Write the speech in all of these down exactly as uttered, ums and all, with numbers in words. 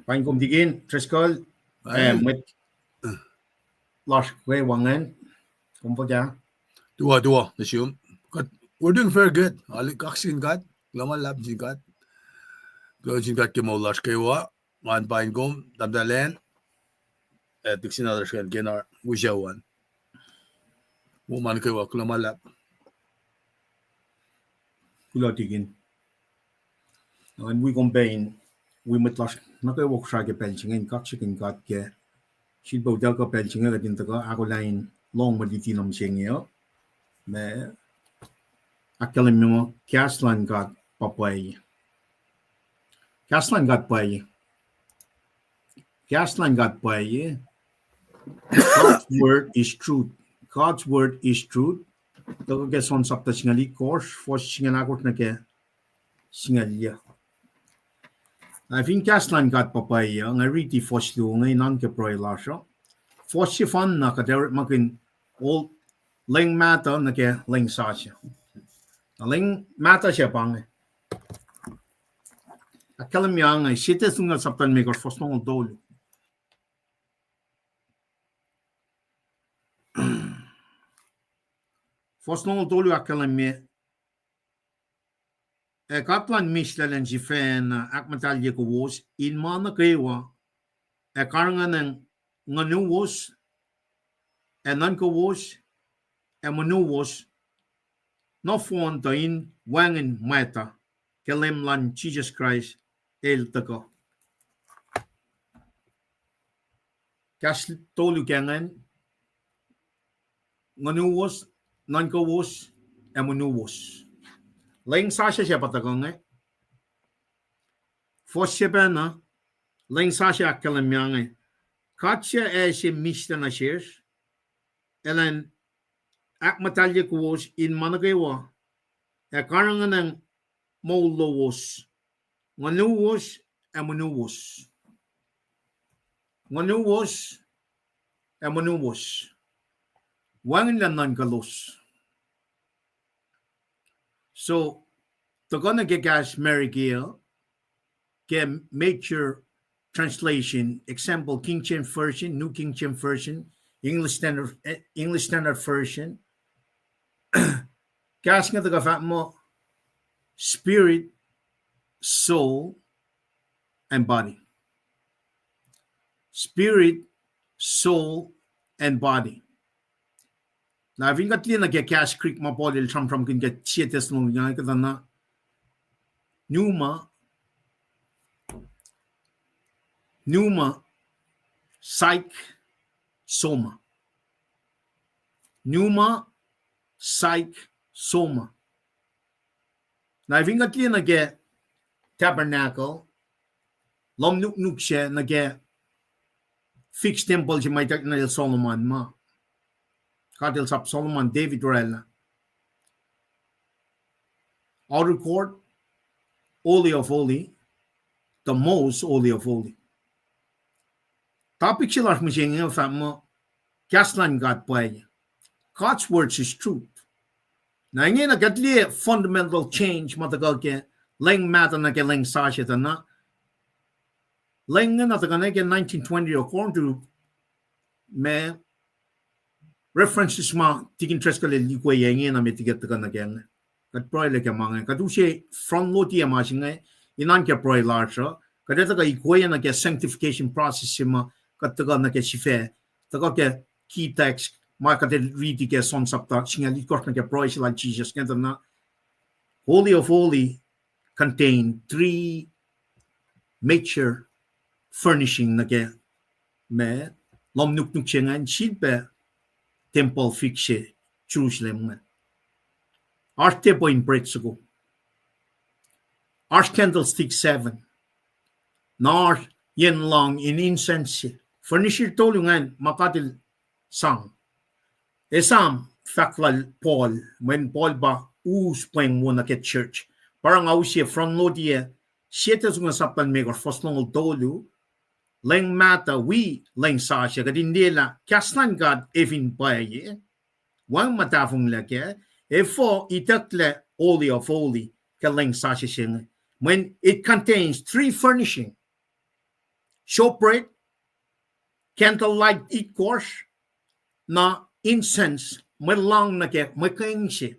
Paing kom Tikin Driscoll, eh, mwet lasr kwewa ingacn, kom fuhkah? Tuh, tuh, nuh sum. Kuht, we're doing very good. Alu, kaksakihn God, kuloh ma luhlahp sin God. Kuloh sin God ke moul lasr kwewa, ngan paing kom, tahmtahel Ann, eh, Dixon, oasr kacn Kenar, use one. Wo man kwewa, kuloh ma luhlahp. Kuloh Tikin. Ngan wi kom pac in, wi mwet lasr nuh kwewa Kosrae ke pacl se inge in kaksakihn God ke sifilpac utuckuh pacl se inge kuht in tuhkuh ahkolah in lohng mwe luti nuh mihsenge uh. Ma ahkkahlwemye muh kahs luhn God pa pwacye. Kahs luhn God pwacye. Kahs luhn God pwacye. God's word is truth. God's word is truth. Tuhkuh ke John sapta singucul itkohsr, fuhs singucul ahkosr nuh ke singucul yuh. Na fin kahs luhn God pa pwacye, nga riti fuhs luo inge in oan ke pruhe lasr uh. Fuhs sefanna kuht orekmakihn leng mahtuh nuh ke leng sasuc. Na leng mahtuh se pa inge. Ahkkahlwemye inge, Sie Thessalonians sapta limekohsr fuhs longoul tolu. Fuhs longoul tolu ahkkahlwemye, ac God luhn mihslac elan sifacna ahkmuhtahlye kowos in ma nuh kwewa, ac karihngihn nguhnuwos, ac nuhnkowos, ac monuwos, nohfohn tuh in wacngihn mwacta ke Leum luhn Jisus Kraist el tuhkuh. Kahs tolu ke ingacn, nguhnuwos, nuhnkowos, ac monuwos. Leng sasuc se pa tuhkuh inge. Fuhs se pacna, leng sasuc ahkkahlwemye inge, God suc ase mihslac nuh sesr, elan ahkmuhtahlye kowos in ma nuh kwewa, ac karihngihn moul lowos, nguhnuwos ac monuwos. Nguhnuwos ac monuwos. Wacngihnlac nuhnkuhlos. So, tuhkuh nuh ke kahs America uh, ke major translation, example, King James Version, New King James Version, English Standard, eh, English Standard Version. Kahs inge tuhkuh fahk muh spirit, soul, and body. Spirit, soul, and body. Na fin kuht liye nuh ke kahs Greek ma Paul el sramsramkihn ke Sie Thessalonians, kuht etuh na pneuma, pneuma, psyche, soma. Pneuma, psyche, soma. Na fin kuht liye nuh ke tabernacle, lohm nuknuk se nuh ke fixed temple se ma ituckyang el Solomon ma. God el sap Solomon, David oraclah. Outer court, holy of holy, the most holy of holy. Topic se lasr mihsenge fahk muh kahs luhn God pwacye. God's words is truth. Na ingena kuht liye fundamental change ma tuhkuh ke leng mahtuh nuh ke leng sasuc tuh na. Leng ingena tuhkuh nuh ke nineteen twenty, according to ma references ma Tikin Driscoll el ikweyac ingena met liki tuhkuh nuh ke inge. Kuht pruhelac ke ma inge. Kuht use front load-ye ma se inge in oan ke pruhe lasr uh. Kuht etuh kuh ikweyac nuh ke sanctification process se ma kuht tuhkuh nuh ke sifac. Tuhkuh ke key text ma kuht riti ke John sapta singucul itkohsr nuh ke pruhe se lal Jisus inge tuh na, Holy of Holy contain three major furnishing nuh ke ma lohm nuknuk se ingacn, sifilpac temple fixed se Jerusalem ingacn. Oasr table in bread soko. Oasr candlestick seven. Na oasr yen lohng in incense se. Furniture tolu ingacn ma God el sang. Esam fahk lal Paul, mweyen Paul pa us pweng wo nuh ke church. Pa oruh nga use front load-ye Sie Thessalonians sapta limekohsr fuhs longoul tolu, leng mahtuh wi leng sasuc, kuht in liyelah kahs luhn God ac fin pwacye, wacngihn ma tahfonglac kac, efuh itucklac Holy of Holy ke leng sasuc se inge. Mweyen it contains three furnishing. Showbread, candlelight itkohsr, na incense, mwe lohng nuh ke mwe keng se,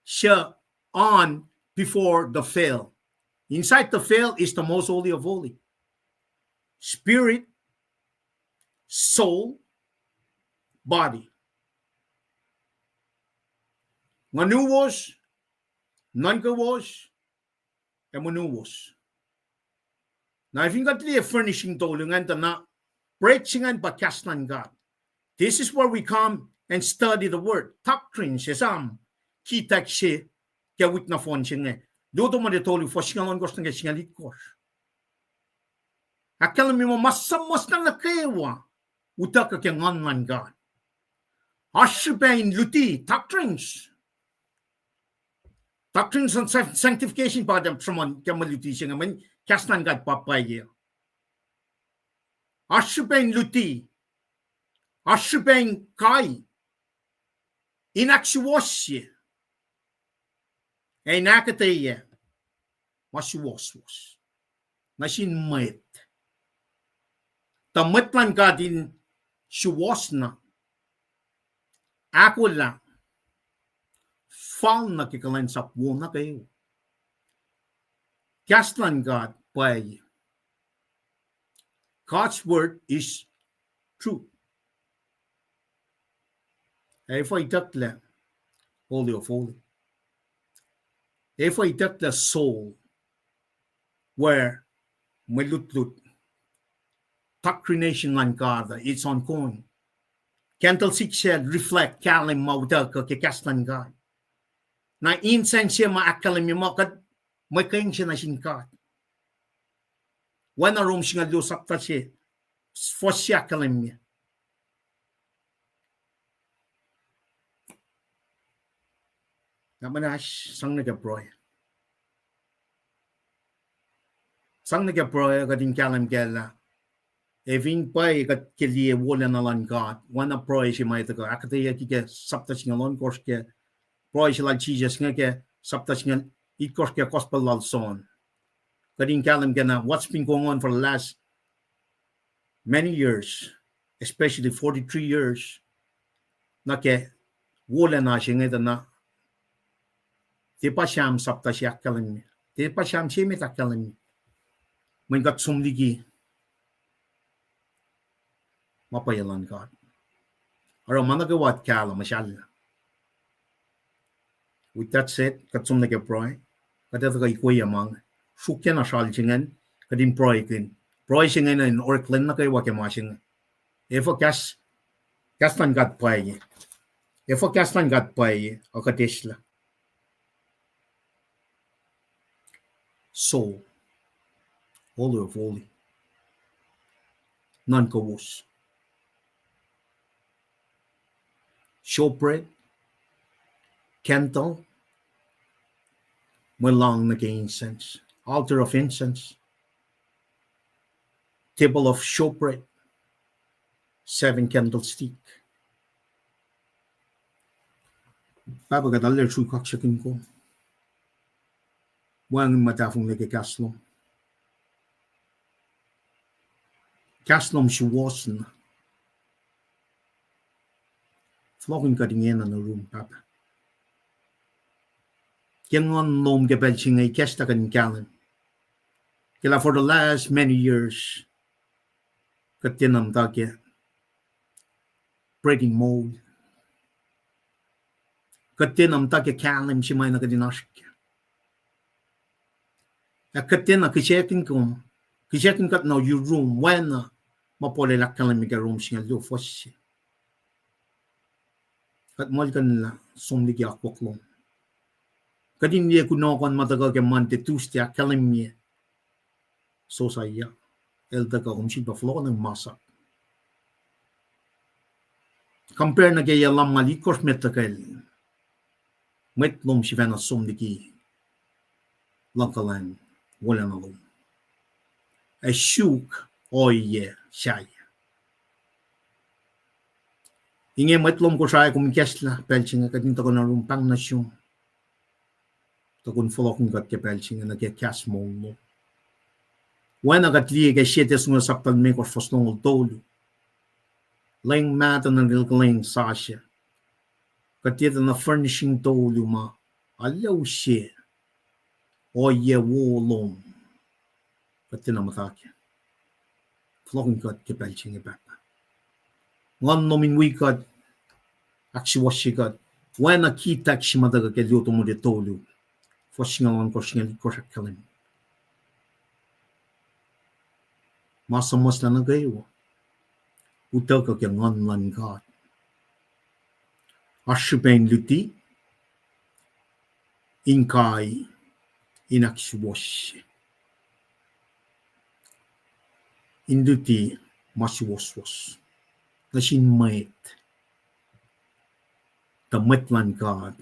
suc on before the veil. Inside the veil is the most holy of holy. Spirit, soul, body. Nguhnuwos, nuhnkowos, ac monuwos. Na fin kuht liye furnishing tolu ingacn tuh na bread se ingacn pa kahs luhn God. This is where we come and study the word. Doctrines, esam, kitack se ke wik nohfohn se inge. Luo Timothy tolu, fuhs singucul ohnkohsr nuh ke singucul itkohsr. Ahkkahlwemye muh ma suhmuhslah nuh kwewa utuckuh ke nguhn luhn God. Oasr srihpac in luti, doctrines. Doctrines on sanctification pa sruhmuhn ke mwe luti se inge, mweyen kahs luhn God pa pwacye. Oasr srihpac in luti, oasr srihpac in kai, in ahksuwohsye, ac in ahkuhtweyac ma suwohswohs nuh sin mwet. Tuh mwet luhn God in suwohs na, ahkolah, fal nuh ke kuhlwacnsap wo nuh kwewa. Kahs luhn God pwacye. God's word is truth. Ac fah itucklac Holy of Holy. Ac fah itucklac soul, where mwe lutlut, doctrination luhn God, it's ongoing. Candlestick se reflect kahlwem ma utuckuh ke kahs luhn God. Na incense se ma ahkkahlwemye muh kuht mwe keng se nuh sin God. Oacna Rom singucul luo, sapta se, fuhs se ahkkahlwemye. Na muhnahs sang nuh ke pruhe. Sang nuh ke pruhe, kuht in kahlwem kac lah, ac fin pwacye kuht ke liye wolacna luhn God, oacna pruhe se ma tuhkuh ahkuhtweyucki ke sapta singucul ohnkohsr ke pruhe se lal Jisus inge, ke sapta singucul itkohsr ke Gospel lal John. Kuht in kahlwem kac na what's been going on for the last many years, especially forty-three years, nuh ke wolacna se inge tuh na, tiac pa Sam sapta se ahkkahlwemye, tiac pa Sam se met ahkkahlwemye. Mweyen kuht som liki ma pwacye luhn God. Oruh ma nuh kwewa kahlwem muhsahllah. With that said, kuht som nuh ke pruhe, kuht ac tuhkuh ikweyac ma inge. Sruokyac na sral se ingacn, kuht in pruhekihn. Pruhe se inge enenuh in oreklac nuh kwewa ke ma se inge. Efuh kahs, kahs luhn God pwacye. Efuh kahs luhn God pwacye, ac kuht eslah. Soul, Holy of Holy, nuhnkowos. Showbread, candle, mwe lohng nuh ke incense, altar of incense, table of showbread, seven candlestick. Pahpah, kuht arlac sruhk kaksakihn kom. Wacngihn ma tahfonglac ke kahs lom. Kahs lom suwohs na. Fohlohkihn kuht ingena nuh yurum, Pahpah. Ke nguhn lom ke pacl se inge, ikacslah kuht in kahlwem ke lah for the last many years, kuht tiacna muhta ke breaking mold. Kuht tiacna muhta ke kahlwem se ma na kuht in oasr kac. Ac kuht tiacna kihsackuhn kom, kihsackuhn kuht nuh yurum, oacna ma Paul el ahkkahlwemye ke Rom singucul luo fuhs se. Kuht muhlkuhnlah som liki akwuck lom. Kuht in liye kunohkohn ma tuhkuh ke Monday, Tuesday, ahkkahlwemye Josiah, el tuhkuh, kom sifilpac fohlohkohnacng masap. Compare nuh ke yac lumngaul itkohsr met tuhkacl, mwet lom sifacna som liki luhngkuhlwacng wolacna lom. Ac suk ohiyac sahyac. Inge mwet lom Kosrae, kom ikacslah pacl se inge, kuht in tuhkuh nuh yurum, pahng nuh sum. Tuh kom fohlohkihn kuht ke pacl se inge nuh ke kahs moul lom. Oacna kuht liye ke Sede singucul sapta limekohsr fuhs longoul tolu. Leng mahtuh nuh ke leng sasuc. Kuht liye tuh na furnishing tolu ma arlac use ohiyac wo lom. Kuht tiacna muhta kac. Fohlohkihn kuht ke pacl se inge, Pahpah. Nguhn lom in wi kuht, ahksuwohsye kuht. Oacna Kitak se ma tuhkuh ke Luo Timothy tolu, fuhs singucul ohnkohsr, singucul itkohsr ahkkahlwemye, ma suhmuhslah nuh kwewa utuckuh ke Nguhn luhn God. Oasr srihpac in luti, in kai, in ahksuwohsye, in luti ma suwohswohs nuh sin mwet, tuh mwet luhn God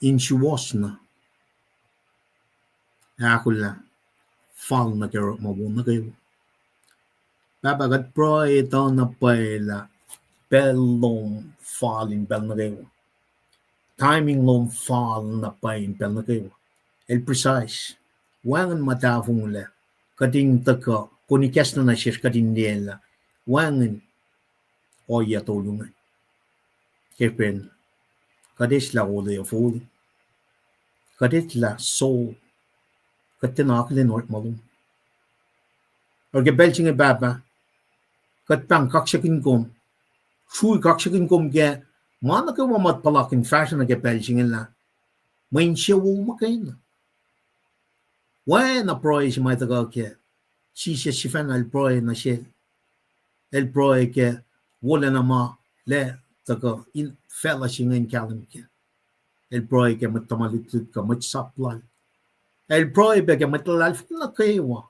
in suwohs na ahkolah fal nuh ke orekma wo nuh kwewa. Pahpah, kuht pruhe tuh na pwacye lah pacl lom fal in pacl nuh kwewa. Timing lom fal na pwacye in pacl nuh kwewa. El precise. Wacngihn ma tahfonglac. Kuht in tuhkuh, kom in kahsruh nuh sesr kuht in liye lah wacngihn ohiyac tolu inge. Ke pacl kuht eislah olwelah foli, kuht eislah soul, kuht tiacna akihlen orekma lom. Oruh ke pacl se inge, Pahpah, kuht pahng kaksakihn kom, srui kaksakihn kom ke ma nuh kwewa ma puhlakihn fahsruh nuh ke pacl se inge lah mwe insewowo muhkwena. Oacna pruhe se ma tuhkuh ke Jisus sifacna el pruhe nuh sel, el pruhe ke wolacna ma lac tuhkuh in facluh se inge in kahlwem kac. El pruhe ke mwet tuhma lutlut kuh mwet sap lal. El pruhe pac ke mwet luhlahlfongi nuh kwewa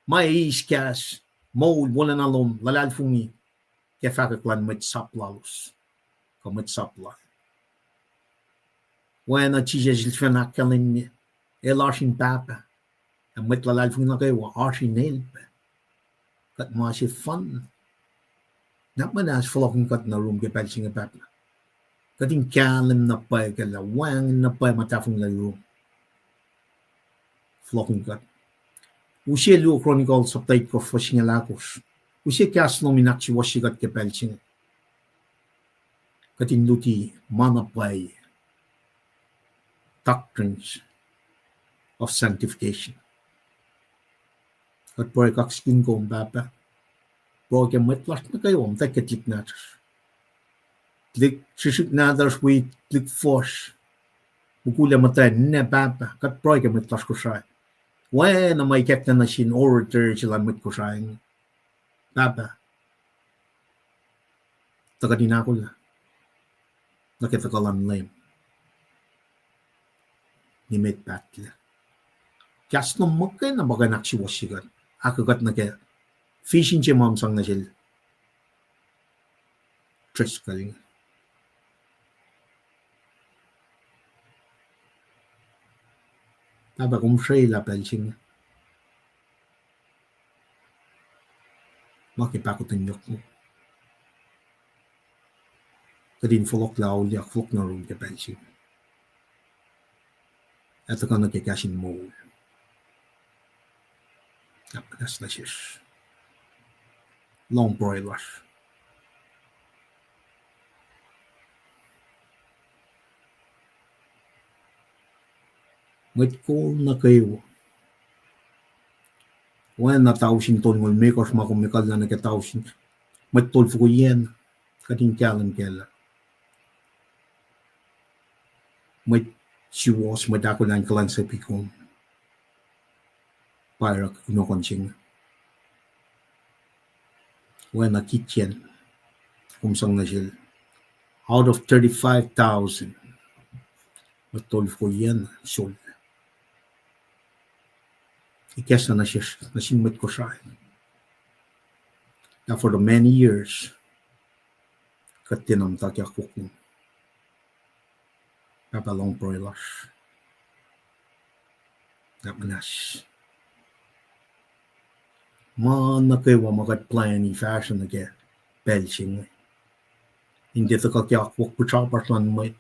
ma eis kahs, moul, wolacna lom, luhlahlfongi ke fahkwack luhn mwet sap lalos kuh mwet sap lal. Oacna Jisus el sifacna ahkkahlwemye, el oasr in Pahpah, ac mwet luhlahlfongi nuh kwewa oasr in el pac. Kuht ma sefanna. Na muhnahs fohlohkihn kuht nuh yurum ke pacl se inge, Pahpah. Kuht in kahlwem na pwacye ke lah wacngihn na pwacye ma tahfonglac yurum. Fohlohkihn kuht. Use Luo Chronicles sapta itkohsr fuhs singucul ahkosr. Use kahs lom in ahksuwohsye kuht ke pacl se inge. Kuht in luti ma na pwacye, doctrines of sanctification. Kuht pruhe kaksakihn kom, Pahpah. Pruhe ke mwet lasr nuh kwewa, muhtwacwacack ke tuhlihk nahtuhsr, tuhlihk srihsrihk nahtuhsr wi tuhlihk fuhsr, mukul ac muhtwacn, ninac, pahpah, kuht pruhe ke mwet lasr Kosrae. Oacna ma ikacklah nuh sin orator se luhn mwet Kosrae inge, Pahpah, tuh kuht in ahkolah nuh ke tuhkuh luhn Leum nimet pahtlac. Kahs lom muhkwena pa kuh in ahksuwohsye kuht, ahkkuht nuh ke vision se ma kom sang nuh sel Driscoll inge. Pahpah, kom srwaclah pacl se inge ma ke pahkotwen yohk lom. Kuht in fohlohklah auliyak fohlohk nuh yurum ke pacl se inge. Ac tuhkuh nuh ke kahs in moul. Ahkmuhnahs nuh sesr. Lohng pruhe lasr. Mwet kol nuh kwewa, oacna tausin tolngoul limekohsr ma kom ekuhllah nuh ke tausin, mwet tolfoko yen, kuht in kahlwem kac lah mwet suwohs, mwet ahkolah in kuhlwacnsapuh kom, pa oruh kunohkohn se inge. Oacna Gideon, kom sang nuh sel, out of thirty-five thousand, mwet tolfoko yen sollah. Ikacslah nuh sesr, nuh sin mwet Kosrae. Now for the many years, kuht tiacna muhta ke akwuck lom. Pahpah, lohng pruhe lasr. Ahkmuhnahs. Ma nuh kwewa ma kuht plani fahsruh nuh ke pacl se inge, in tiac tuhkuh ke akwuck pihsrapasr luhn mwet,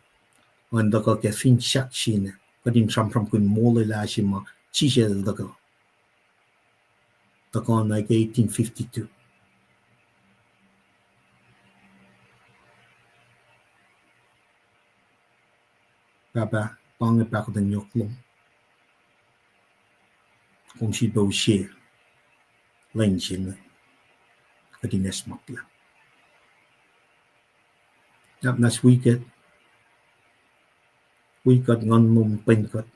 in tuhkuh ke finsrak se inge, kuht in sramsramkihn molwelah se ma Jisus el tuhkuh tuhkuh nuh ke eighteen fifty-two. Pahpah, pa inge pahkotwen yohk lom. Kom sifilpac use lwen se inge, kuht in esmaklah. Nahtuhsr wi kuht, wi kuht, nguhn lom, pwen kuht,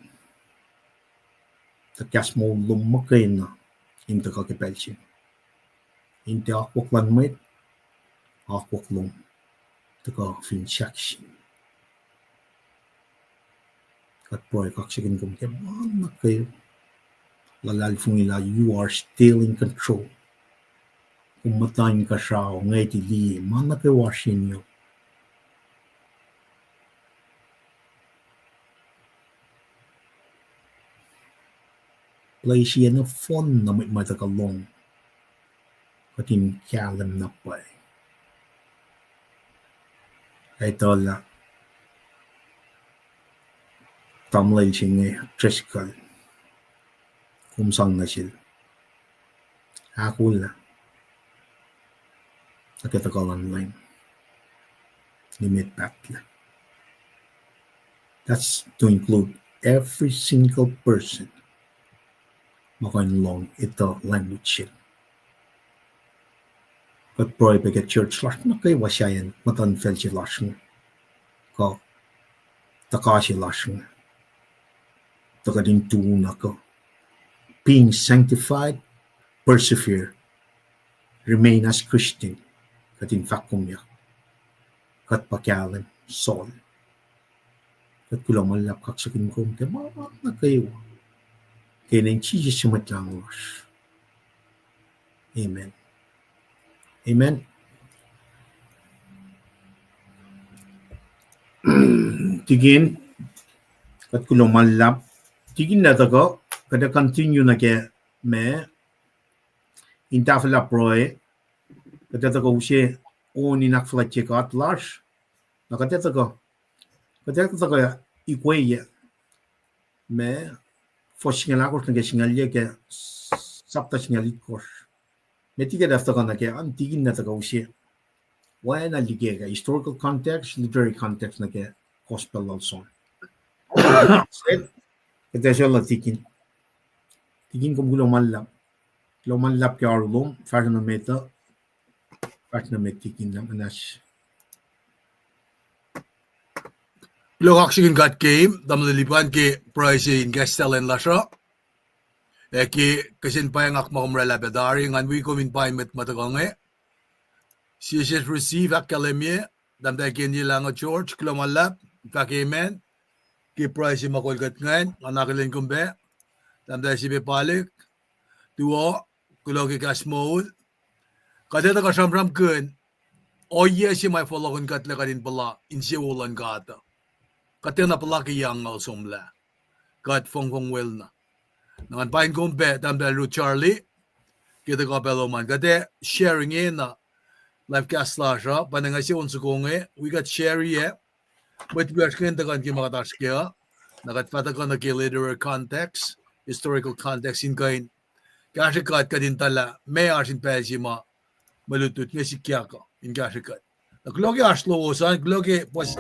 tuh kahs moul lom muhkwena in tuhkuh ke pacl se inge. In tiac akwuck luhn mwet, akwuck lom tuhkuh fin sahk se inge. Kuht pruhe kaksakihn kom ke ma nuh kwewa. Luhlahlfongi lah you are still in control. Kom muhta inkuhsrao, ngwetili, ma nuh kwewa oasr yen yohk. Plwacye nohfohn na mwet ma tuhkuh lohng, kuht in kahlwem na pwacye. Etuh lah tamuhlwel se inge Driscoll, kom sang nuh sel, ahkolah nuh ke tuhkuh luhn Leum, nimet pahtlac. That's to include every single person ma kuh in lohng etuh language se. Kuht pruhe pac ke church lasr nuh kwewa sahyacn muhtuhnfacl se lasr inge, kuh tuhka se lasr inge, tuh kuht in tu na kuh being sanctified, persevere, remain as Christian, kuht in fahk kom ya, kuht pa kahlwem Saul. Kuht kuloh ma luhlahp kaksakihn kom ke ma nuh kwewa, ke inen Jisus su Mwet Lahngo lasr. Amen. Amen. Tikin, kuht kuloh ma luhlahp. Tikin lah tuhkuh, kuht ac continue nuh ke ma in tahfwelah pruhe, kuht ac tuhkuh use on in ahkfuhlwactye God lasr. Na kuht ac tuhkuh, kuht ac tuhkuh ikweye ma, fuhs singucul ahkosr nuh ke singucul yac ke sapta singucul itkohsr. Met liki kuht ac tuhkuh nuh ke an, tikin na tuhkuh use oacna liki ke historical context, literary context nuh ke gospel lal John. Kuht ac sula tikin. Tikin, kom kuloh ma luhlahp. Kuloh ma luhlahp ke oaru lom, fahsruh nuh met uh, fahsruh nuh met tikin, na muhnahs. Kuloh kaksakihn God ke tamuhlwel Lipan ke pruhe se in kahs talent lasr uh. Ac ke kihsen pwacngak ma kom oraclah pac tari, ngan wi kom in pain mwet ma tuhkuh inge. Sie sesr receive ahkkahlwemye, Tahmtahel Kenye Lahngo George, kuloh ma luhlahp, fahk amen ke pruhe se ma kol kuht ingacn. Nga akihlen kom pac, Tahmtahel Sipe Palik, tuo, kuloh ke kahs moul. Kuht ac tuhkuh sramsramkihn ohiyac se ma fohlohkihn kuht lah kuht in puhla insewowo luhn God uh. Kuht tiacna puhla ke yac angngaul somlah. Kuht fongfong welna. Na ngan pain kom pac, Tahmtahel Ruth Charlie, ke tuhkuh pac lom an. Kuht ac share ingena live cast lasr uh, pa na nga se on soko inge, wi kuht share-i ac mwet wiyacsr ingacn tuhkuh nuh ke ma kuht oasr kac uh, na kuht fah tuhkuh nuh ke literary context, historical context in kuh in kahsrwe kuht, kuht in tuh lah meac oasr in pacl se ma mwe lutlut inge sikyak uh in kahsrwe kuht. Na kuloh ke oasr lowos an, kuloh ke pos-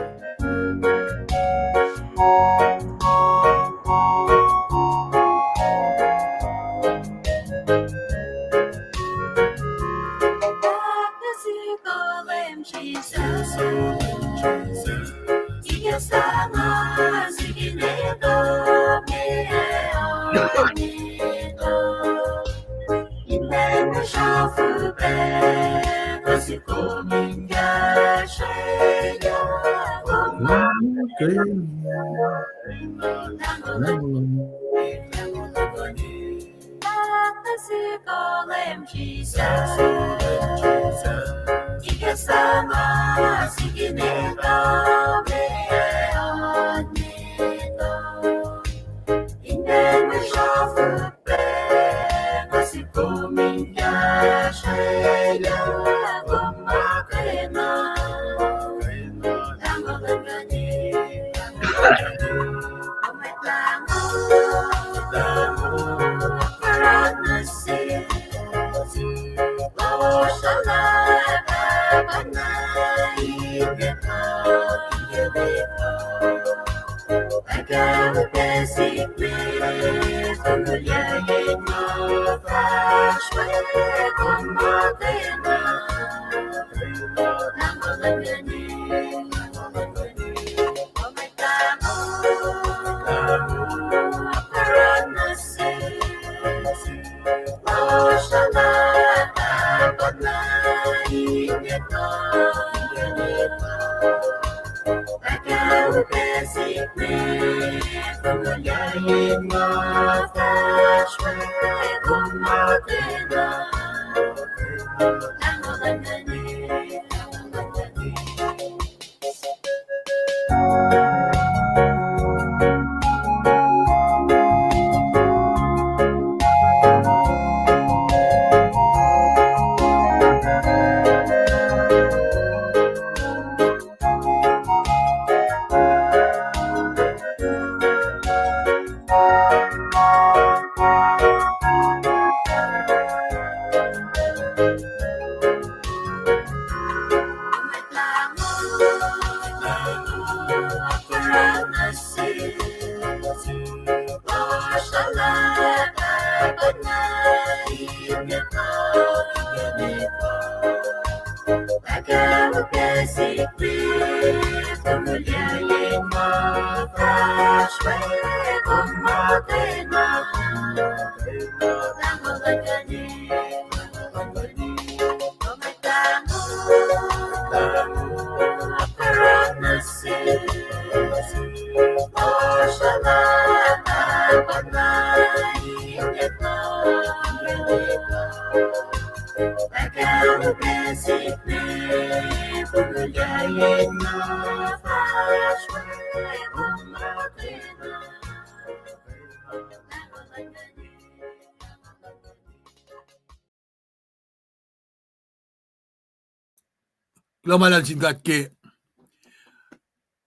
Kuloh ma luhlahp sin God ke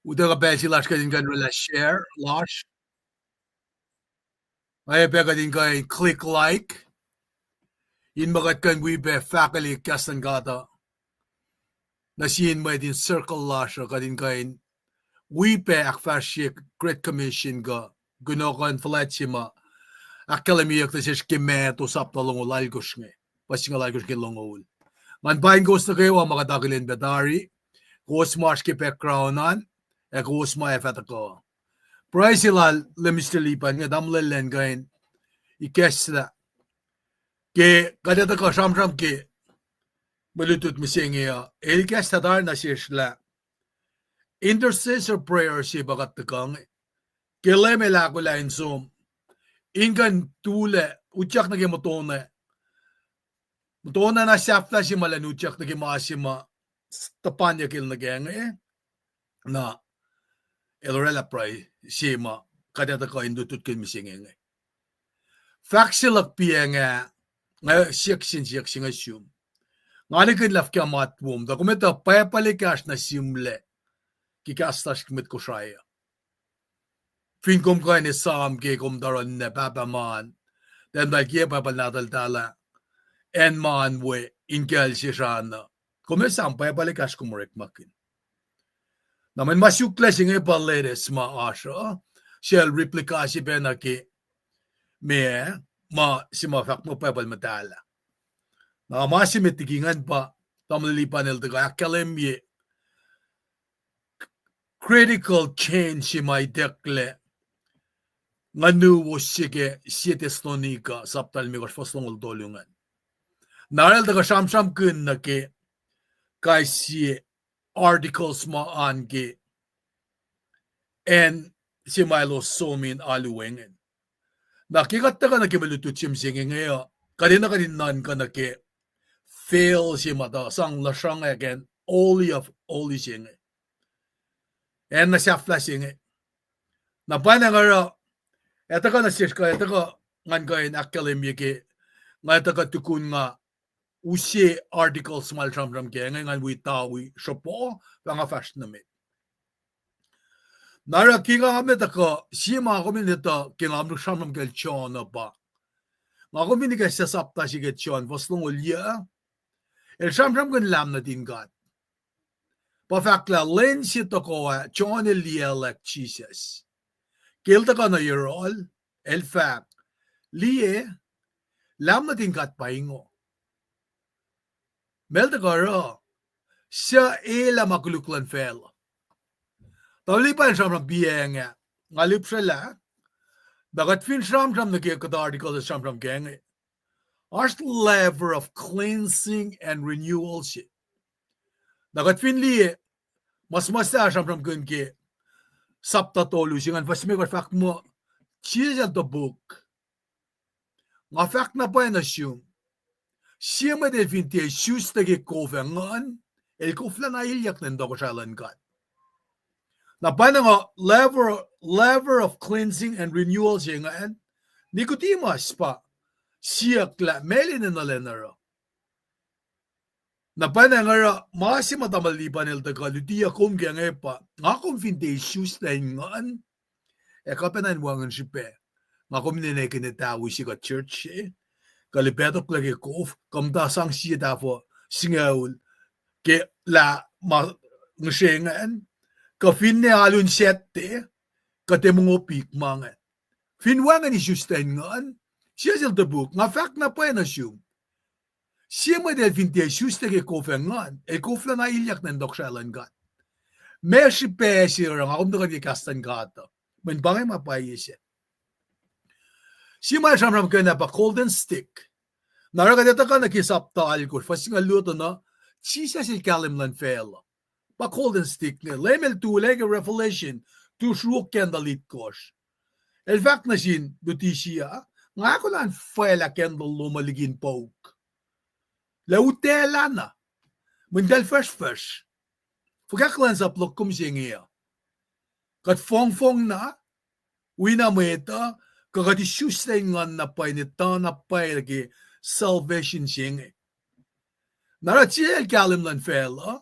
utuckuh pacl se lasr kuht in kuh in oraclah share lasr. Ac pac kuht in kuh in click like in ma kuht kuh in wi pac fahkwelihk kahs luhn God uh nuh sin mwet in circle lasr uh, kuht in kuh in wi pac ahkfahsrye Great Commission kuh kunohkohn fuhlwact se ma ahkkahlwemyeyuck nuh sesr ke Matthew sapta longoul alkosr inge, fuhs singucul alkosr ke longoul. Ngan paing kowos nuh kwewa ma kuht akihlen pac tari, kowos ma oasr ke background an, ac kowos ma ac fah tuhkuh. Pruhe se lal Minister Lipan inge, tamuhlwel lwen kuh in ikacslah ke kuht ac tuhkuh sramsram ke mwe lutlut mihsenge uh, el ikacslah tari nuh sesr lah intercessor prayer se pa kuht tuhkuh inge. Ke Leum El ahkolah in som in kuh in tulac utyak nuh ke muhtuhnoa, muhtuhnoa na sahflah se ma elan utyak nuh ke ma se ma tuhpanyuck el nuh kac inge, na el oraclah pruhe se ma kuht ac tuhkuh in lutlutkihn mihsenge inge. Fahk se luhk piac nga, nga siyuck sin siyuck se inge sum. Nga nihkihn lah fuhkah matwom, tuh kom etuh Bible ekahsr nuh sihmlac ke kahs lasr ke mwet Kosrae uh. Fin kom kuh in esam ke kom taran na pahpah ma an, tiac muhtahl kiyac Bible nahtuhltahl ah, acn ma an we, in kacl sesr an uh, kom esam Bible ekahsr kom orekmakihn. Na mweyen ma suklac se inge pa latest ma oasr uh, sel replica se pacna ke ma, ma se ma fahk muh Bible muhtahl ah. Na ma se met liki ingacn pa tamuhlwel Lipan el tuhkuh ahkkahlwemye critical change se ma itucklac, nguhnuwos se ke sie Thessalonica sapta limekohsr fuhs longoul tolu ingacn. Na el tuhkuh sramsramkihn nuh ke kais sie articles ma an ke acn se ma elos som in alu wacngihn. Na ke kuht tuhkuh nuh ke mwe lutlut se mihsenge inge uh, kuht enenuh kuht in nuhnkuh nuh ke veil se ma tuh sang lasrongackan Holy of Holies se inge, acn na sahflah se inge. Na pwacnwacng oruh, ac tuhkuh nuh sesr kuh ac tuhkuh, ngan kuh in ahkkahlwemye ke, nga tuhkuh tukun nga use articles ma el sramsram kac inge, ngan wi tawi sropo, pa nga fahsr nuh met. Na oruh ke nga met tuhkuh, sie ma kom in etuh ke nga sramsram kacl John uh pa, nga kom in ikacslah sapta se ke John fuhs longoul yuc, el sramsramkihn Lahm nuhtin God. Pa fahk lah lwen se tohkoh ah John el liyaclwack Jisus. Ke el tuhkuh nuh yohrohl, el fahk, liye, Lam nuhtin God pa ingo. Meac el tuhkuh oruh? Suc elah ma koluk luhn facluh. Tamuhlwel, pa sramsram piacng ah, nga lihpsrwelah, na kuht fin sramsram nuh ke kuhtuh article sramsram ke inge, oasr level of cleansing and renewal se. Na kuht fin liye, ma suhmuhslah sramsramkihn ke sapta tolu se ingacn, fuhs limekohsr, fahk muh, Jisus el topuk, nga fahk na pwacye nuh sum, sie mwet el fin tiac isuslac ke kof ac nguhn, el koflah na ilyak nuh in tohkohsrahi luhn God. Na pwacnwacng level, level of cleansing and renewal se ingacn, Nicodemus pa siyuck lah meac enenuh lwen oruh. Na pwacnwacng oruh ma se ma tamuhlwel Lipan el tuhkuh lutiyuck kom ke inge pa, nga kom fin tiac isuslac in nguhn, ac kuh pacna in wacngihn srihpac, nga kom ninackihn tawusi kuh church se, kuh lipatoklac ke kof, kuh muhta sang sie tahfuh singucul ke lah ma ngihsre ingacn, kuh finne alu in Saturday, kuh tiac mongo pik ma ingacn. Fin wacngihn isuslac in nguhn, Jisus el topuk, nga fahk na pwacye nuh sum, sie mwet el fin tiac isuslac ke kof ac nguhn, el koflah na ilyak nuh in tohkohsrahi luhn God. Meac srihpac se oruh nga kom tuhkuh ke kahs luhn God uh? Mweyen pa inge ma pwacye se. Sie ma el sramsramkihn ah pa golden stick. Na oruh kuht etuh kuh nuh ke sapta alkosr, fuhs singucul luo tuh na, Jisus el kahlwem luhn facluh. Pa golden stick inge, Leum el tulac ke Revelation, tu sruok candle itkohsr. El fahk nuh sin luti se ah, nga ahkolah in facluh candle lom uh liki in pouk, lah utaclana, mweyen eltahl fuhsrfuhsr. Fuhkah kuhlwacnsap luhk kom se inge uh? Kuht fongfong na, wi na mwet uh, kuh kuht isuslac in nguhn na pwacye in etuh na pwacye ke salvation se inge? Na oruh Jisus el kahlwem luhn facluh,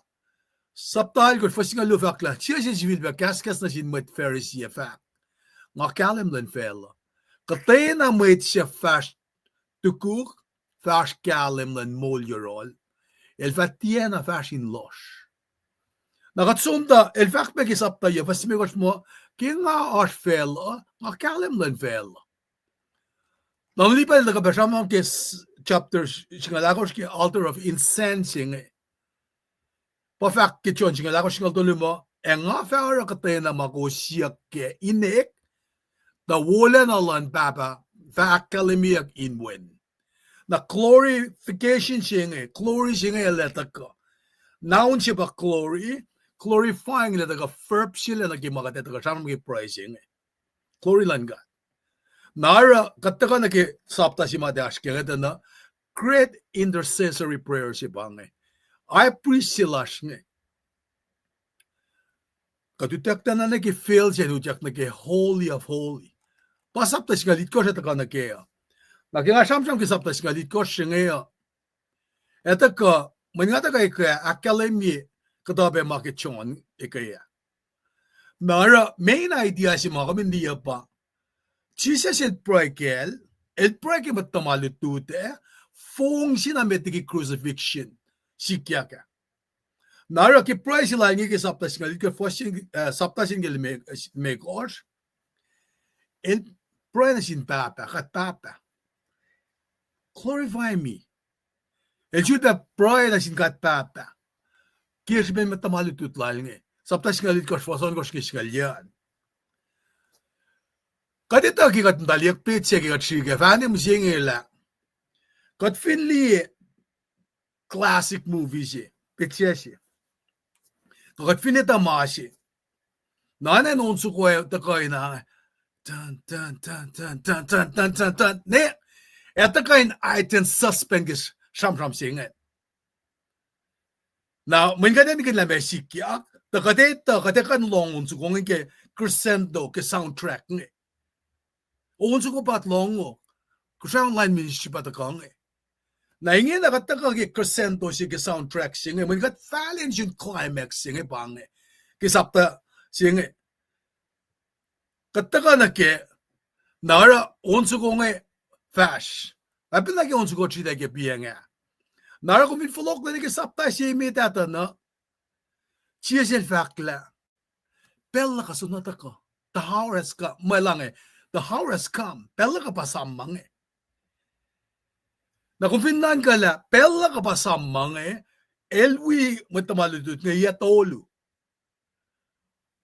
sapta alkosr, fuhs singucul luo fahk lah, Jisus el sifilpac kahskahs nuh sin mwet Pharisee ac fahk, nga kahlwem luhn facluh, kuhtwena mwet suc fahsr tukuk, fahsr kahlwem luhn moul yohrohl, el fah tiacna fahsr in lohsr. Na kuht som tuh el fahk pac ke sapta yac, fuhs limekohsr muh, ke nga oasr facluh, nga kahlwem luhn facluh. Na Lipan el tuhkuh pac sramsram ke s-, chapter singucul ahkosr ke altar of incense se inge. Pa fahk ke John singucul ahkosr singucul tolu muh, ac nga fah oruh kuhtwena ma kowos siyuck kac inek, tuh wolacna luhn Pahpah fah ahkkahlwemyeyuck in wen. Na glorification se inge, glory se inge el ac tuhkuh. Noun se pa glory, glorifying el ac tuhkuh verb se lac nuh ke ma kuht ac tuhkuh sramsram ke pruhe se inge. Glory luhn God. Na oruh kuht tuhkuh nuh ke sapta se ma tiac oasr ke inge tuh na, great intercessory prayer se pa inge. High priest se lasr inge, kuht utucklah na nuh ke veil se an utyak nuh ke Holy of Holy. Pa sapta singucul itkohsr ac tuhkuh nuh ke uh. Na ke nga sramsram ke sapta singucul itkohsr se inge uh, ac tuhkuh, mweyen nga tuhkuh ke ahkkahlwemye kuhtuh pac ma ke John ekuh ah. Na oruh main idea se ma kom in liye pa, Jisus el pruhe kacl, el pruhe ke mwet tuhma lutlut ah, fong se na met liki crucifixion sikyak ah. Na oruh ke pruhe se lal inge ke sapta singucul itkohsr, fuhs, eh, sapta singucul limekohsr, el pruhe nuh sin Pahpah, kuht Pahpah, glorify me. El sulpac pruhe nuh sin kuht Pahpah ke srihpen mwet tuhma lutlut lal inge. Sapta singucul itkohsr, fuhs ohnkohsr ke singucul yuh an. Kuht etuh ke kuht muhta liyeyuck petsac ke kuht srihke, fahk mihsenge lah kuht fin liye classic movie se, petsac se, kuh kuht fin etuh ma se, na acn on soko ac tuhkuh in, ah, tun, tun, tun, tun, tun, tun, tun, tun, tun, ne, ac tuhkuh in heighten suspense ke sramsram se ingacn. Na mweyen kuht enenuh in lah meac sikyak, tuh kuht etuh, kuht ac kuh in lohng on soko inge ke crescendo, ke soundtrack inge. On soko pa lohng, sound line ministry pa tuhkuh inge. Na ingena kuht tuhkuh ke crescendo se ke soundtrack se inge, mweyen kuht fahlen sun climax se inge pa inge, ke sapta se inge. Kuht tuhkuh nuh ke, na oruh on soko inge fahsr. Apena ke on soko sritacl ke piacng ah. Na oruh kom fin fohlohklac nuh ke sapta se emet ah tuh na, Jisus el fahk lah, pacl luhk uh soenna tuhkuh. The hour has come. Mwe luhngse, the hour has come. Pacl luhk uh pa sam ma inge. Na kom fin nuhnkuh lah pacl luhk uh pa sam ma inge, el wi mwet tuhma lutlut inge yac tolu.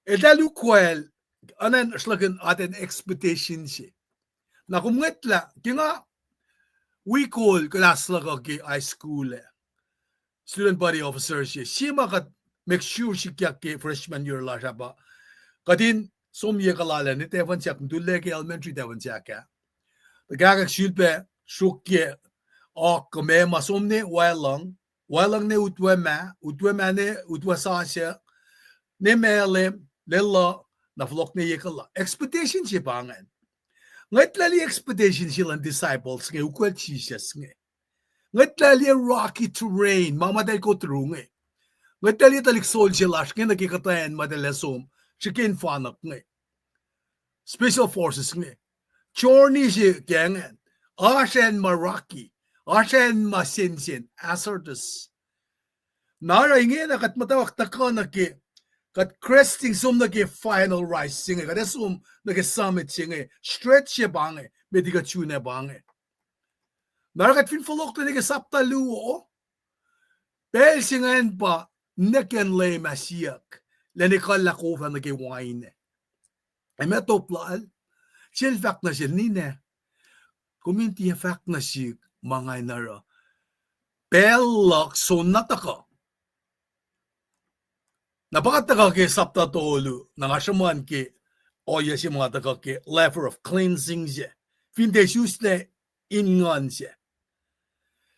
Eltahl ukwacl, anan sruhkihn atacn expedition se. Na kom ngwetlah ke nga wi kol kuhlahs luhk uh ke high school ah, student body officer se, sie ma kuht make sure sikyak ke freshman year lasr ah pa kuht in som ye kuhlahlah ne tafan sahk, tullac ke elementary tafan sahk ah. Tuh kahkahk sulpac sruokyac oak kuh meac ma, som ne wacluhng, wacluhng ne utwe mah, utwe mah ne utwe sasuc, ne malem, lwelah, na fohlohk ne ye kuhlah. Expedition se pa ingacn. Ngwetlah liye expedition se luhn disciples inge, ukwacl Jisus inge. Ngwetlah liye rocky terrain ma ma eltahl go through inge. Ngwetlah liye tuhlihk soldier lasr inge nuh ke kuhtuh acn ma eltahl som srihke in fanuck inge. Special forces inge. Journey se ke ingacn. Oasr acn ma rocky. Oasr acn ma sensen, hazardous. Na oruh ingena kuht muhtwacwacack tuhkuh nuh ke, kuht cresting, som nuh ke final rise se inge, kuht ac som nuh ke summit se inge, stretch se pa inge, met liki kuht sun ah pa inge. Na oruh kuht fin fohlohklac nuh ke sapta luo, pacl se ingacn pa nuh ke Leum ah siyuck, lah in ekuhllah kof ah nuh ke wain ah. Ac ma top lal, sel fahk nuh sel, Ninac, kom in tiac fahk nuh sihk ma nga in oruh pacl luhk soenna tuhkuh. Na pa kuht tuhkuh ke sapta tolu, na nga sruhmuhn ke ohiyac se ma nga tuhkuh ke laver of cleansing se, fin tiac isusla in nguhn se.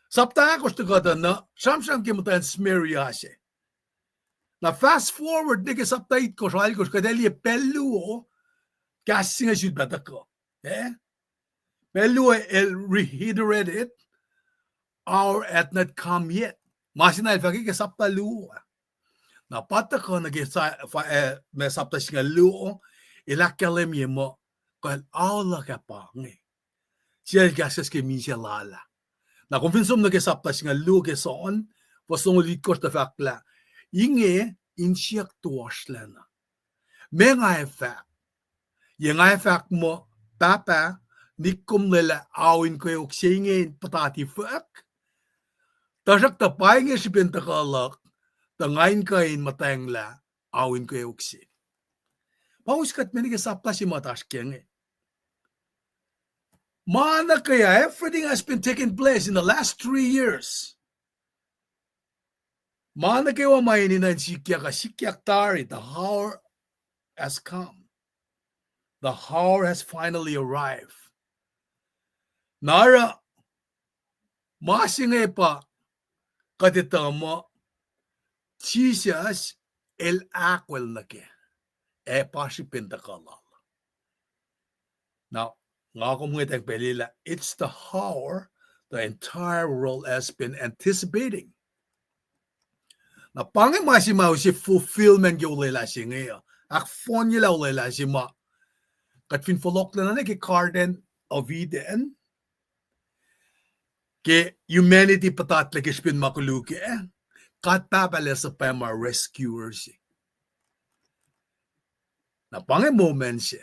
Sapta ahkosr tuhkuh tuh na sramsram ke muhtwacn Samaria se. Na fast forward nuh ke sapta itkohsr, alkohsr, kuht ac liye pacl luo, kahs se inge sulpac tuhkuh. Eh? Pacl luo el reiterated, hour hath not come yet. Ma se na el fahk ke sapta luo. Na pa tuhkuh nuh ke sa-, fa-, eh, ma sapta singucul luo, el ahkkahlwemye muh, kuh el ao luhk ah pa inge. Sel kahskahs ke misac lal ah. Na kom fin som nuh ke sapta singucul luo ke John, fuhs longoul itkohsr tuh fahk lah, inge insiyuck toasrlacna. Ma nga ac fahk. Yac nga ac fahk muh, Pahpah, nikkomlac lah ao in kweok se inge in puhtati fuhk. Tuhsruhktuh pa inge srihpen tuhkuh luhk, tuh nga in kuh in muhtwacnglah ao in kweok se. Pa us kuht me nuh ke sapta se ma oasr ke inge. Ma nuh kwewa, everything has been taking place in the last three years. Ma nuh kwewa ma enenuh in sikyak uh, sikyak tari, the hour has come. The hour has finally arrived. Na oruh ma se inge pa kuht etuh muh Jisus el ahkwel nuh kac, ac pa srihpen tuhkuh lal. Na nga kom ngwetacng pacl lah, it's the hour the entire world has been anticipating. Na pa inge ma se ma use fulfillment ke olwelah se inge uh. Ahkfohnyelah olwelah se ma kuht fin fohlohklac nuh ke Garden of Eden, ke humanity puhtatlac ke srihpen ma koluk ah, God Pahpah El suhpwacma rescuer se. Na pa inge moment se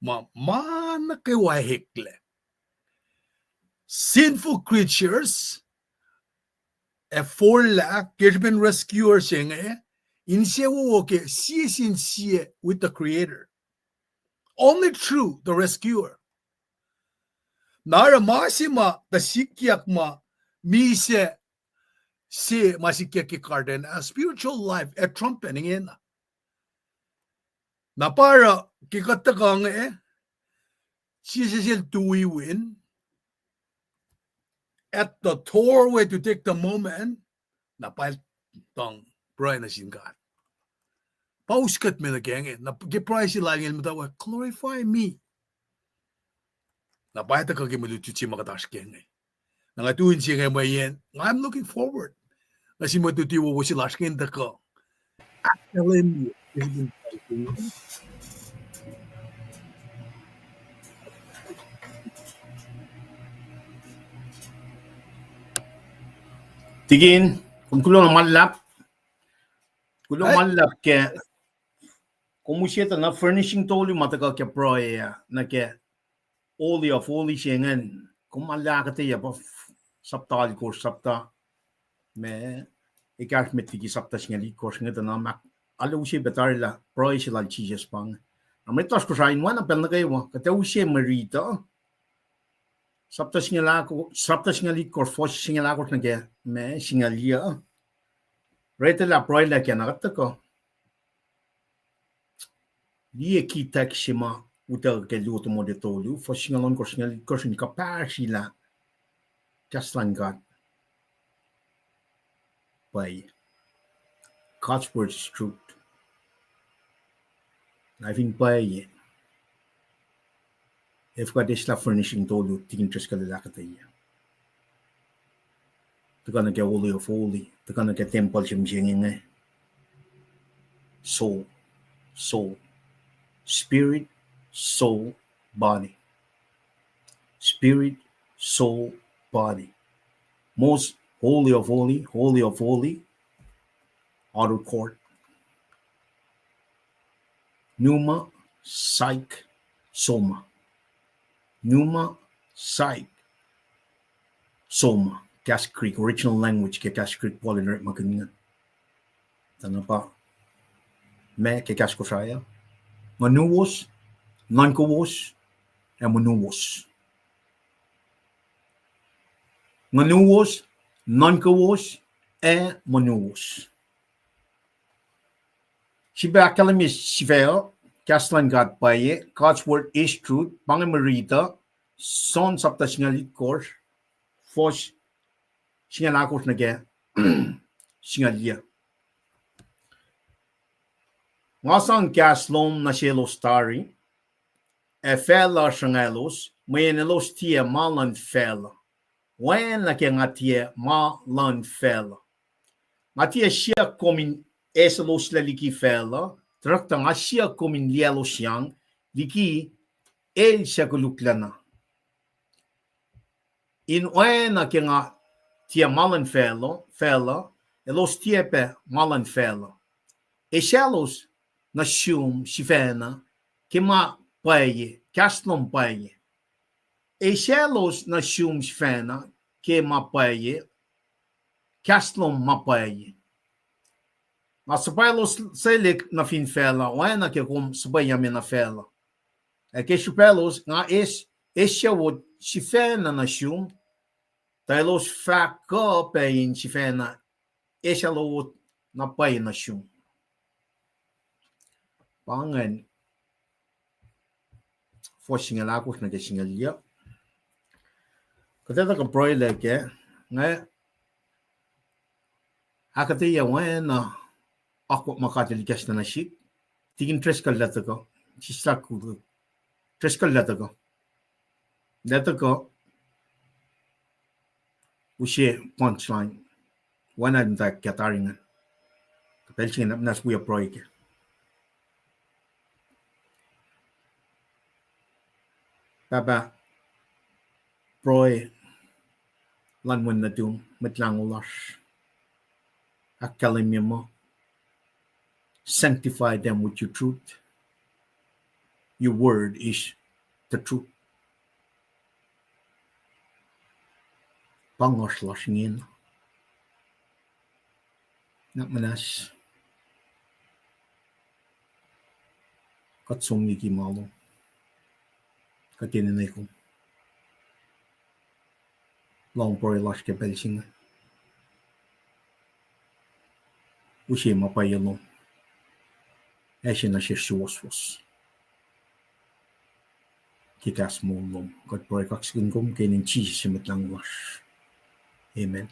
ma, ma nuh kwewa eklac. Sinful creatures ac forlah ke srihpen rescuer se inge, insewowo ke sie sin sie with the Creator. Only through the rescuer. Na oruh ma se ma tuh sikyak ma misac se ma sikyak ke garden ah, spiritual life ac trumpet ingena. Na pa oruh ke kuht tuhkuh inge, Jisus el tui win at the doorway to take the moment, na pa el tuhng pruhe nuh sin God. Pa us kuht me nuh ke inge, na ke pruhe se lal inge el muhtwacwacack, glorify me. Na pa tuhkuh ke mwe lutlut se ma kuht oasr ke inge. Na nga tui inse inge mweyen, I'm looking forward nuh sin mwe luti wowo se lasr inge in tuhkuh ahkkahlwemye. Tikin, kom kuloh na ma luhlahp. Kuloh ma luhlahp ke kom use tuh na furnishing tolu ma tuhkuh ke pruhe ah, nuh ke Holy of Holies se ingacn. Kom ma luhlahp kuhtuh pa sapta alkosr, sapta ma, ekahsr met liki sapta singucul itkohsr inge tuh na ma, arlac use pac tari lah pruhe se lal Jisus pa inge. Na mwet lasr Kosrae in oacna pacl nuh kwewa, kuht ac use mwe riti uh. Sapta singucul ahko-, sapta singucul itkohsr, fuhs singucul ahkosr nuh ke ma, singucul yuh. Retelah pruhelah ke na kuht tuhkuh liye ki text se ma utuckuh ke Luo Timothy tolu, fuhs singucul ohnkohsr, singucul itkohsr in kuhpahsryelah kahs luhn God pwacye. God's word is truth. Na fin pwacye, ac fuhkah eslah furnishing tolu, tikin Driscoll el ahkuhtweyac. Tuhkuh nuh ke Holy of Holy, tuhkuh nuh ke tempuhl se mihsenge inge. Soul, soul, spirit, soul, body. Spirit, soul, body. Most holy of holy, holy of holy, outer court. Pneuma, psyche, soma. Pneuma, psyche, soma. Kahs Greek, original language ke kahs Greek Paul el orekmakihn inge. Tuh na pa ma ke kahs Kosrae uh: ngunuwos, nuhnkowos, ac monuwos. Ngunuwos, nuhnkowos, ac monuwos. Srihpac ahkkahlwemye sifac uh, kahs luhn God pwacye, God's word is truth, pa inge mwe riti uh, John sapta singucul itkohsr, fuhs singucul ahkosr nuh ke singucul yuh. Nga sang kahs lom nuh selos tari, ac facluh sruhngaclos, mweyen elos tiac ma luhn facluh, oacna ke nga tiac ma luhn facluh. Nga tiac siyuck kom in eseloslac liki facluh, tuhsruhktuh nga siyuck kom in liyaclosyang liki el suc koluklacna. In oacna ke nga tiac ma luhn facluh, facluh, elos tiac pac ma luhn facluh. Esaclos nuh sum sifacna ke ma pwacye, kahs lom pwacye. Esaclos nuh sum sifacna ke ma pwacye, kahs lom ma pwacye. Nga suhpwacloslac nuh fin facluh, oacna ke kom suhpweyucme nuh facluh. Ac ke srihpaclos nga eis, eis sucu sifacna nuh sum, tuh elos fahk kuh pac in sifacna eis sucu na pwacye nuh sum. Pa ingacn, fuhs singucul ahkosr nuh ke singucul yuh. Kuht ac tuhkuh pruhelah kac, nga ahkuhtweyac oacna akwuck ma God El ikacslah nuh sihk. Tikin Driscoll lah tuhkuh, sislah ku-, Driscoll lah tuhkuh. Lah tuhkuh, use punchline. Oacna muhta ke tari inge. Pacl se inge na muhnahs wi pruhe kac. Pahpah, pruhe luhn Wen nuhtum, Mwet Lahngo lasr, ahkkahlwemye muh, sanctify them with your truth. Your word is the truth. Pa nguhsr lasr ingena. Na muhnahs, kuht som liki ma lom. Kuht enenuh kom. Lohng pruhe lasr ke pacl se inge. Use ma pwacye lom. Ac se nuh sesr suwohswohs ke kahs moul lom. Kuht pruhe kaksakihn kom ke inen Jisus Mwet Lahngo lasr. Amen.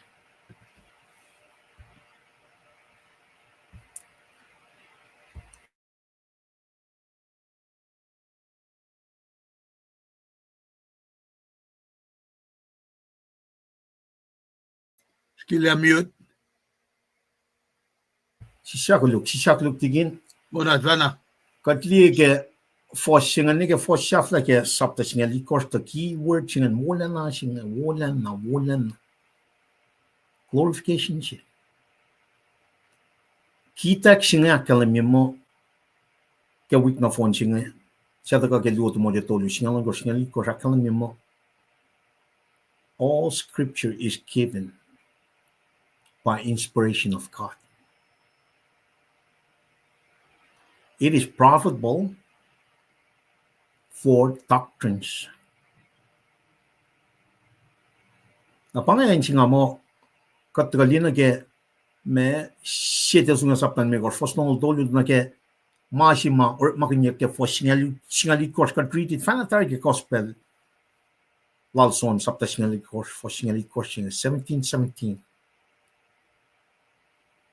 Skill mute. Sisya koluk, sisya koluk tikin. Kuht liye ke fuhs se inge, ke fuhs sahflah ke sapta singucul itkohsr, the key word se inge, wolacna se inge, wolacna, wolacna. Glorification se. Key text se inge ahkkahlwemye muh, ke wik nohfohn se inge, suc tuhkuh ke Luo Timote tolu, singucul ohnkohsr, singucul itkohsr, ahkkahlwemye muh All scripture is given by inspiration of God. It is profitable for doctrines. Na pa inge acn se nga muh kuht tuhkuh liye nuh ke ma sie Tesalonika sapta limekohsr, fuhs longoul tolu nuh ke ma se ma orekmakihnyuck ke fuhs singucul itkohsr, kuht riti fahna tari ke gospel lal John sapta singucul itkohsr, fuhs singucul itkohsr, seventeen seventeen.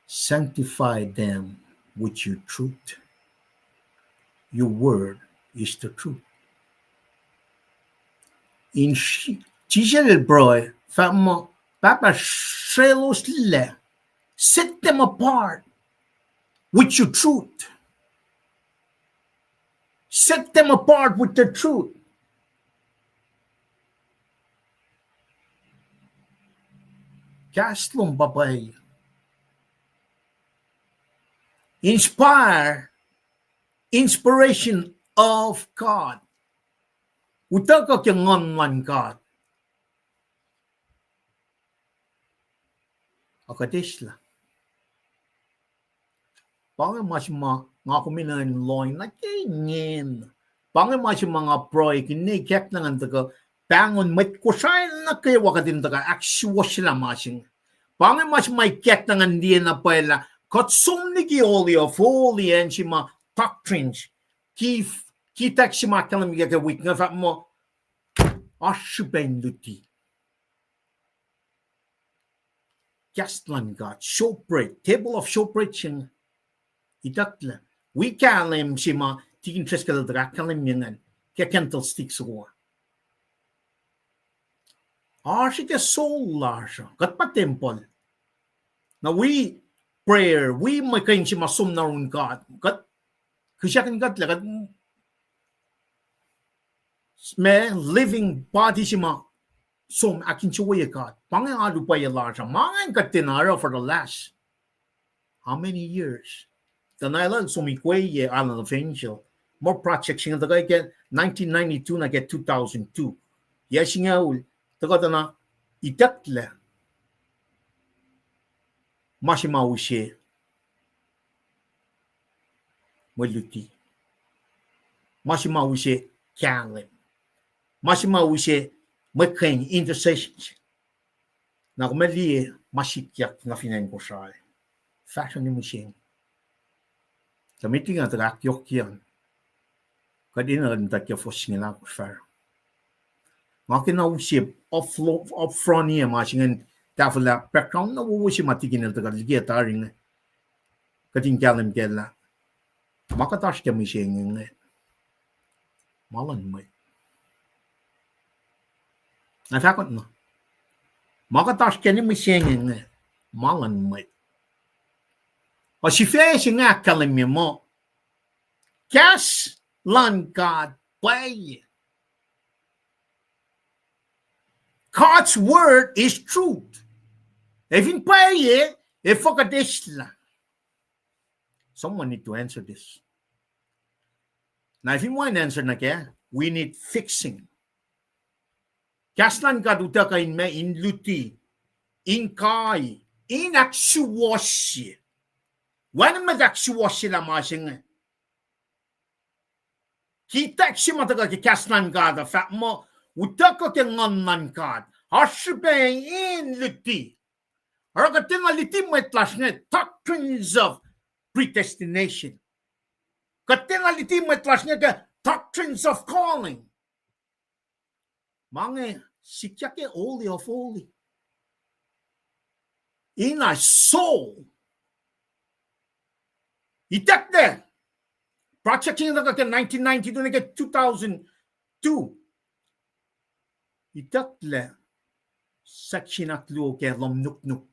Sanctify them with your truth. Your word is the truth. In Jisus el pruhe, fahk muh, Pahpah, sreloslac, set them apart with your truth. Set them apart with the truth. Kahs lom pa pwacye. Inspire, inspiration of God. Utuckuh ke Nguhn luhn God. Ac kuht eslah. Pa inge ma se ma nga kom in lohng nuh ke ingena. Pa inge ma se ma nga pruhekihn, ikacklah ngan tuhkuh pahngon mwet Kosrae nuh kwewa kuht in tuhkuh ahksuwohsyelah ma se inge. Pa inge ma se ma ikacklah ngan liye na pwacye lah kuht som liki Holy of Holy, acn se ma doctrines, ki, kitak se ma ahkkahlwemye ke wik inge fahk muh, oasr srihpac in luti. Kahs luhn God, showbread, table of showbread se inge. Itucklac, wi kahlwem se ma Tikin Driscoll el tuhkuh ahkkahlwemye ingacn ke candlestick soko. Oasr ke soul lasr uh, kuht pa tempuhl. Na wi prayer, wi mwe kuh in se ma som nuh yurin God, kuht kihsakihn kuhtlac, kuht ma living body se ma som ahkinsewowoye God. Pa inge alu pwacye lasr uh. Ma ingacn kuht tiacna oruh for the last how many years? Tuh na el som ikweye Island of Angel, muh project se inge tuhkuh ke nineteen ninety-two nuh ke two thousand two. Yac singucul, tuhkuh tuh na itucklac ma se ma use mwe luti, ma se ma use kahlwem, ma se ma use mwe kuh in intercession. Na kom liye ma sikyak nuh fin acn Kosrae fahsruh ni mihsenge. Tuh meeting uh tuhkuh ahkyohkyang, kuht enenuh in muhta ke fuhs singucul ahkosr fahsruh. Nga ke na use up front uh ma se ingacn tahfwelah background na wowo se ma Tikin el tuhkuh liki tari inge. Kuht in kahlwem kac lah ma kuht oasr ke mihsenge inge, ma luhn mwet. Na fahkot na, ma kuht oasr ke mihsenge inge, ma luhn mwet. Ac sifac se inge ahkkahlwemye muh kahs luhn God pwacye. God's word is truth. Ac fin pwacye, ac fuhkah eslah? Someone need to answer this. Na fin wacngihn answer nuh kac, we need fixing. Kahs luhn God utuckuh in ma, in luti, in kai, in ahksuwohsye. Wacngihn mwet ahksuwohsyelah ma se inge. Kitak se ma tuhkuh ke kahs luhn God uh fahk muh, utuckuh ke Nguhn luhn God, oasr srihpac in luti. Oruh kuht tiacna luti mwet lasr inge doctrines of predestination. Kuht tiacna luti mwet lasr inge ke doctrines of calling. Ma inge sikyak ke Holy of Holy in a soul. Itucklac, project se inge tuhkuh ke nineteen ninety-two nuh ke two thousand two. Itucklac section ahkluo ke lohm nuknuk,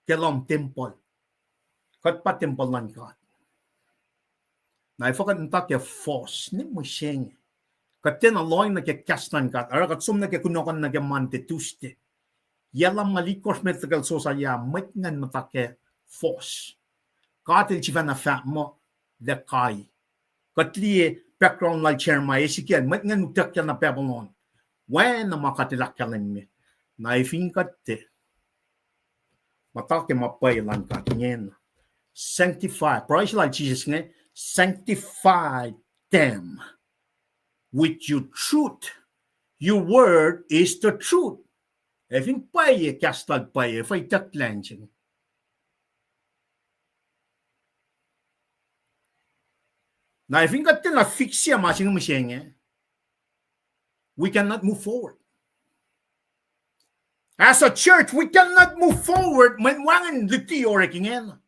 ke lohm tempuhl. Kuht pa tempuhl luhn God. Na efuh kuht muhta ke force ni mihsenge? Kuht tiacna lohng nuh ke kahs luhn God, oruh kuht som nuh ke kunohkohn nuh ke Monday, Tuesday. Yac lumngaul itkohsr met liki Josiah, mwet ingacn muhta ke force. God el sifacna fahk muh, lac kai. Kuht liye background lal Jeremiah, Ezekiel, mwet ingacn utuckyang nuh Babylon. Oacna ma God el ahkkahlwemye. Na efin kuht tiac muhta ke ma pwacye luhn God ingena, sanctify, pruhe se lal Jisus inge, sanctify them with your truth. Your word is the truth. Efin pwacye, kahs lal pwacye, fah itucklac in se inge. Na efin kuht tiacna fix-i ma se inge mihsenge, we cannot move forward. As a church, we cannot move forward mweyen wacngihn luti orek ingena.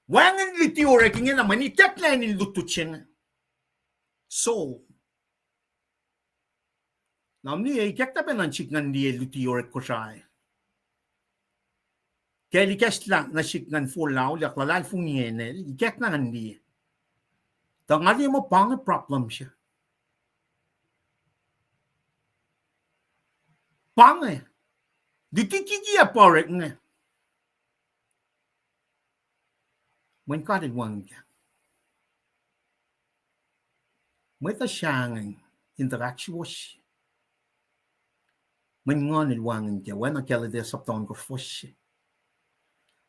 Wacngihn luti orek ingena mweyen itucklac in lutlut se inge. So, na mihsenge ikackna pacna in sik ngan liye luti orek Kosrae. Ke el ikacslah nuh sihk ngan forlah auliyak luhlahlfongi inge, el ikackna ngan liye. Tuh nga liye muh pa inge problem se. Pa inge. Luti kikiacp pa orek inge. Mweyen God El wacngihn kac. Mwet uh sahngweng in tuh ahksuwohsye. Mweyen Nguhn El wacngihn kac, oacna Galatia sapta ohnkohsr fuhs se.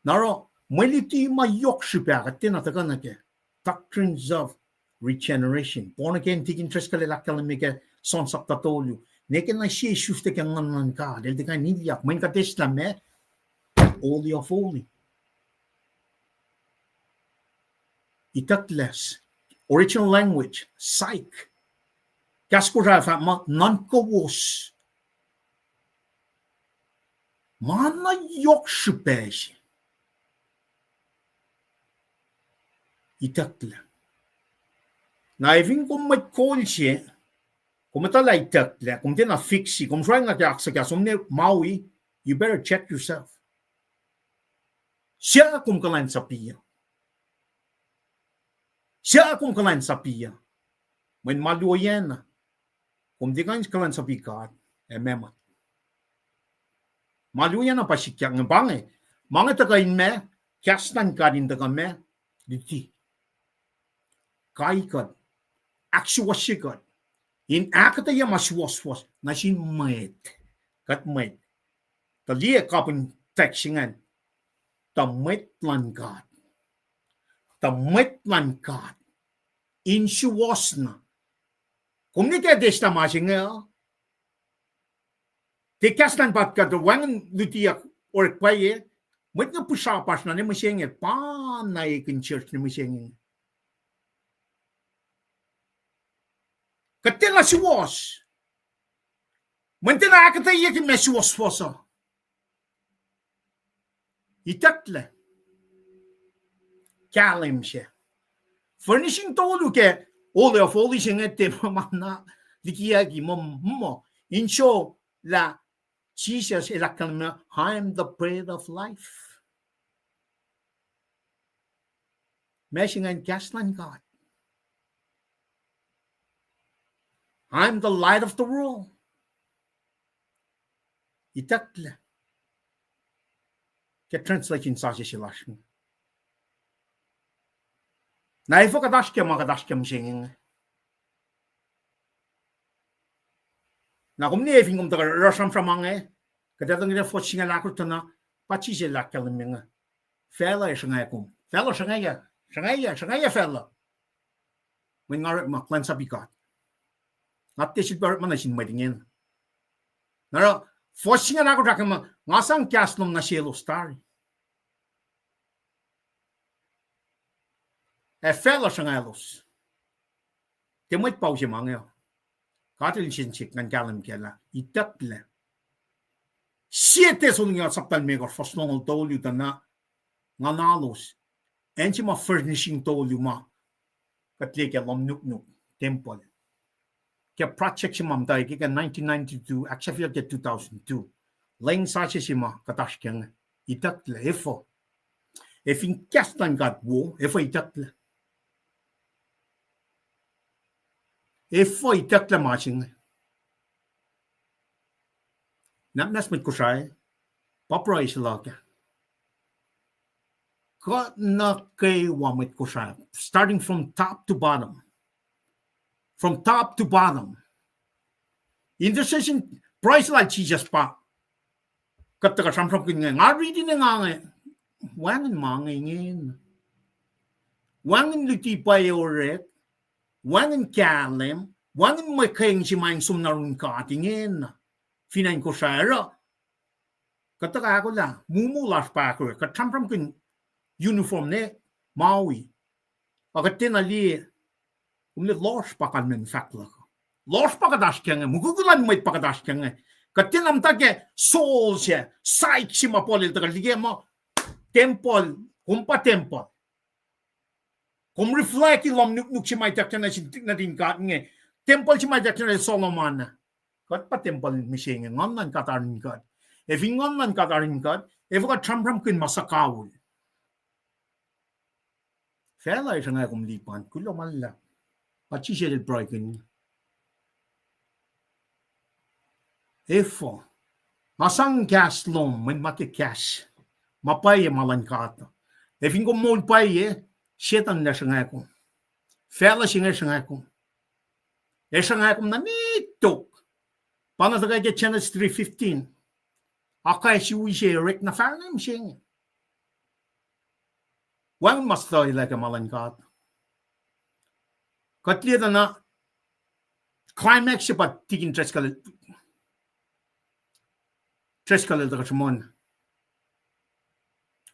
Na oruh, mwe luti ma yohk srihpac kuht tiacna tuhkuh nuh kac, doctrines of regeneration. Born again, Deacon Driscoll el ahkkahlwemye ke John sapta tolu. Nwe ke na sie sifilpac ke Nguhn luhn God, el tiac kuh in ilyak, mweyen kuht eislah ma, Holy of Holy. Itucklac. Original language, psych. Kahs Kosrae fahk muh nuhnkowos. Ma na yohk srihpac se. Itucklac. Na efin kom mwet kol se, kom etuh lah itucklac, kom tiacna fix-i, kom sruhna ke aksuhkahs, kom ne Maui, you better check yourself. Suc kom kuhlwacnsapuh? Suc kom kuhlwacnsapuh? Mweyen ma luo oacna, kom tiac kuh in kuhlwacnsapuh God ac meac ma. Ma luo oacna pa sikyak inge pa inge. Ma inge tuhkuh in ma, kahs luhn God in tuhkuh ma, luti. Kai kuht, ahksuwohsye kuht, in ahkuhtweyac ma suwohswohs nuh sin mwet, kuht mwet. Tuh liye kapihn text se ingacn, tuh mwet luhn God. Tuh mwet luhn God. In suwohs na. Kom ne ke etuh lah ma se inge uh, tiac kahs luhn God kuh tuh wacngihn lutiyuck orek pwacye, mwet inge pihsrapasr na ne mihsenge, pa na ekihn church ne mihsenge. Kuht tiacna suwohs. Mweyen tiacna ahkuhtweyac ke ma suwohswohs uh. Itucklac. Kahlwem se. Furnishing tolu ke Holy of Holies se inge tiac ma na likiyucki muh, muh in srihke lah Jisus el ahkkahlwemye, I am the bread of life. Ma se ingacn kahs luhn God. I am the light of the world. Itucklac. Ke translation sasuc se lasr inge. Na efuh kuht oasr ke ma kuht oasr ke mihsenge inge. Na kom ne fin kom tuhkuh oruh sramsram inge, kuht etuh ke fuhs singucul ahkosr tuh na, pa Jisus el ahkkahlwemye inge. Facluh ac sruhngwac kom. Facluh sruhngwacyuc, sruhngwacyuc, sruhngwacyuc facluh. Mweyen nga orekma kuhlwacnsapuh God. Nga tiac sulpac orekma nuh sin mwet ingena. Na oruh, fuhs singucul ahkosr ahkkahlwemye, nga sang kahs lom nuh selos tari. Ac facluh sruhngwaclos. Tiac mwet pa use ma inge uh. God el sensen ngan kahlwem kac lah itucklac. Sie Thessalonians sapta limekohsr fuhs longoul tolu tuh na, nguhnalos, acn se ma furnishing tolu ma kuht liye ke lohm nuknuk, tempuhl. Ke project se ma muhtwacwacack ke nineteen ninety-two, ahksahfyelah ke two thousand two. Lwen sasuc se ma kuht oasr ke inge, itucklac, efuh. Ac fin kahs luhn God wo, efuh itucklac. Efuh itucklac ma se inge. Nwacsnwacs mwet Kosrae, pa pruhe se luhk ah. Kuht nuh kwewa mwet Kosrae, starting from top to bottom. From top to bottom. Intercession, Pruhe se lal Jisus pa, kuht tuhkuh sramsramkihn inge, nga riti ne nga inge, wacngihn ma inge ingena. Wacngihn luti pwacye orek, wacngihn kahlwem, wacngihn mwe keng se ma in som nuh yurin God ingena. Fin acn Kosrae oruh, kuht tuhkuh ahkolah, mumu lasr pa ahkolah, kuht sramsramkihn uniform ne Maui. Ac kuht tiacna liye, kom liye lohsr pa kalmacn fahk luhk. Lohsr pa kuht oasr ke inge, mukwikwi luhn mwet pa kuht oasr ke inge. Kuht tiacna muhta ke soul se, psyche se ma Paul el tuhkuh liki muh tempuhl, kom pa tempuhl. Kom reflect lohm nuknuk se ma ituckyang nuh sin, nuhtin God inge. Tempuhl se ma ituckyang nuh Solomon ah. Kuht pa tempuhl mihsenge, Nguhn luhn God oan kuht. Ac fin Nguhn luhn God oan kuht, efuh kuht sramsramkihn ma suhkawihl? Facluh ac sruhnga kom lipan, kuloh ma luhlahp. Pa Jisus el pruhekihn. Efuh? Nga sang kahs lom, mweyen ma ke kahs ma pwacye ma luhn God. Ac fin kom moul pwacye, Setuhn el ac sruhnga kom. Facluh se inge sruhnga kom. Ac sruhnga kom nuh met tok. Pa na tuhkuh ke Genesis three fifteen. Akacsruhi se orekma fahsr inge mihsenge. Wacngihn ma suhtuhulah ke ma luhn God. Kuht liye tuh na climax se pa tikin Driscoll, Driscoll el tuhkuh sruhmuhn.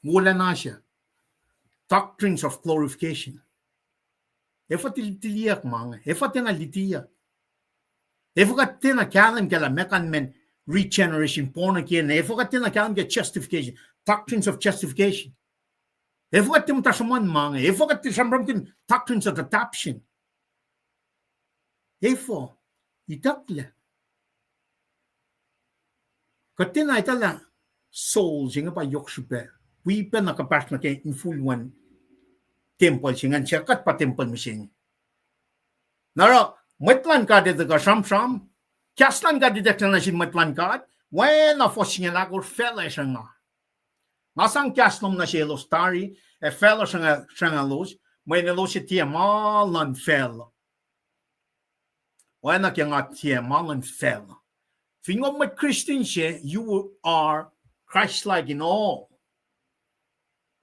Wolacna se. Doctrines of glorification. Efuh til-, tiliyuck ma inge? Efuh tiacna lutiyuck? Efuh kuht tiacna kahlwem ke lah meac kalmacn regeneration, born again? Efuh kuht tiacna kahlwem ke justification, doctrines of justification? Efuh kuht tiac muhta sruhmuhn ma inge? Efuh kuht tiac sramsramkihn doctrines of adoption? Efuh? Itucklac. Kuht tiacna etuh lah soul se inge pa yohk srihpac. Wi pac na kuhpahsr nuh ke infulwen tempuhl se ingacn, suc kuht pa tempuhl mihsenge. Na oruh mwet luhn God etuh kuh sramsram, kahs luhn God ituckyang nuh sin mwet luhn God, oacna fuhs singucul ahkosr, facluh ac sruhnga. Nga sang kahs lom nuh selos tari, ac facluh sruhnga-, sruhngalos, mweyen elos ac tiac ma luhn facluh. Oacna ke nga tiac ma luhn facluh. Fin kom mwet Christian se, you are Christ-like in all.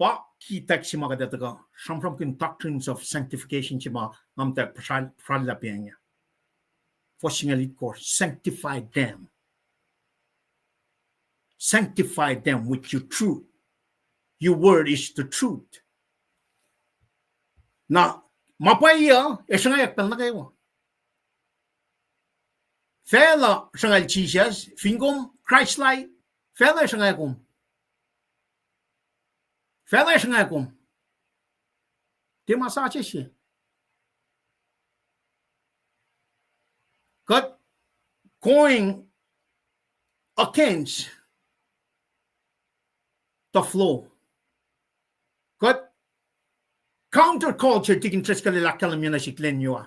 Pa key text se ma kuht ac tuhkuh sramsramkihn doctrines of sanctification se ma nga muhta puhsral-, puhsrallah pac inge. Fuhs singucul itkohsr, sanctify them. Sanctify them with your truth. Your word is the truth. Na, ma pwacye uh, ac sruhngwacyuck pacl nuh kwewa. Facluh sruhnga Jisus, fin kom Christ-like, facluh sruhnga kom. Facluh sruhnga kom. Tiac ma sasuc se. Kuht going against the flow. Kuht counterculture, tikin Driscoll el ahkkahlwemye nuh sihk lwen uh.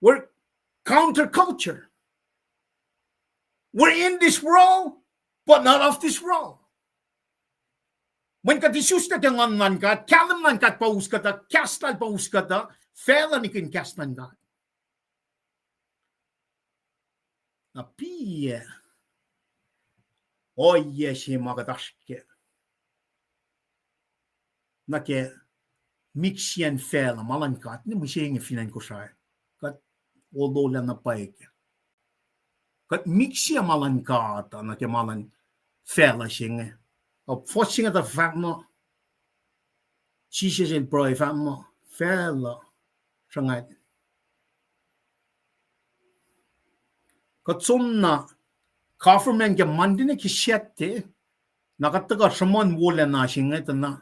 We're counterculture. We're in this world, but not of this world. Mweyen kuht isuslac ke Nguhn luhn God, kahlwem luhn God pa us kuhtuh, kahs lal pa us kuhtuh, facluh nihkihn kahs luhn God. Na piyac ohiyac se ma kuht oasr kac nuh ke mixiyacn facluh, ma luhn God, ne mihsenge fin acn Kosrae. Kuht olwelah na pwacye kac. Kuht mixiyuc ma luhn God uh nuh ke ma luhn facluh se inge. Fuhs se inge tuh fahk muh, Jisus el pruhe fahk muh, facluh sruhnga. Kuht som na government ke Monday nuh ke Saturday, na kuht tuhkuh sruhmuhn wolacna se inge tuh na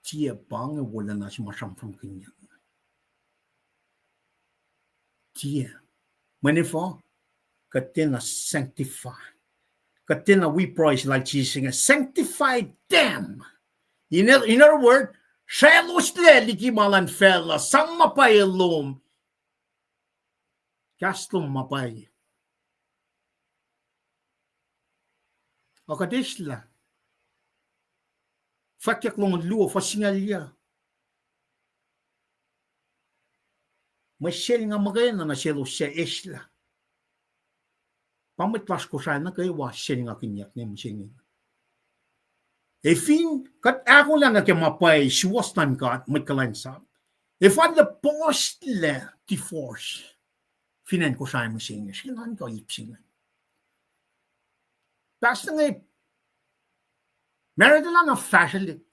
tiac pa inge wolacna se ma sramsramkihnyuck. Tiac. Mweyen efuh? Kuht tiacna sanctify. Kuht tiacna wi pruhe se lal Jisus inge, sanctify them. In, in other words, sracloslah liki ma luhn facluh, sang ma pwacye lom. Kahs lom ma pwacye. Ac kuht eslah. Fwackyuck longoul luo, fuhs singucul yac. Mwe selnga muhkwena nuh selos suc eslah. Pa mwet lasr Kosrae nuh kwewa selngakihnyuck ne mihsenge. Ac fin kuht ahkolah nuh ke ma pwacye suwohs luhn God, mwet kuhlwacnsap, ac fal puhslac divorce fin acn Kosrae mihsenge, srihke nuhnkuh ip se inge. Pastor inge, marriage lal na fahsrwelihk.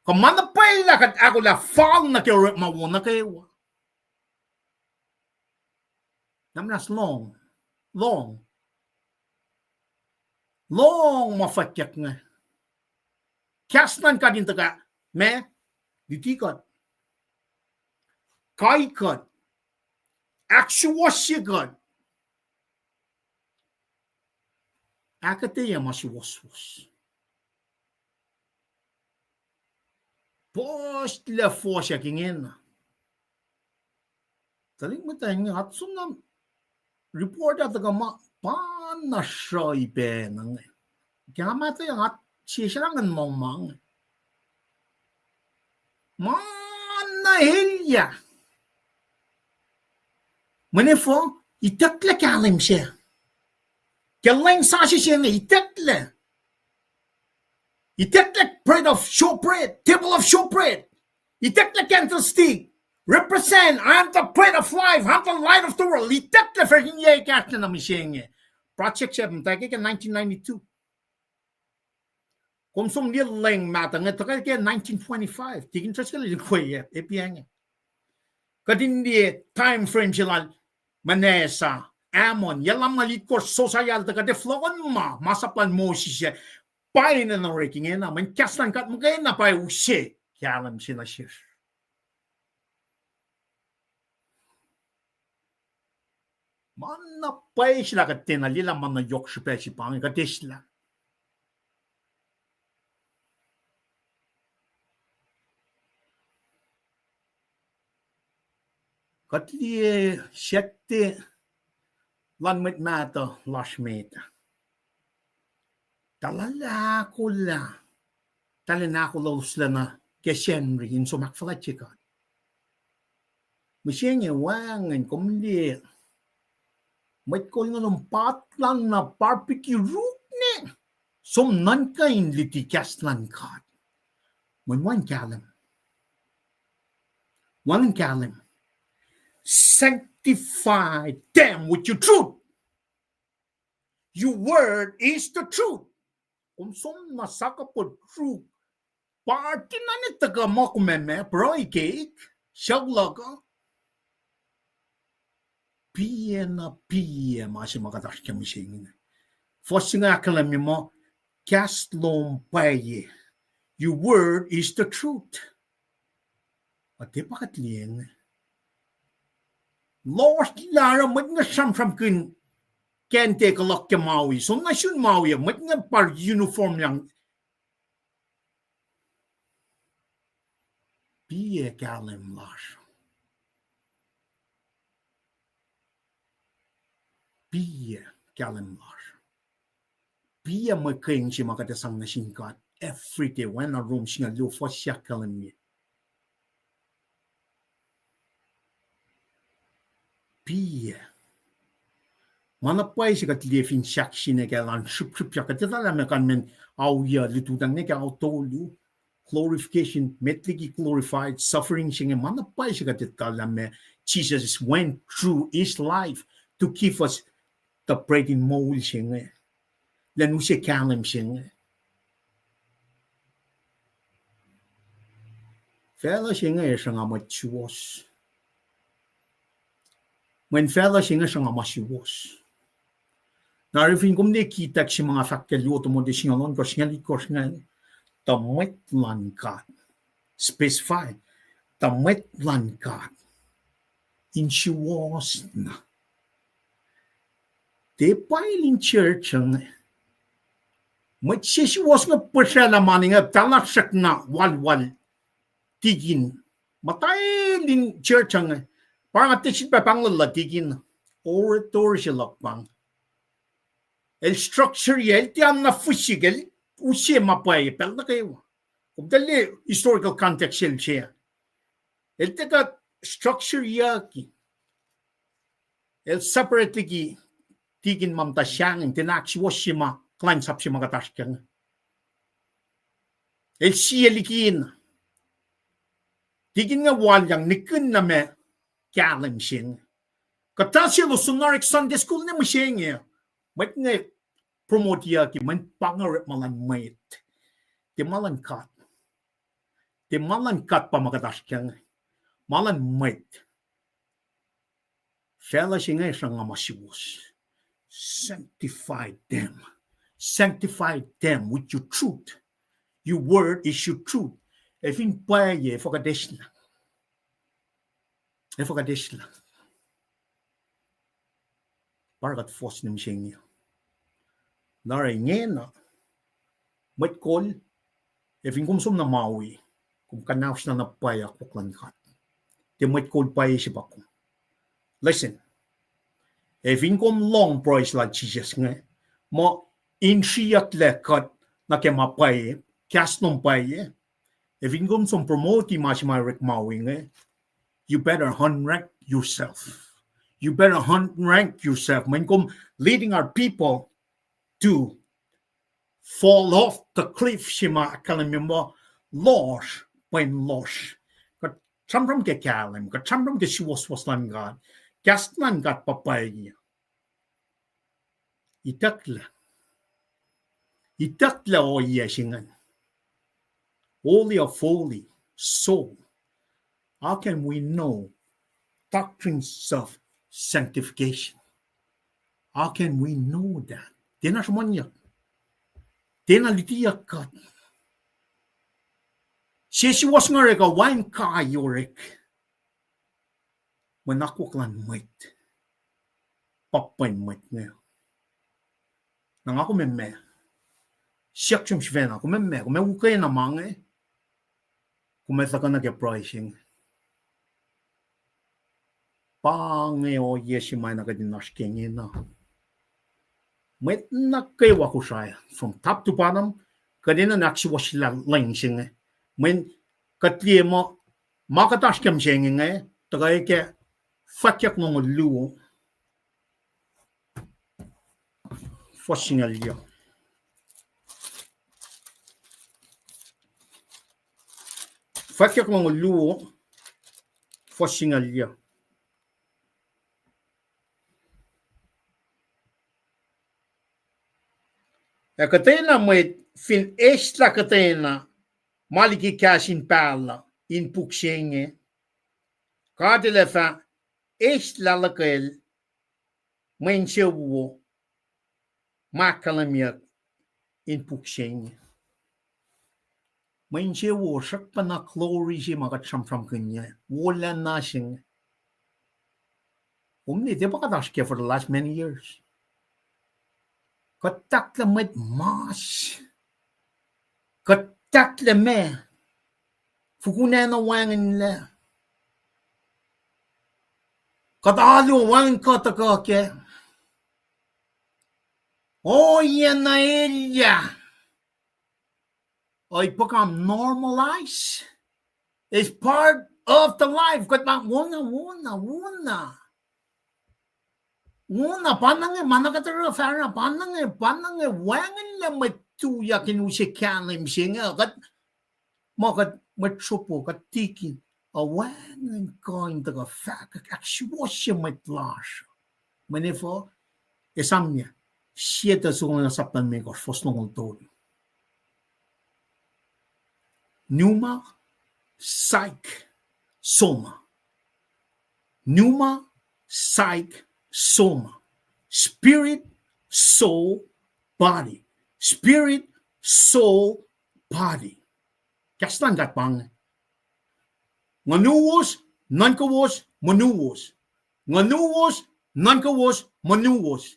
Kuh ma na pwacye lah kuht ahkolah fal nuh ke orekma wo nuh kwewa. Na muhnahs lohng, lohng, lohng ma fwackyuck inge. Kahs luhn God in tuhkuh, ma, luti kuht, kai kuht, ahksuwohsye kuht, ahkuhtweyac ma suwohswohs. Puhslac fohsack ingena. Tuhlihk muhtwacn inge, nga som na report ah tuhkuh ma pa na sruh ipac na inge. Ke nga mahtuh, nga sesr lah ngan lohng ma inge. Ma na elyah. Mweyen efuh, itucklac kahlwem se. Ke lwen sasuc se inge, itucklac. Itucklac bread of showbread, table of showbread. Itucklac candlestick. Represent, I am the bread of life, I am the light of the world. Itucklac fahsr in yac ekahsr na mihsenge. Project se muhtwacwacack ke nineteen ninety-two. Kom som liye lwen mahtuh inge tuhkuh ke nineteen twenty-five, tikin treskel in kweyac, epi inge. Kuht in liye time frame se lal Manasseh, Amon, yac lumngaul itkohsr, Josiah el tuh kuht ac fohlohkohnma masap lal Moses ah, pa enenuh orek ingena, mweyen kahs luhn God muhkwena pa use kahlwem se nuh sesr. Ma na pwacye se lah kuht tiacna liyelah ma na yohk srihpac se pa inge kuht eslah. Kuht liye sactte luhn mwet mahtuh lasr met ah, tuh lal ahkolah, tuh lal ahkolah loslac nuh ke Sacnri in som ahkfuhlwactye God. Mihsenge wacngihn kom liye mwet kol inge lom patlan na barbecue ruk ne som nuhnkuh in luti kahs luhn God. Mweyen wacngihn kahlwem. Wacngihn kahlwem. Sanctify them with your truth. Your word is the truth. Kom som na sakapot ruk. Party na ne tuhkuh ma kom ac ma pruhe keik, suc luhk uh. Piyac na piyac ma se ma kuht oasr ke mihsenge. Fuhs se inge ahkkahlwemye muh kahs lom pwacye. Your word is the truth. Kuht tiac pa kuht liyacacng. Lohsrlah oruh mwet inge sramsramkihn kacnte kuh luhk ke Maui. Som na sun Maui ah, mwet inge pa uniform yang. Piyac kahlwem lasr? Piyac kahlwem lasr? Piyac mwe keng se ma kuht ac sang nuh sin God every day? Oacna Rom singucul luo fuhs se ahkkahlwemye. Piyac. Ma na pwacye se kuht liye fin sahk se inge ke elan srihpsrihpyak, kuht etuh lah meac kalmacn ao yuc lututacng nuh ke ao tolu, glorification, met liki glorified, suffering se inge, ma na pwacye se kuht etuh lah meac Jesus went through his life to give us the bread in moul se inge, lwen use kahlwem se inge. Facluh se inge sruhnga mwet suwohs. Mweyen facluh se inge sruhnga ma suwohs. Na rufin kom ne kitak se ma nga fahk ke luo Timothy singucul ohnkohsr, singucul itkohsr inge, tuh mwet luhn God. Specify, tuh mwet luhn God in suwohs na. Tiac pwacye in church inge. Mwet se suwohs inge puhsraclah ma inge, talasrek na walwal tikin. Muhta el in church inge. Pa nga tiac sifilpac pahnglah tikin. Orator se luhk pahng. El structure, el tiac na fihsik, el use ma pwacye pacl nuh kwewa. Kom tuh liye historical context sel se. El tiac kuh structure-yucki. El separate liki tikin ma muhta sahngweng, tiacna ahksuwohsye ma kuhlwacnsap se ma kuht oasr kac inge. El sie liki na. Tikin inge walyang nihkihn na ma kahlwem se inge. Kuhtuh selos sun orek Sunday school inge mihsenge. Mwet inge promote-yucki, mweyen pa inge orekma luhn mwet. Tiac ma luhn God. Tiac ma luhn God pa ma kuht oasr kac inge. Ma luhn mwet. Facluh se inge sruhnga ma suwohs. Sanctify them. Sanctify them with your truth. Your word is your truth. Ac fin pwacye, efuh kuht eslah? Efuh kuht eslah? Pa oruh kuht fohs nuh mihsenge. Na oruh ingena, mwet kol, ac fin kom som nuh Maui, kom kuhnahoslah na pwacye akwuck luhn God. Tiac mwet kol pwacye se pa kom. Listen. Ac fin kom lohng pruhe se lal Jisus inge, muh in sriyucklac kuht nuh ke ma pwacye, kahs lom pwacye, ac fin kom som promote ma se ma orek Maui inge, you better unrank yourself. You better unrank yourself. Mweyen kom leading our people to fall off the cliff se ma ahkkahlwemye muh lohsr, pwen lohsr. Kuht sramsram ke kahlwem, kuht sramsram ke suwohswohs luhn God. Kahs luhn God pa pwacye. Itucklac. Itucklac ohiyac se ingacn. Holy of Holy, soul. How can we know doctrines of sanctification? How can we know that? Tiacna sruhmuhnyuck. Tiacna lutiyuck kuht. Sie suwohs inge orek uh, wacngihn kai orek. Mweyen akwuck luhn mwet pa pwen mwet inge. Na nga kom ac ma, siyuck sum sifacna, kom ac ma, kom ac ukwe na ma inge, kom ac tuhkuh nuh ke pruhe se inge. Pa inge ohiyac se ma na kuht in oasr ke ingena. Mwet nuh kwewa Kosrae, from top to bottom, kuht enenuh in ahksuwohsyelah lwen se inge. Mweyen kuht liye muh, ma kuht oasr ke mihsenge inge, tuhkuh ke fwackyuck longoul luo, fuhs singucul yuh. Fwackyuck longoul luo, fuhs singucul yuh. Ac kuhtwena mwet fin eslah kuhtwena ma liki kahs in pahluh in puk se inge, God El ac fah eslah luhkwel mwe insewowo ma ahkkahlwemyeyuck in puk se inge. Mwe insewowo srackpacna glory se ma kuht sramsramkihn inge, wolacna se inge. Kom ne, tiac pa kuht oasr ke for the last many years. Kuht tahklac mwet mas. Kuht tahklac ma, fokun acn uh wacngihnlac. Kuht alu wacngihn kuh tuhkuh kac. Ohiyac na elyah. Ohi puhkam normalize. It's part of the life. Kuht ma wona, wona, wona. Wona, pa na inge, ma na kuht oruh fahsruh, pa na inge, pa na inge wacngihnlac mwet tuyak in use kahlwem se inge, kuht, ma kuht mwet sropo, kuht tikin, uh, wacngihn kuh in tuhkuh fahkwack ahksuwohsye mwet lasr. Mweyen efuh, esamyac, Sie Thessalonians sapta limekohsr, fuhs longoul tolu. Pneuma, psyche, soma. Pneuma, psyche, soma. Spirit, soul, body. Spirit, soul, body. Kahs luhn God pa inge. Ngunuwos, nuhnkowos, monuwos. Ngunuwos, nuhnkowos, monuwos.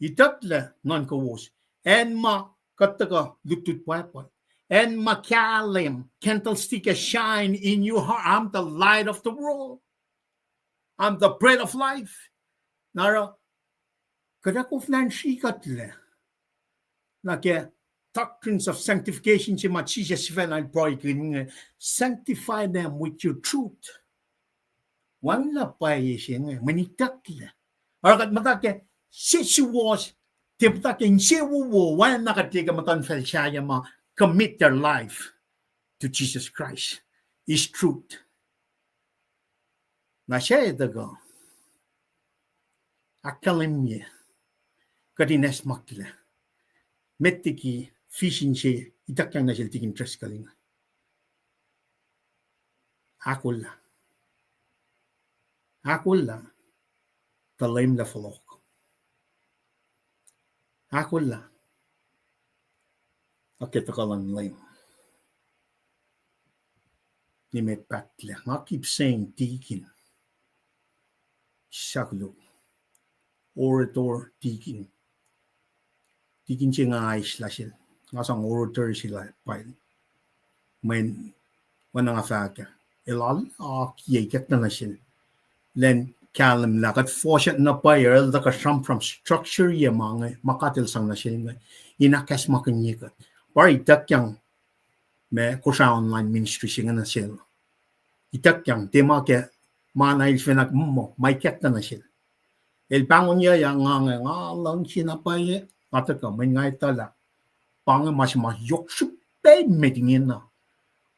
Itucklac nuhnkowos. Acn ma kuht tuhkuh lutlut pwacpa. Acn ma kahlwem, candlestick a shine in your heart. I'm the light of the world. I'm the bread of life. Na oruh, kuht ac koflah in srihkuhtlac nuh ke doctrines of sanctification se ma Jisus sifacna el pruhekihn inge, sanctify them with your truth. Wacngihn na pwacye se inge, mwe nitucklac. Oruh kuht muhta ke sesuwohs, tiac muhta ke insewowo, wacngihn na kuht liye ke muhtuhnfacl sahyac ma commit their life to Jesus Christ, His truth. Na sahyac tuhkuh ahkkahlwemye kuht in acsmaklac met liki vision se ituckyang nuh sel Tikin Driscoll inge. Ahkolah. Ahkolah. Tuh Leum El fohlohk. Ahkolah. Ac ke tuhkuh luhn Leum, nimet pahtlac. Nga keep saying deacon. Sahk luhk. Orator, deacon. Deacon se nga eis lah sel, nga sang orator se lah pwacye. Mweyen, oacna nga fahk ah, el ac akiyac ikacklah nuh sel, lwen kahlwem lah kuht fohsack na pwacye, el tuh kuh sramsram structure ye ma inge, ma God El sang nuh sel inge, in ahkacsmakihnye kuht. Pa ituckyang ma Kosrae Online Ministry se inge nuh sel. Ituckyang tiac ma ke ma na el sifacna muh ma ikacklah nuh sel. El pahngonyucyak nga inge, nga luhngse na pwacye, nga tuhkuh, mweyen nga etuh lah pa inge ma se ma yohk srihpac met ingena.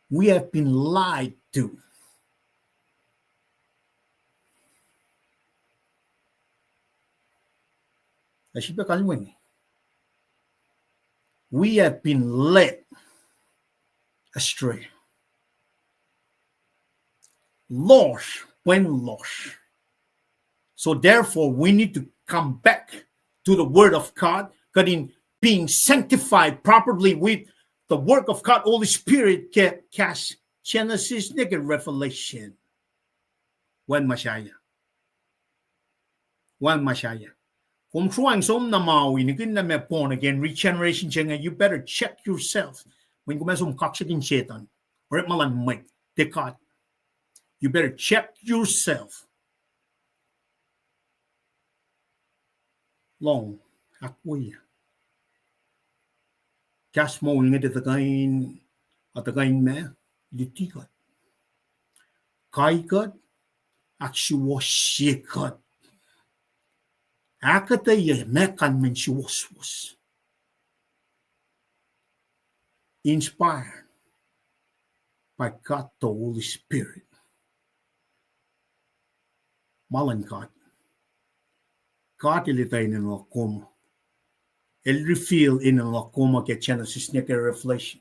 We have been lied to. Ac srihpac kalweni, we have been led astray. Lohsr, pwen lohsr. So therefore, we need to come back to the Word of God, kuht in being sanctified properly with the work of God, Holy Spirit, ke kahs Genesis nuh ke Revelation. Wacngihn ma sahyac. Wacngihn ma sahyac. Kom sruhacng som na ma wi, nihkihn lah meac born again, regeneration se inge, you better check yourself. Mweyen kom ac som kaksakihn Setuhn, orekma luhn mwet, tiac God. You better check yourself. Lohng, ahkwoye. Kahs moul inge tiac tuhkuh in, a tuhkuh in ma, luti kuht, kai kuht, ahksuwohsye kuht, ahkuhtweyac ma kalmacn suwohswohs. Inspired by God the Holy Spirit. Ma luhn God. God El etuh enenuh luhk kom. El reveal enenuh luhk kom ke Genesis nuh ke Revelation.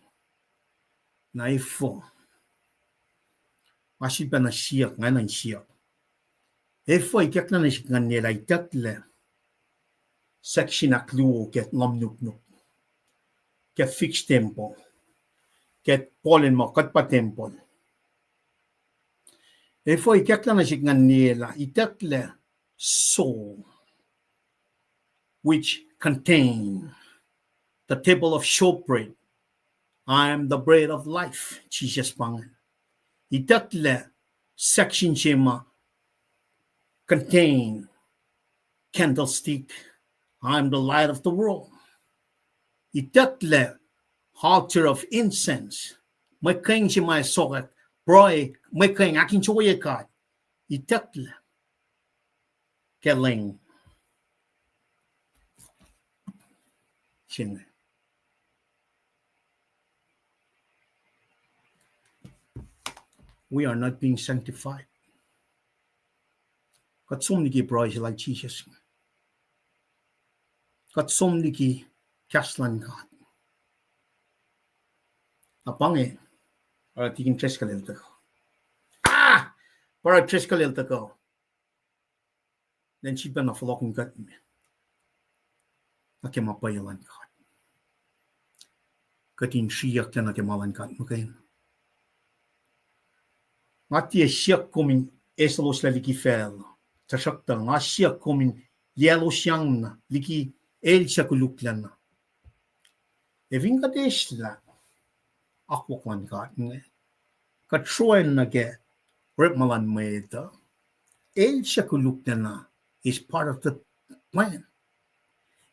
Na efuh, ma sifilpacna siyuck, nga enenuh in siyuck, efuh ikacklah nuh sihk ngan liye lah itucklac section ahkluo ke lohm nuknuk, ke fix temple, ke Paul el muh kuht pa temple. Efuh ikacklah nuh sihk ngan liye lah itucklac soul, which contain the table of showbread, I am the bread of life, Jisus pa inge. Itucklac section se ma contain candlestick, I am the light of the world. Itucklac altar of incense, mwe kweong se ma sokwack, pruhe, mwe kweong ahkinsewowoye God. Itucklac ke leng se inge. We are not being sanctified. Kuht som liki pruhe se lal Jisus. Kuht som liki kahs luhn God. Na pa inge, oruh Tikin Driscoll el tuhkuh. Ah! Pa oruh Driscoll el tuhkuh, lwen sifilpacna fohlohkihn kuht me nuh ke ma pwacye luhn God, kuht in sriyucklac nuh ke ma luhn God muhkwena. Nga tiac siyuck kom in eseloslac liki facluh, tuhsruhktuh nga siyuck kom in liyaclosyang na liki el suc koluklacna. Ac fin kuht eislah akwuck luhn God inge, kuht sroacng nuh ke orekma luhn mwet uh, el suc koluklacna is part of the plan.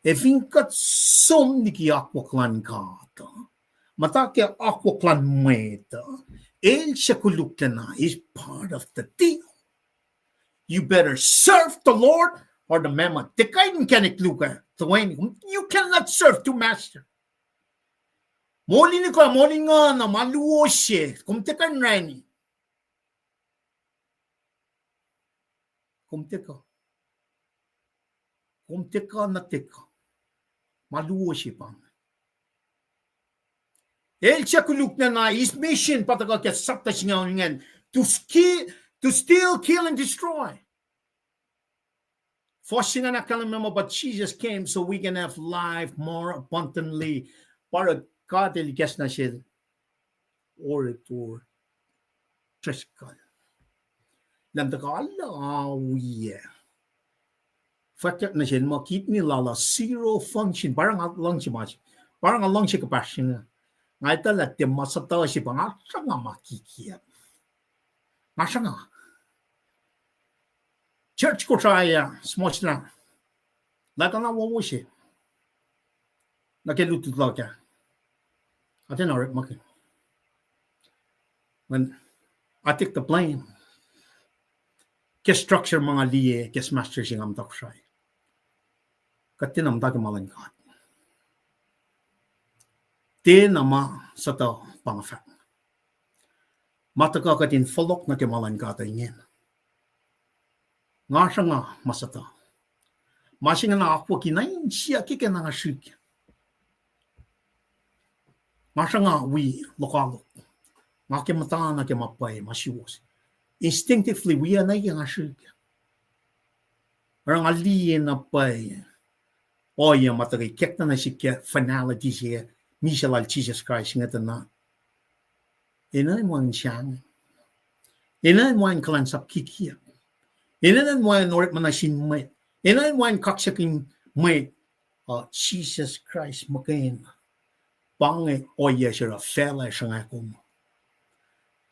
Ac fin kuht som liki akwuck luhn God uh, muhta ke akwuck luhn mwet uh, el suc koluklacna is part of the deal. You better serve the Lord or the mammon. Tiac kuh in inkacnek luhk ah, tuh wacngihn, you cannot serve two master. Molin kuh, molin nguhna, ma luo se, kom tiac kuh in rani. Kom tiac kuh. Kom tiac kuh na tiac kuh. Ma luo se pa inge. El suc koluk na, his mission pa tuhkuh ke sapta singucul ingacn, to ski-, to steal, kill, and destroy. Fuhs se ingacn ahkkahlwemye muh, but Jesus came so we can have life more abundantly. Pa oruh God El ikacsna sel Orator Driscoll. Lah tuhkuh lah wiyac. Fwackyuck nuh sel muh kidney lal uh zero function. Pa oruh nga luhngse ma se. Pa oruh nga luhngse kuhpahsr se inge. Nga etuh lah tiac ma suhtuh se pa nga sruhnga ma kikiacp. Nga sruhnga. Church Kosrae ah, suhmuhslah. Lah kuh na wowo se nuh ke lutlut luhk ah. Atacn orekmakihn. Mweyen I take the blame ke structure ma nga liye ke semester se nga muhta Kosrae. Kuht tiacna muhta ke ma luhn God. Tiacna ma suhtuh pa nga fahk. Ma tuhkuh kuht in fohlohk nuh ke ma luhn God uh ingena. Nga sruhnga ma suhtuh. Ma se inge na akwucki na insiyuck ke na nga srihk. Nga sruhnga wi lokoalok. Nga ke muhta na ke ma pwacye, ma suwohs. Instinctively, wi na ke nga srihk. Oruh nga liye na pwacye ohiyac ma tuhkuh ikackna nuh sihk ke finality se, misac lal Jisus Kraist inge tuh na. Enenuh in wacngihn sahngweng. Enenuh in wacngihn kuhlwacnsap kikiacp. Enenuh in wacngihn orekma nuh sin mwet. Enenuh in wacngihn kaksakihn mwet. Uh, Jisus Kraist muhkwena. Pa inge ohiyac se oruh facluh sruhnga kom.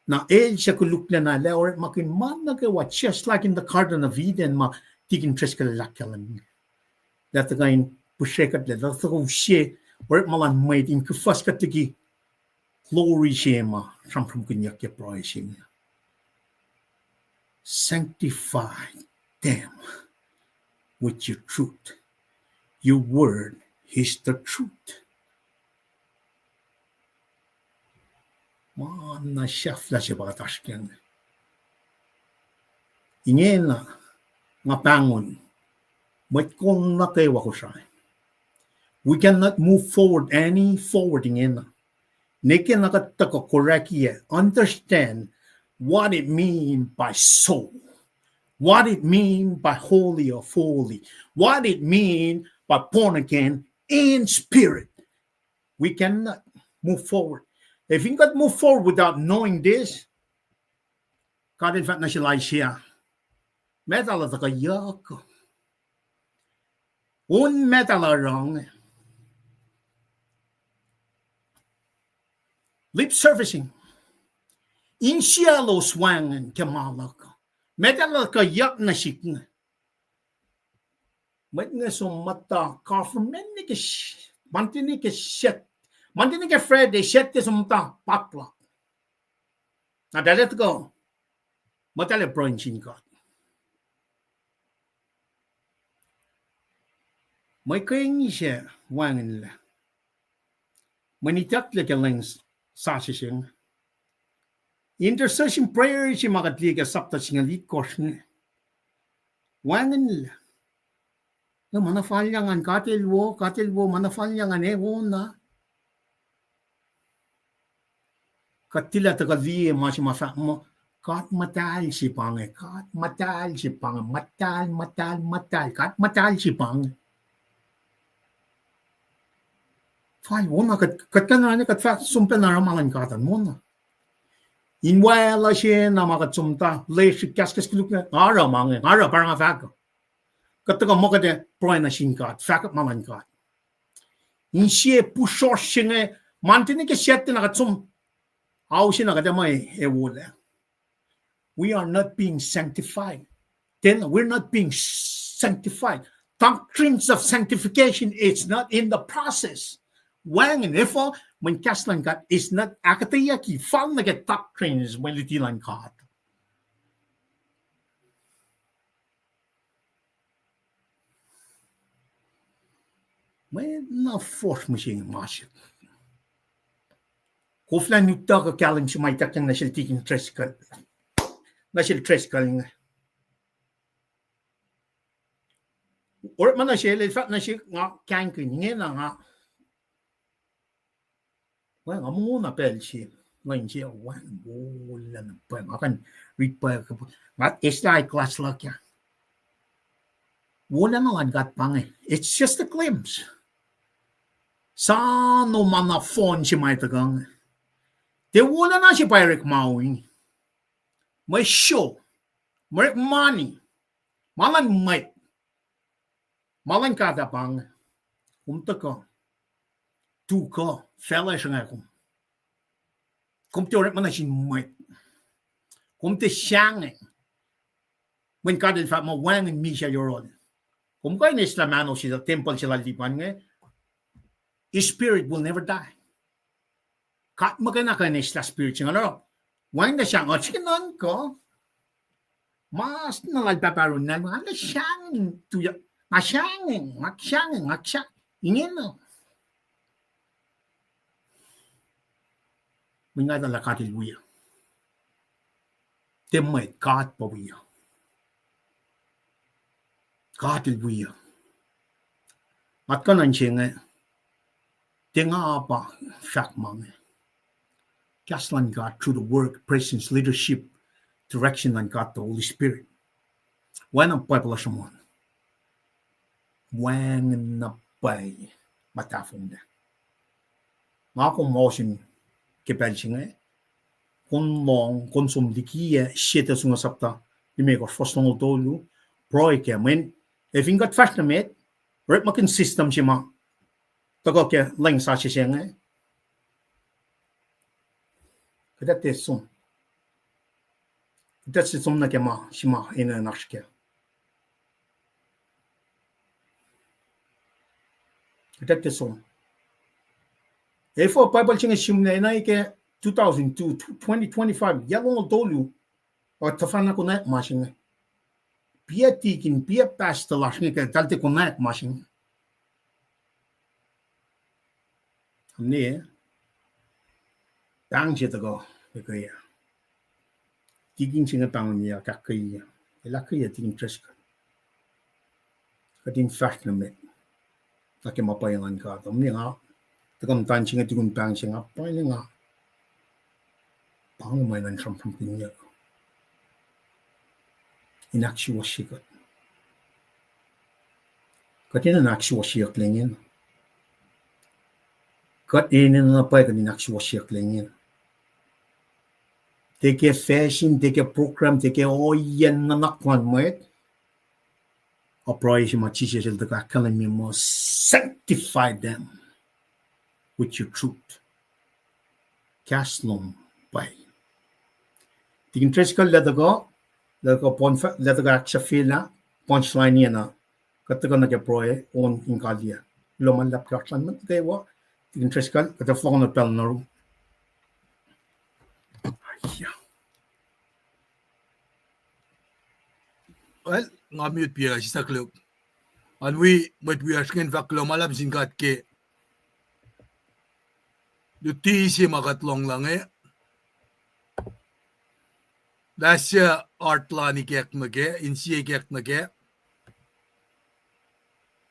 Na el suc koluklacna lah orekmakihn ma nuh kwewa just like in the Garden of Eden ma Tikin Driscoll el ahkkahlwemye. Lah tuhkuh in pihsrekuhtlac, lah tuhkuh use orekma luhn mwet in kuhfuhs kuht liki glory se ma sramsramkihnyuck ke pruhe se inge. Sanctify them with your truth. Your word is the truth. Ma na sahflah se pa kuht oasr kac inge. Ingena nga pahngon mwet kol nuh kwewa Kosrae. We cannot move forward any forward ingena. Nwe ke na kuht tuhkuh koraki, understand what it mean by soul, what it mean by holy of holy, what it mean by born again in spirit. We cannot move forward. If we cannot move forward without knowing this, God El fahk nuh sel Isaiah, metal uh tuhkuh yuck. On metal uh rang. Lip servicing. Insiyaclos wacngihn ke ma luhk. Metal uh kuh yuck nuh sihk inge. Mwet inge som muhta government nuh ke, Monday nuh ke Sat-, Monday nuh ke Friday, Saturday som muhta potluck. Na eltahl tuhkuh muhta lah pruhe sin God. Mwe ke inge wacngihnlac. Mwe nitucklac ke lwen sasuc se inge. Intercession prayer se ma kuht liye ke sapta singucul itkohsr inge. Wacngihnlac. Na ma na fal ngan God El wo, God El wo, ma na fal ngan e wo na. Kuht tilac tuhkuh liye ma se ma fahk muh, God muhtahl se pa inge, God muhtahl se pa inge, muhtahl, muhtahl, muhtahl, God muhtahl se pa inge. Fal wo na kuht, kuht kuh na, kuht fah som pacna oruh ma luhn God an wo na. In wacluh se na ma kuht som muhta, lesrihk kahskahs koluk na, nga oruh ma inge, nga oruh pa nga fahk uh. Kuht tuhkuh muh kuht ac pruhe nuh sin God, fahkwack ma luhn God. Insiyac pusrohsr se inge, Monday nuh ke Saturday na kuht som, ao se na kuht ac ma e wolac. We are not being sanctified. Then we're not being sanctified. Doctrines of sanctification is not in the process. Wacngihn efuh, mweyen kahs luhn God is not ahkuhtweyucki, fal nuh ke doctrines, mwe luti luhn God. Mwe na fohs mihsenge ma se. Koflah in utuckuh kahlwem se ma ituckyang nuh sel Tikin Driscoll. Nuh sel Driscoll inge. Orekma nuh sel, el fahk nuh sihk nga kahingkihn ingena nga. Well, nga mongo na pacl se, lwen se, wacngihn wolacna pweng. Nga kuh in rit pweng, nga eslah class luhk ah. Wolacna luhn God pa inge. It's just a glimpse. Sa no ma na fohn se ma tuhkuh inge. Tiac wolacna se pa orekma inge. Mwe sro, mwe orekma, ma luhn mwet, ma luhn God ah pa inge. Kom tuhkuh, tuhkuh, facluh sruhnga kom. Kom tiac orekma nuh sin mwet. Kom tiac sahngweng. Mweyen God El fahk muh wacngihn misac yohrohl. Kom kuh in eslah mahno se, tempuhl se lal Lipan inge. His spirit will never die. God muhkwena kuh in eslah spirit se inge oruh. Wacngihn na sahngweng, srihke nuhnkuh. Mas na lal pahpah Aaron, na nga sahngweng, tuyak, nga sahngweng, nga sahngweng, nga sahngweng, ingena. Mweyen nga etuh lah God El wi. Tiac mwet, God pa wi. God El wi. Nga kuh in se inge, tiac nga pa fahk ma inge. Kahs luhn God through the work, presence, leadership, direction luhn God the Holy Spirit. Oacna Bible uh sruhmuhn. Wacngihn na pwacye ma tahfonglac. Nga kom ohsun ke pacl se inge, kom lohng, kom som liki ah, Sietuh Sunga sapta limekohsr, fuhs longoul tolu, pruhe kac, mweyen, ac fin kuht fahsr nuh met, orekmakihn system se ma tuhkuh ke lwen sasuc se inge. Kuht ac tiac som. Kuht ac tiac som nuh ke ma, se ma enenuh in oasr kac. Kuht ac tiac som. Efuh Bible se inge sihmlac na ke two thousand two, twenty twenty-five, yac longoul tolu, uh, tuhfahna konwacack ma se inge. Piac tikin, piac pastor lasr inge ke eltahl tiac konwacack ma se inge. Omni, pahng se tuhkuh, tuhkuh ah. Tikin se inge pahngon ah, ahkkweye. El ahkkweye Tikin Driscoll. Kuht in fahsr nuh met. Na ke ma pwacye luhn God. Omni nga, tuhkuh muhta se inge tukun pahng se nga, pwacye nga. Pa inge ma enenuh in sramsramkihnyuck. In ahksuwohsye kuht. Kuht enenuh in ahksuwohsyeyucklac ingena. Kuht enenuh na pwacye kuht in ahksuwohsyeyucklac ingena. Tiac ke fashion, tiac ke program, tiac ke ohiyacn nuhnak luhn mwet. Apruhe se ma Jisus El tuhkuh ahkkahlwemye muh, sanctify them with your truth. Kahs lom pwacye. Tikin Driscoll, lah tuhkuh, lah tuhkuh, lah tuhkuh ahksahfyelah, punchline na, kuht tuhkuh nuh ke pruhe on in kaliyac. Kuloh ma luhlahp ke oasr lun mwet nuh kwewa, Tikin Driscoll, kuht ac fohlohk nuh pacl nuh ru. Well, nga mute piac, sislah kuloh. An wi mwet wiyacsr ingacn fahk kuloh ma luhlahp sin God ke luti se ma kuht lohng lah inge. Lah suc heart lun ikack nuh kac, insiyac ikack nuh kac.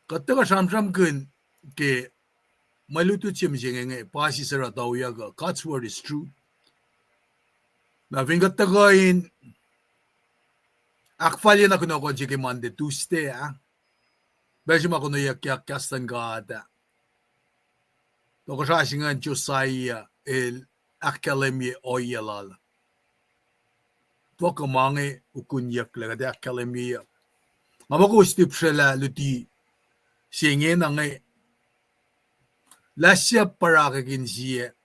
Kuht tuhkuh sramsramkihn ke mwe lutlut se mihsenge inge, pa sisera tauyak uh, God's word is true. Na fin kuht tuhkuh in ahkfalye na kunohkohn se ke Monday, Tuesday ah, pacl se ma konweyuckyak kahs luhn God ah, tohkohsrah se ingacn Josiah el ahkkahlwemye ohiyac lal. Tuhkuh ma inge ukunyucklac, kuht ahkkahlwemye. Nga muh kowos tipsrwelah luti se ingena inge. Lah suc parakwack insiyac.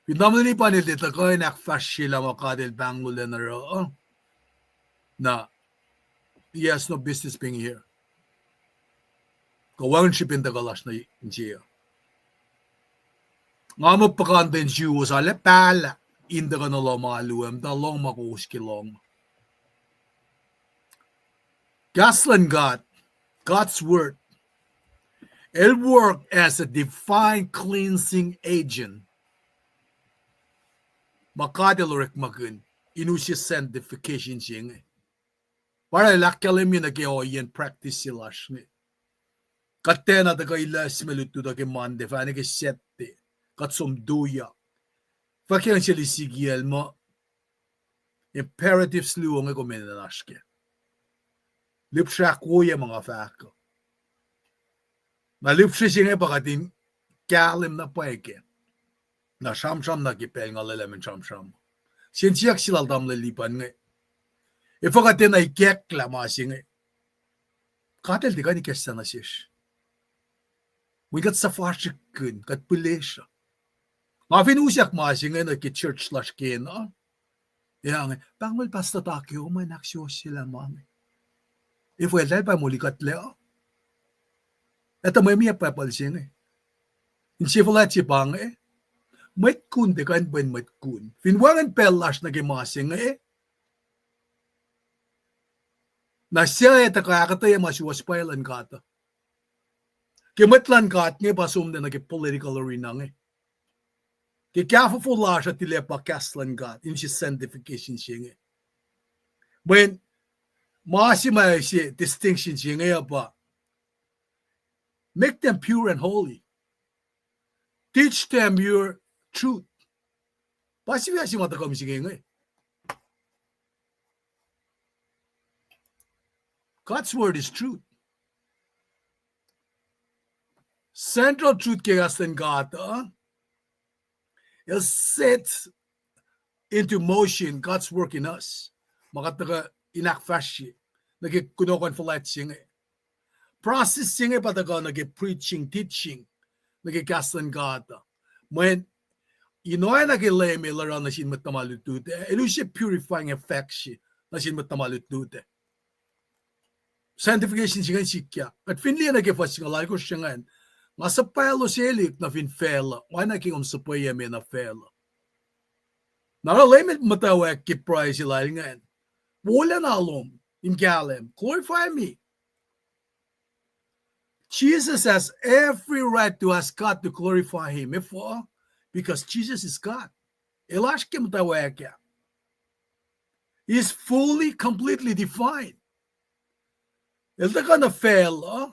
Fin tamuhlwel Lipan el tiac tuhkuh in ahkfahsryelah ma God el pahnglol in oruh uh, na he has no business being here. Kuh wacngihn srihpen tuhkuh lasr nuh insiyac. Nga muh puhkantwen suwos arlac pahlah in tuhkuh nuh lohm alu ah, muhta lohng ma kowos ke lohng. Kahs luhn God, God's word, El work as a divine cleansing agent. Ma God El orekmakihn in use sanctification se inge. Pa oruh El ahkkahlwemye nuh ke ohiyacn practice se lasr inge. Kuht tiacna tuhkuh ilahs me lutlut uh ke Monday, fahna ke Saturday, kuht som tuyak. Fahkyang sel Ezekiel muh imperatives luo inge kom enenuh in oasr kac. Lihpsre ahkwoyac ma nga fahk uh. Na lihpsre se inge pa kuht in kahlwem na pwacye kac. Na sramsram na ke pacl nga lwelah in sramsram. Sen siyuck se lal tamuhlwel Lipan inge, efuh kuht tiacna ikacklah ma se inge? God El tiac kuh in ikacklah nuh sesr. Mweyen kuht suhfasrihkkihn, kuht pihlesruh. Nga fin usyak ma se inge nuh ke church lasr kena, ac inge, pahngol pastor Takeo ma in ahksuwohsyelah ma inge. Efuh eltahl pa molikuhtlac uh? Etuh mwe meac Bible se inge? Insefuhlwact se pa inge, mwet kun tiac kuh in pwen mwet kun. Fin wacngihn pacl lasr nuh ke ma se inge, na suc ac tuhkuh ahkuhtweyac ma suwohs pwacye luhn God uh? Ke mwet luhn God inge pa som nuh ke political arena inge. Ke kahfofo lasr uh tilac pa kahs luhn God in use sanctification se inge. Mweyen ma se ma use distinction se inge uh pa, make them pure and holy, teach them your truth. Pa sifac se ma tuhkuh mihsenge inge. God's word is truth. Central truth ke kahs luhn God uh, El set into motion God's work in us. Ma kuht tuhkuh in ahkfahsrye nuh ke kunohkohn fuhlwact se inge. Process se inge pa tuhkuh nuh ke preaching, teaching, nuh ke kahs luhn God uh. Mweyen in oacna ke Leum El oruh nuh sin mwet tuhma lutlut ah, El use purifying effect se nuh sin mwet tuhma lutlut ah. Sanctification se ingacn sikyak. Kuht fin liye nuh ke fuhs singucul alkosr se ingacn, nga suhpwaclos elihk nuh fin facluh, oacna ke kom suhpweyume nuh facluh. Na oruh Leum El muhtwacwacack ke pruhe se lal ingacn, wolacna lom in kahlwem, glorify me. Jesus has every right to ask God to glorify him. Efuh? Because Jesus is God. El oasr ke muhtwacwacack ah. He is fully, completely divine. El tuhkuh nuh facluh,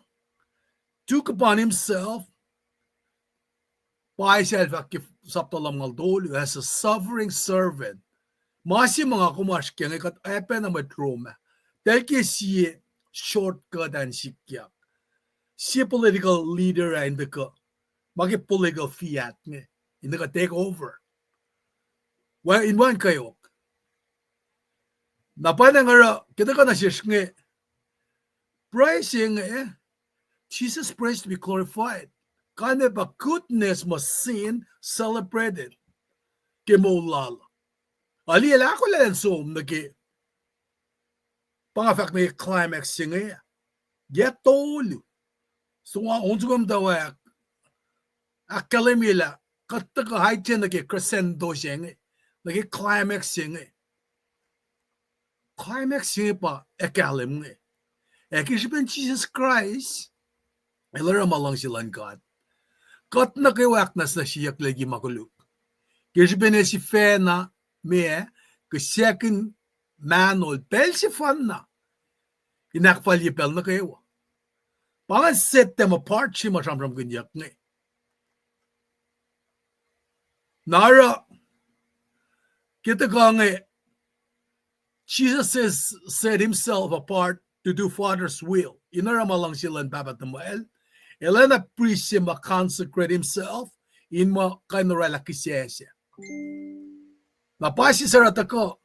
took upon himself, pa Isaiah el fahk ke sapta lumngaul tolu, as a suffering servant. Ma se ma nga kom oasr kac inge, kuht oacpacna mwet Rome ah, tuh ke sie shortcut an sikyak. Sie political leader ah in tuhkuh, ma ke political fiat inge, in tuhkuh take over. Well, in wacngihn kweok. Na pwacnwacng oruh ke tuhkuh nuh sesr inge, pruhe se inge, Jesus prays to be glorified. Kalmac pa goodness ma sin celebrated ke moul lal. Ac liye lah ahkolah in som nuh ke, pa nga fahk nuh ke climax se inge, yac tolu. So nga on soko muhtwacwacack ahkkahlwemye lah kuht tuhkuh aite nuh ke crescendo se inge, nuh ke climax se inge. Climax se inge pa ac kahlwem inge. Ac ke srihpen Jisus Kraist El oruh ma luhngse luhn God, kuht nuh kwewa ahknwacsnwacsyeyucklac liki ma koluk. Ke srihpen El sifacna, meac, kihsackuhn mahnol pacl sefanna in ahkfalye pacl nuh kwewa. Pa ingacn set them apart se ma sramsramkihnyuck inge. Na oruh ke tuhkuh inge, Jesus has set himself apart to do Father's will. In oruh ma luhngse luhn Pahpah tuhmwacl. El oacna priest se ma consecrate himself in muh kuh in oraclah kihsac sac. Na pa Jisus oruh tuhkuh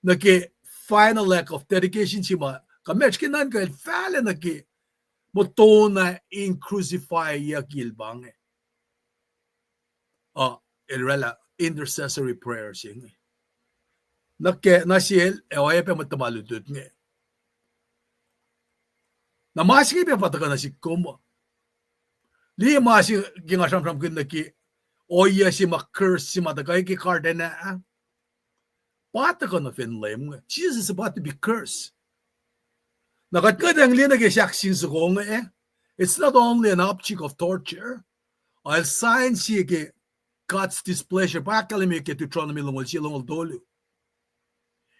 nuh ke final act of dedication se ma kuh match ke nuhnkuh El fahlac nuh ke motona in crucifyyuck El pa inge. Uh, El oraclah intercessory prayer se inge nuh ke, nuh sel ac oacyacpac mwet tuhma lutlut inge. Na ma se inge pac pa tuhkuh nuh sihk kom uh. Liye ma se ke nga sramsramkihn nuh ke ohiyac se ma curse se ma tuhkuh ke garden ah. Pa tuhkuh nuh fin Leum inge. Jesus is about to be cursed. Na kuht kuhtanglah nuh ke sahk sin soko inge, eh? It's not only an object of torture, el sign se ke God's displeasure, pa ahkkahlwemye ke Deuteronomy longoul sie longoul tolu.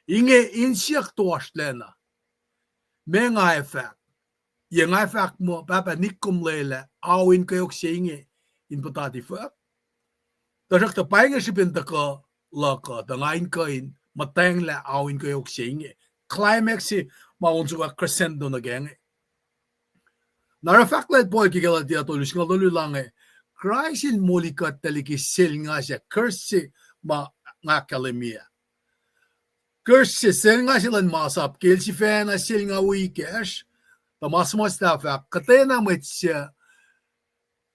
Inge insiyuck toasrlacna, ma nga ac fahk. Yac nga ac fahk muh, Pahpah, nik kom lwelah ao in kweok se inge in puhtati fuhk? Tuhsruhktuh pa inge srihpen tuhkuh luhk uh, tuh nga in kuh in muhtwacnglah ao in kweok se inge. Climax se ma on soko crescendo nuh kac inge. Na oruh fahk lal Paul ke Galatia tolu singucul tolu lah inge, Kraist el moli kuht tuh liki selnga se, curse se ma nga ahkkahlwemye. Curse se, selnga se luhn masap, ke el sifacna selnga wi kacsr, tuh ma suhmuhslah fahk, kuhtwena mwet suc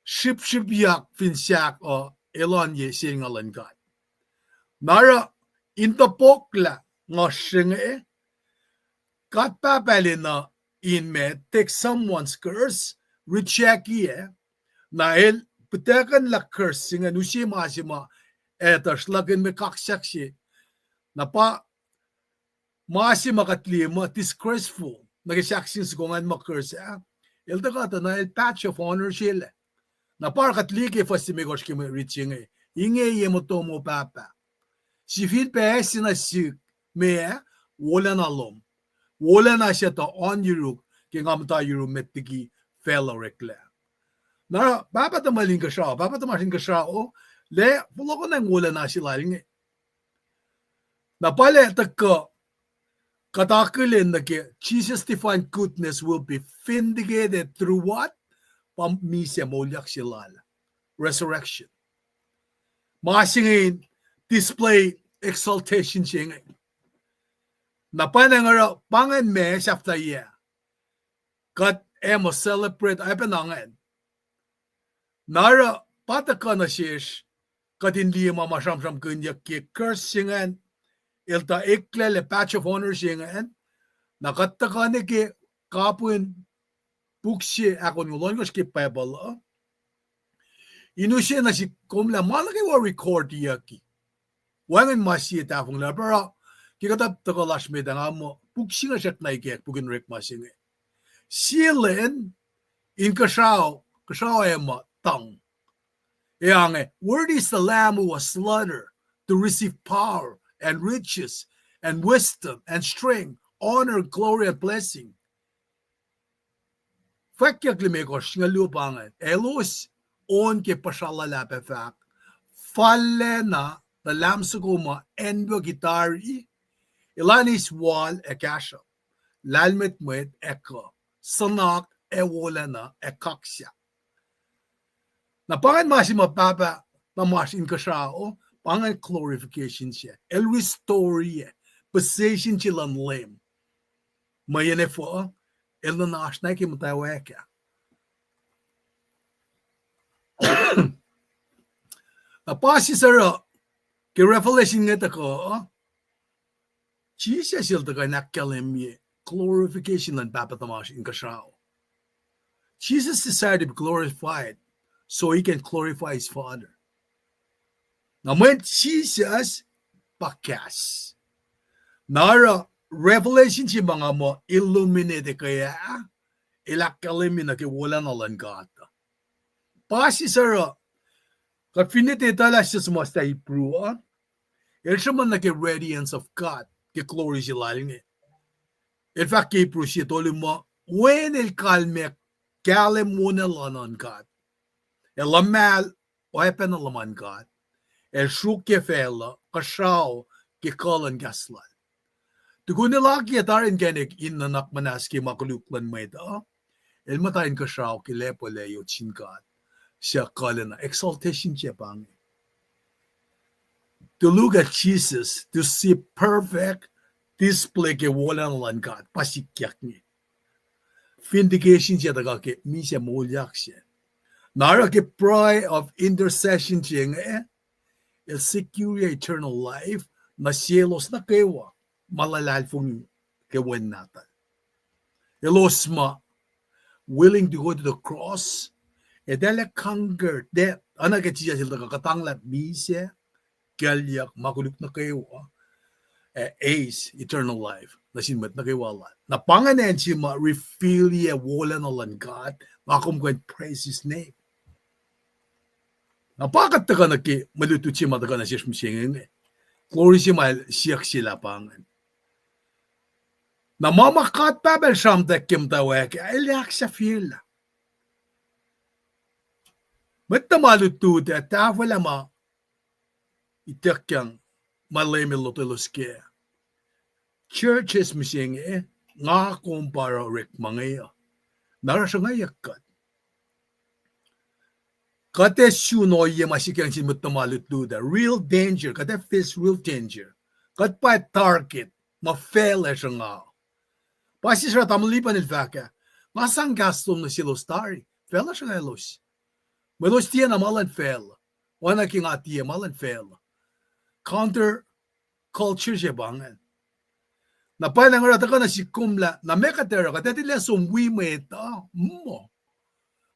srihpsrihpyak fin sahk uh, elan ye selnga luhn God. Na oruh in topuklah nguhsr se inge, God Pahpah el enenuh in ma take someone's curse, reject-i, na el pihtuckuhnlah curse se ingacn, use ma se ma ac tuhsruhk luhk in mwe kaksak se. Na pa ma se ma kuht liye muh disgraceful nuh ke sahk sin soko ingacn ma curse ah, el tuhkuh tuh na el badge of honor se lac. Na pa kuht liye ke fuhs limekohsr ke mwe rit se inge, inge ye motom, O Pahpah. Sifilpac se nuh sihk, meac? Wolacna lom. Wolacna se tuh oan yuruk ke nga muhta yuruk met liki facluh oreklac. Na Pahpah tuhmwacl inkuhsrao, Pahpah tuhmasr inkuhsrao, lac fohlohkohnacng wolacna se lal inge. Na pa lac tuhkuh, kuht akihlen nuh ke Jesus' divine goodness will be vindicated through what? Pa misac moulyak se lal, resurrection. Ma se inge in display exaltation se inge. Na pa inge oruh pa ingacn ma sahflahiyac kuht ac muh celebrate oacpacna ingacn. Na oruh pa tuhkuh nuh sesr, kuht in liye ma ma sramsramkihnyuck ke curse se ingacn, el tuh eklac lac badge of honor se ingacn. Na kuht tuhkuh nuh ke kapihn puk se ahkonngucul ohnkohsr ke Bible uh, in use nuh sihk kom lah ma nuh kwewa record-iyucki. Wacngihn ma sie tahfonglac, pa oruh ke kuhtuh tuhkuh lasr met ah nga muh puk se inge srackna ikack, puk in orekma se inge. Sie lwen inkuhsrao, kuhsrao ac muh tuhng. Ac inge, worthy is the Lamb who was slaughtered to receive power and riches and wisdom and strength, honor, glory, and blessing. Fwackyuck limekohsr singucul luo pa ingacn, elos on ke puhsra luhlahp ac fahk, fallacna tuh lahm soko ma acnwucki tari, elan eis wal ac kahsruhp, lahlmwetmwet ac kuh, suhnak ac wolacna ac kaksak. Na pa ingacn ma se ma Pahpah tuhmasr inkuhsrao, pa ingacn glorification se, el restore-i position se luhn Leum. Mweyen efuh? El nuhnak oasr na ke muhtwacwacack ah. Na pa sisaruh ke Revelation inge tuhkuh, Jisus el tuhkuh in ahkkahlwemye glorification luhn Pahpah tuhmasr inkuhsrao. Jesus desired to be glorified so he can glorify his Father. Na mweyen Jisus pa kahs. Na oruh Revelation se ma nga muh illuminate ke ah, el ahkkahlwemye nuh ke wolacna luhn God. Pa sisaruh, kuht finne tiac etuh lah sisac suhmuhslah Hebrew uh, el sruhmuhn nuh ke radiance of God, ke glory se lal inge. El fahk ke Hebrew sie tolu muh, wen el kalmac kahlwem wolacna luhn God, el luhmahl oacpacna luhman God, el sruokyac facluh, kuhsrao ke kuh luhn kahs lal. Tukun el akiyac tari inkacnek in nuhnak muhnahs ke ma koluk luhn mwet uh, el muhta inkuhsrao ke lacpo lacyot sin God, suc kuhlacna, exaltation se pa inge. To look at Jesus, to see perfect display ke wolacna luhn God, pa sikyak inge. Vindication se tuhkuh ke misac moulyak se. Na oruh ke prayer of intercession se inge, el secure eternal life nuh selos nuh kwewa ma luhlahlfongi ke Wen Nahtuhl. Elos ma willing to go to the cross, eltahl ac conquer death. Oacna ke Jisus el tuhkuh kuhtanglah misac, kuclyuck, ma koluk nuh kwewa, ac eis eternal life. nuh sin mwet nuh kwewa lal. Na pa ingacn acn se ma reveal-i wolacna luhn God, nga kom kuh in praise his name. Na pa kuht tuhkuh nuh ke mwe lutlut se ma tuhkuh nuh sesr mihsenge inge. Glory se ma el siyuck sel ah pa ingacn. Na ma ma God Pahpah el sramtack ke muhtwacwacack ah, el ahksahfyelah. Mwet tuhma lutlut ah tahfwelah ma ituckyang ma Leum el lotwelos kac. Churches mihsenge, nga kom pa oruh orekma inge uh. Na oruh sruhngwacyuck kuht. Kuht ac sun ohiyac ma sikyak nuh sin mwet tuhma lutlut ah. Real danger. Kuht ac face real danger. Kuht pa target ma facl ac sruhnga. Pa sesr ah tamuhlwel Lipan el fahk ah, nga sang kahs lom nuh selos tari, facl uh sruhngaclos. Mwelos tiacna ma luhn facl. Oacna ke nga tiac ma luhn facl. Counter culture se pa ingacn. Na pacna nga oruh tuhkuh nuh sihk kom lah, na meac kuht oruh, kuht ac tilac som wi mwet uh, muh.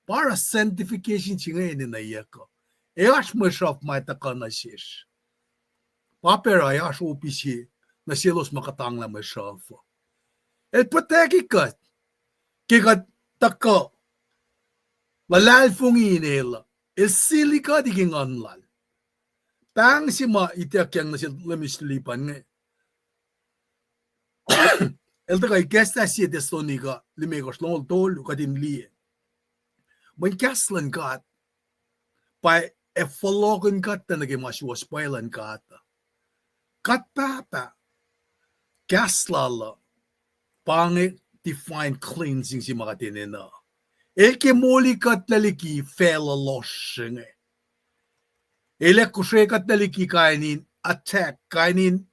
Pa oruh sanctification se inge enenweyuck uh. Ac oasr mwe sruhf ma tuhkuh nuh sesr. Pa pacr uh ac oasr opis se nuh selos ma kuhtanglah mwe sruhf uh. El protect-i kuht. Ke kuht tuhkuh luhlahlfongi in el uh, el sili kuht ke nguhn lal. Pahng se ma ituckyang nuh sel Leum Lipan inge. El tuhkuh ikacslah sie Thessalonica limekohsr, longoul tolu, kuht in liye. Mweyen kahs luhn God pa ac fohlohkihn kuht nuh ke ma suwohs pwacye luhn God uh. God Pahpah, kahs lal uh, pa inge divine cleansing se ma kuht enenuh. El ke moli kuhtlac liki facluh lohsr se inge. El ac kosre kuhtlac liki kain in attack, kain in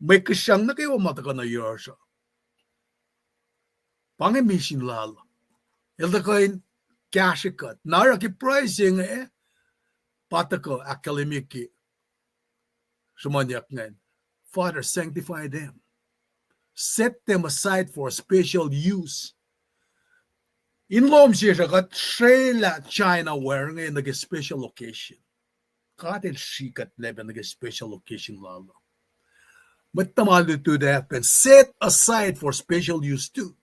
mwe kihsrucng nuh kwewa ma tuhkuh nuh yohrohsr uh. Pa inge misin lal. El tuhkuh in kahsrwe kuht. Na oruh ke pruhe se inge, pa tuhkuh ahkkahlwemye ke sruhmuhnyuck ingacn. Father, sanctify them. Set them aside for a special use. In lohm sesr uh kuht srwaclah China ware inge nuh ke special occasion. God el srihkuhtlac pac nuh ke special occasion lal uh. Mwet tuhma lutlut ah pacna set aside for special use too.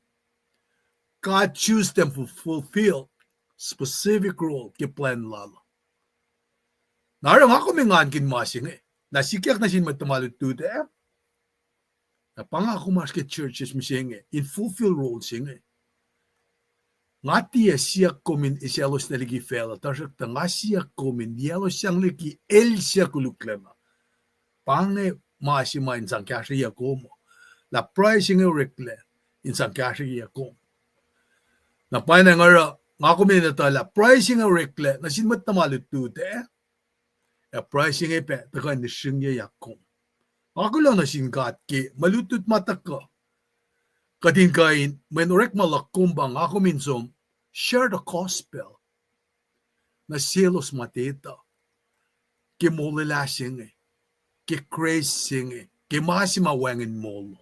God choose them to fulfill specific role ke plwacn lal uh. Na oruh nga kom engankihn ma se inge. Na sikyak nuh sin mwet tuhma lutlut ah. Na pa nga kom oasr ke churches mihsenge in fulfill role se inge. Nga tiac siyuck kom in eisaclos nuh liki facluh, tuhsruhktuh nga siyuck kom in eisaclos sang liki el suc koluklacna. Pa inge ma se ma in sang kahsrweyuc kom uh. Lah pruhe se inge oreklac in sang kahsrweyuc kom. Na pwacnwacng oruh nga kom in etuh lah pruhe se inge oreklac nuh sin mwet tuhma lutlut ah. Ac pruhe se inge pac tuhkuh in srihngyayak kom. Nga kuloh nuh sin God ke mwe lutlut ma tuhkuh. Kuht in kuh in, mweyen orekma luhk kom pa nga kom in som share the gospel nuh selos ma tiac etuh ke molwelah se inge, ke grace se inge, ke ma se ma wacngihn moul.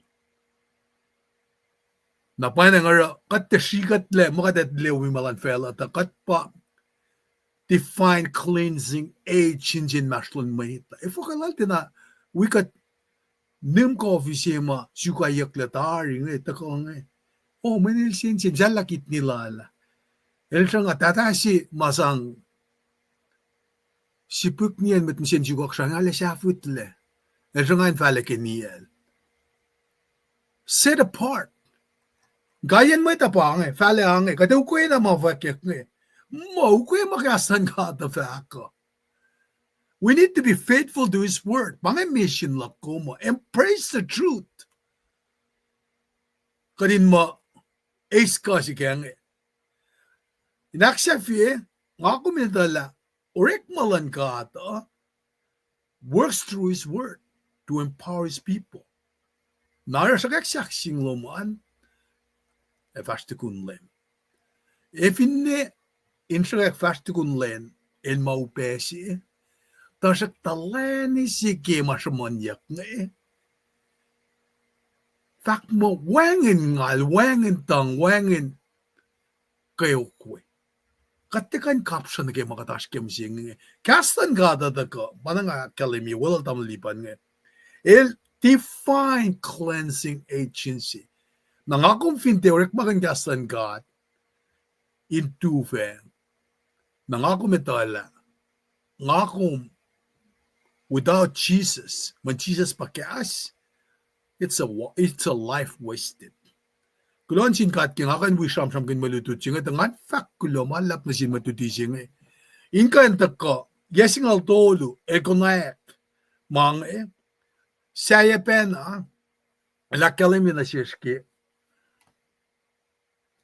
Na pwacnwacng oruh kuht tiac srihkuhtlac, ma kuht ac tilac wi ma luhn facluh, tuh kuht pa divine cleansing agent inmahsrlon mwet uh. Efuh kuh lal tiacna wi kuht nihm kofi se ma sukaiyucklac tari inge tuhkuh inge. O, mweyen el sensen, sahlah kidney lal ah. El sruhnga tahta se ma sang sipihk niyacn mwet mihsen sukok sruhnga lah sahfutlac. El sruhnga in fahlac ke niyacl. Set apart. Kaiyacn mwet uh pa inge, fahlac inge, kuht ac ukwe na ma fwackyuck inge. Muh ukwe ma kahs luhn God uh fahk uh. We need to be faithful to his word. Pa inge mission luhk kom uh. Embrace the truth. Kuht in muh eis kuh se ke inge. In ahksahfye, nga kom in etuh lah orekma luhn God uh works through his word to empower his people. Na oruh sruhkwack sahk sing lom an, ac fahsr tukun lwen. Ac finne in sruhkwack fahsr tukun lwen, el ma upac se, tuhsruhktuh lwen se ke ma sruhmuhnyuck inge, fahk muh wacngihn ngal, wacngihn tuhng, wacngihn kweok we. Kuht tiac kuh in kapsrah nuh ke ma kuht oasr ke mihsenge inge. Kahs luhn God uh tuhkuh, ma na nga ahkkahlwemye, weluhl tamuhlwel Lipan inge. El divine cleansing agency. Na nga kom fin tiac orekmakihn kahs luhn God in tufacng, na nga kom etuh lah nga kom, without Jesus, mweyen Jisus pa kahs, it's a wa-, it's a life wasted. Kuloh nuh sin God ke nga kuh in wi sramsramkihn mwe lutlut se inge, tuh ngan fahk kuloh ma luhlahp nuh sin mwet luti se inge. In kuh in tuhkuh, yac singucul tolu, el konwacack ma inge, sahyac pacna, el ahkkahlwemye nuh sesr ke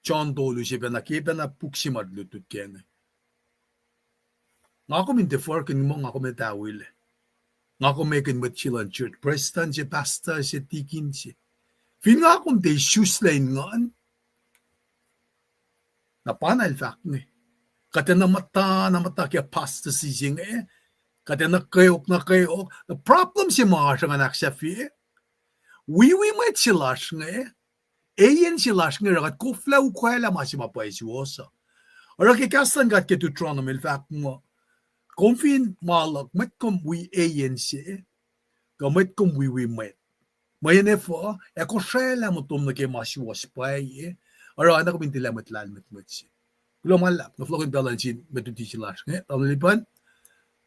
John tolu se pacna, ke pacna puk se ma lutlut kac inge. Nga kom in tiac forkihn muh nga kom etuh wile. Nga kom ekihn mwet se luhn church, prestuhn se, pastor se, tikin se. Fin nga kom tiac isuslac in nguhn, na pa na el fahk inge. Kuht enenuh muhta na muhta ke apostasy se inge. Kuht enenuh kweok na kweok. The problem se ma oasr ngan ahksahfye, wiwi mwet se lasr inge, eyan se lasr inge, oruh kuht koflah ukwaclah ma se ma pwacye suwohs uh. Oruh ke kahs luhn God ke Deuteronomy el fahk muh, kom fin ma luhk, mwet kom wi eyan se, kuh mwet kom wiwi mwet. Mweyen efuh, ac kosraclah muhtom nuh ke ma suwohs pwacye, oruh oacna kom in tilac mwet lahlmwetmwet se. Kuloh ma luhlahp, nga fohlohkihn pacl luhn sin mwet luti se lasr inge, tamuhlwel Lipan,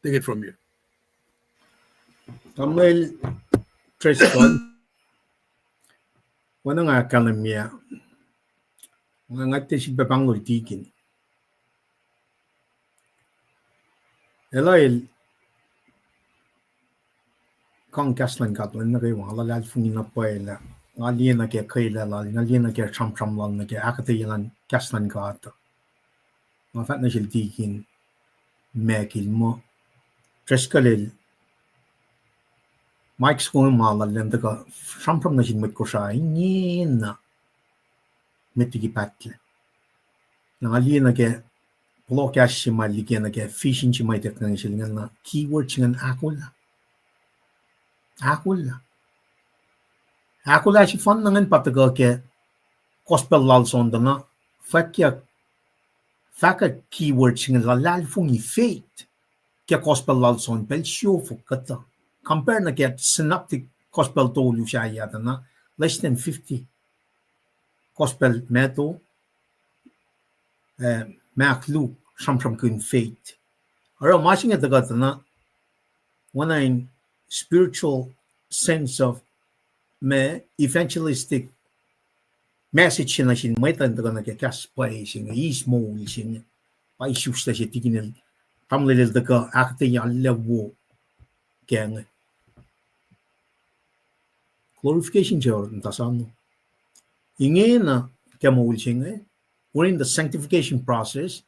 take it from here. Tamuhlwel Treston, oacna nga ahkkahlwemye, nga, nga tiac sifilpac pahngol tikin. Elah el kang kahs luhn God lwen nuh kwewa, nga luhlahlfongi na pwacye lah nga liye nuh ke kwelah lal, nga liye nuh ke sramsram lal, nuh ke ahkuhtweyac luhn kahs luhn God. Nga fahk nuh sel tikin Michael muh, Treston el, Mike soko ma lal lwen tuhkuh sramsram nuh sin mwet Kosrae ingena met liki pahtlac. Na nga liye nuh ke pohloh kahs se ma liki nuh ke vision se ma ituckyang sel ingena, keyword se ingacn ahkolah. Ahkolah. Ahkolah sefanna ingacn pa tuhkuh ke gospel lal John tuh na, fahkyak, fahkyak keyword se inge luhlahlfongi, faith, ke gospel lal John pacl siofok kuhtuh. Compare nuh ke synoptic gospel tolu sahyac tuh na, less than fifty gospel, Matthew, eh, Mark, Luke, sramsramkihn faith. Oruh ma se inge tuhkuh tuh na, oacna in spiritual sense of ma evangelistic message se nuh sin mwet uh in tuhkuh nuh ke kahs pwacye se inge, eis moul se inge. Pa isuslac se tikin el, tamuhlwel el tuhkuh ahkuhtweyac lah wo kac inge. Glorification se oruh in tuhsruhk ingena ke moul se inge, we're in the sanctification process,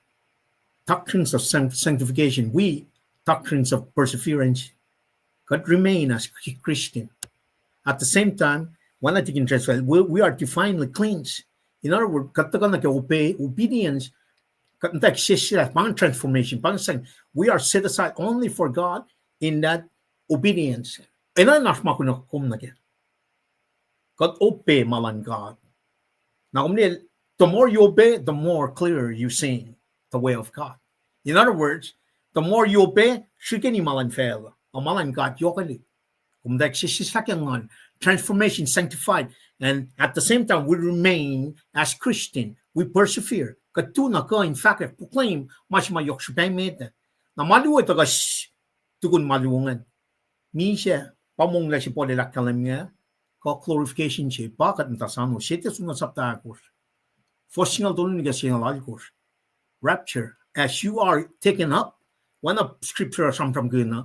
doctrines of sanctification, we, doctrines of perseverance, kuht remain as Christian. At the same time, oacna tikin Treston, we, we are divinely cleansed. In other words, kuht tuhkuh nuh ke obedience, kuht muhta sesseslah, pa ingacn transformation, pa ingacn, we are set aside only for God in that obedience. Enenuh in oasr ma kunohkohn kom nuh kac. Kuht obey ma luhn God. Na kom liye, the more you obey, the more clear you see the way of God. In other words, the more you obey, srihkeni ma luhn facluh, a ma luhn God yohkwelihk. Kom muhta sesseslah ke nguhn, transformation, sanctified, and at the same time we remain as Christian, we persevere. Kuht tu na kuh in fahkwack, proclaim ma se ma yohk srihpac met. Na ma luo tuhkuh tukun ma luo ingacn. Misac, pa monglac se Paul el ahkkahlwemye, kuh glorification se pa kuht muhta sano, Sie Tesalonika sapta ahkosr, fuhs singucul tolu nuh ke singucul alkosr. Rapture, as you are taken up, oacna scripture sramsramkihn uh,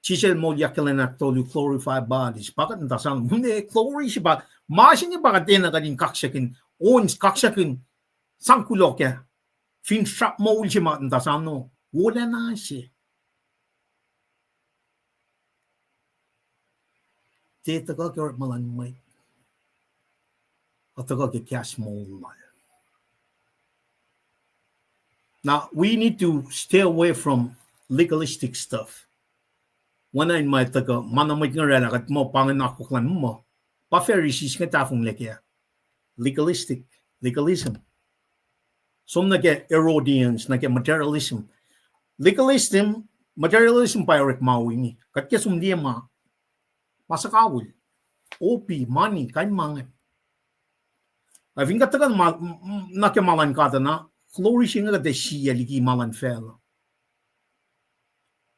Jisus el moulyak ke lwen ahktolu, glorified bodies, pa kuht muhta sano, mune glory se pa, ma se inge pa kuht enenuh kuht in kaksakihn, on kaksakihn, sang kuloh kac, fin srap moul se ma kuht muhta sano, wolacna se. Tiac tuhkuh ke orekma luhn mwet, a tuhkuh ke kahs moul lal. Now, we need to stay away from legalistic stuff. Oacna in ma tuhkuh, ma na mwet inge oraclah kuht muh pa inge akwuck luhn muh, pa Pharisees inge tahfonglac kac. Legalistic, legalism. Som nuh ke Herodians, nuh ke materialism. Legalism, materialism pa orekma inge. Kuht ke som liye ma, ma suhkawihl. Opi, mani, kain ma inge. Ac fin kuht tuhkuh ma, m-, m-, nuh ke ma luhn God uh na, glory se inge kuht ac sie liki ma luhn facluh.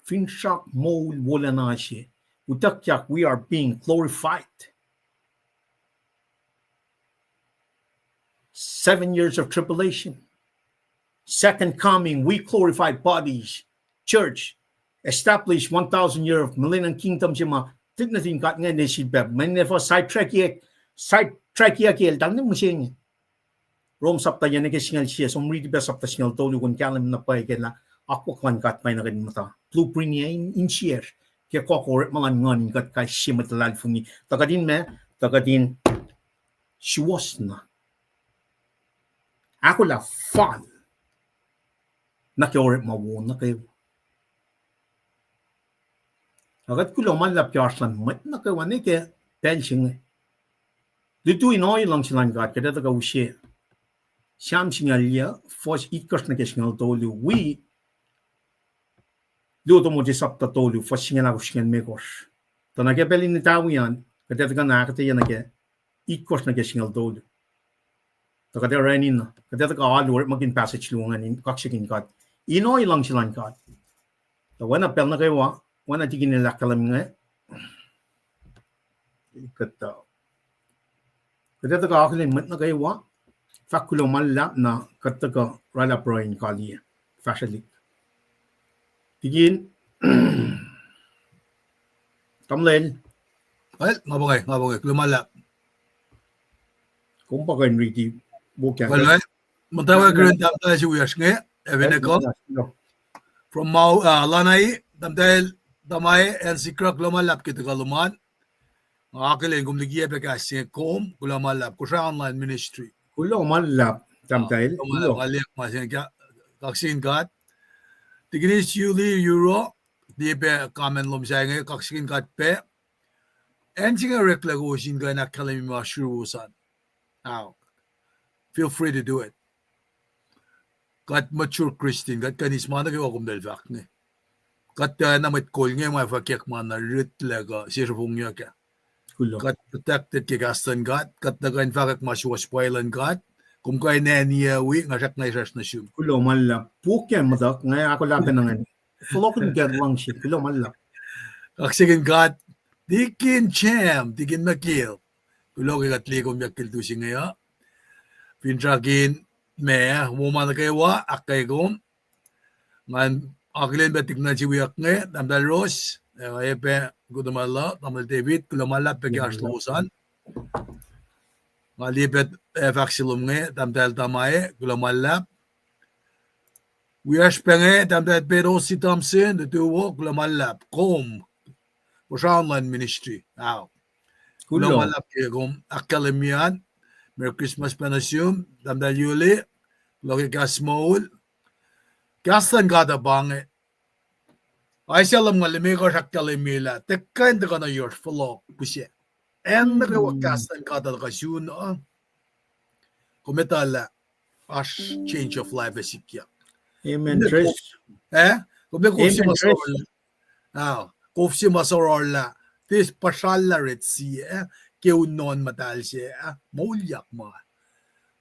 Finsrak moul wolacna se. Utuckyak, we are being glorified. Seven years of tribulation. Second coming, we glorified bodies. Church, establish one thousand year of millennial kingdom se ma, tit nuhtin God inge ne sifilpac, mweyen efuh sidetrack-, sidetrack-yac ke eltahl ne mihsenge. Rom sapta yac nuh ke singucul sie, som riti pac sapta singucul tolu, kom kahlwem na pwacye ke lah akwuck luhn God pa na kuht in muhta. Blueprint-yac in, in share ke kuh orekma luhn nguhn in kuht kais sie mwet luhlahlfongi. Tuh kuht in meac, tuh kuht in suwohs na. Ahkolah fal nuh ke orekma wo nuh kwewa. Ac kuht kuloh ma luhlahp ke oasr luhn mwet nuh kwewa ne ke pacl se inge. Lutu in ohiyac luhngse luhn God, kuht ac tuhkuh use Sam singucul yac, fuhs itkohsr nuh ke singucul tolu, wi Luo Timothy sapta tolu, fuhs singucul ahkosr, singucul limekohsr. Tuh nuh ke pacl in etawi an, kuht ac tuhkuh na ahkuhtweyac nuh ke itkohsr nuh ke singucul tolu. Tuh kuht ac orani na, kuht ac tuhkuh alu orekmakihn passage luo ingacn in kaksakihn God. In ohiyac luhngse luhn God. Tuh oacna pacl nuh kwewa, oacna tikin el ahkkahlwem inge. Kuht, uh, kuht ac tuhkuh akihlen mwet nuh kwewa, fahk kuloh ma luhlahp na kuht tuhkuh oraclah pruhe in kaliyac fahsrwelihk. Tikin, tamuhlwel. Well, nga pa inge, nga pa inge, kuloh ma luhlahp. Kom pa kuh in riti, wo kahk. Well, well, muhtwacwacack kuloh, tahmtahel se wiyacsr inge, Evan Eko. From Maui, uh, Lanai, tahmtahel Tamae, Ansikra, kuloh ma luhlahp ke tuhkuh lom an. Nga akihlen kom likiyac pac kahs se inge, kom, kuloh ma luhlahp, Kosrae Online Ministry. Kuloh ma luhlahp, tahmtahel. Kuloh ma luhlahp, nga liye ma se inge, kaksakihn God. Tikinis Yuli Euro, liye pac comment lom sahyac inge, kaksakihn God pac. Acn se inge oreklac kowos in kuh in ahkkahlwemye ma sruwos an. Feel free to do it. Kuht mature Christian, kuht kuh in eis ma nuh kwewa komtacl fahk inge. Kuht tiacna mwet kol inge ma fwackyuck ma na ritlac kuh sesr fongiyuck ah. Kuht protected ke kahs luhn God, kuht na kuh in fahkwack ma suwohs pwacye luhn God, kom kuh in aniyac wi, nga srackna israsr nuh sum. Kuloh ma luhlahp, puk ke muhtuhk, nga ahkolah pacna ingacn. Fohlohkihn ke luhngse, kuloh ma luhlahp. Kaksakihn God, Tikin Chem, Tikin Mekil. Kuloh ke kuht liye kom yakil tu se inge uh. Finsrakin ma, wo ma nuh kwewa, ahkkweye kom. Ngan akihlen pac tikin se wiyuck inge, tahmtahel Ros, ac pac kuhtuh ma luh, tahmtahel David, kuloh ma luhlahp pac ke oasr lowos an. Nga liye pac, eh, fahk se lom inge, tahmtahel Tamae, kuloh ma luhlahp. Wiyacsr pac inge, tahmtahel Pedosi Thompson, tutu wo, kuloh ma luhlahp, kom, Kosrae Online Ministry, ao. Kuloh ma luhlahp ke kom ahkkahlwemye an, Merry Christmas pac nuh sum, tahmtahel Yuli, kuloh ke kahs moul, kahs luhn God uh pa inge, Isaiah lumngaul limekohsr ahkkahlwemye lah, tuhkuh in tuhkuh nuh yohrohsr fohlohk pihsac. Acn nuh kwewa kahs luhn God uh tuhkuh sun uh, kom etuh lah oasr change of life ac sikyak. Amen. Kom ac kof se ma sororlah, ah, kof se ma sororlah, tiac puhsrallah Red Sea, ah, ke un nohn muhtahl se, ah, moulyak ma.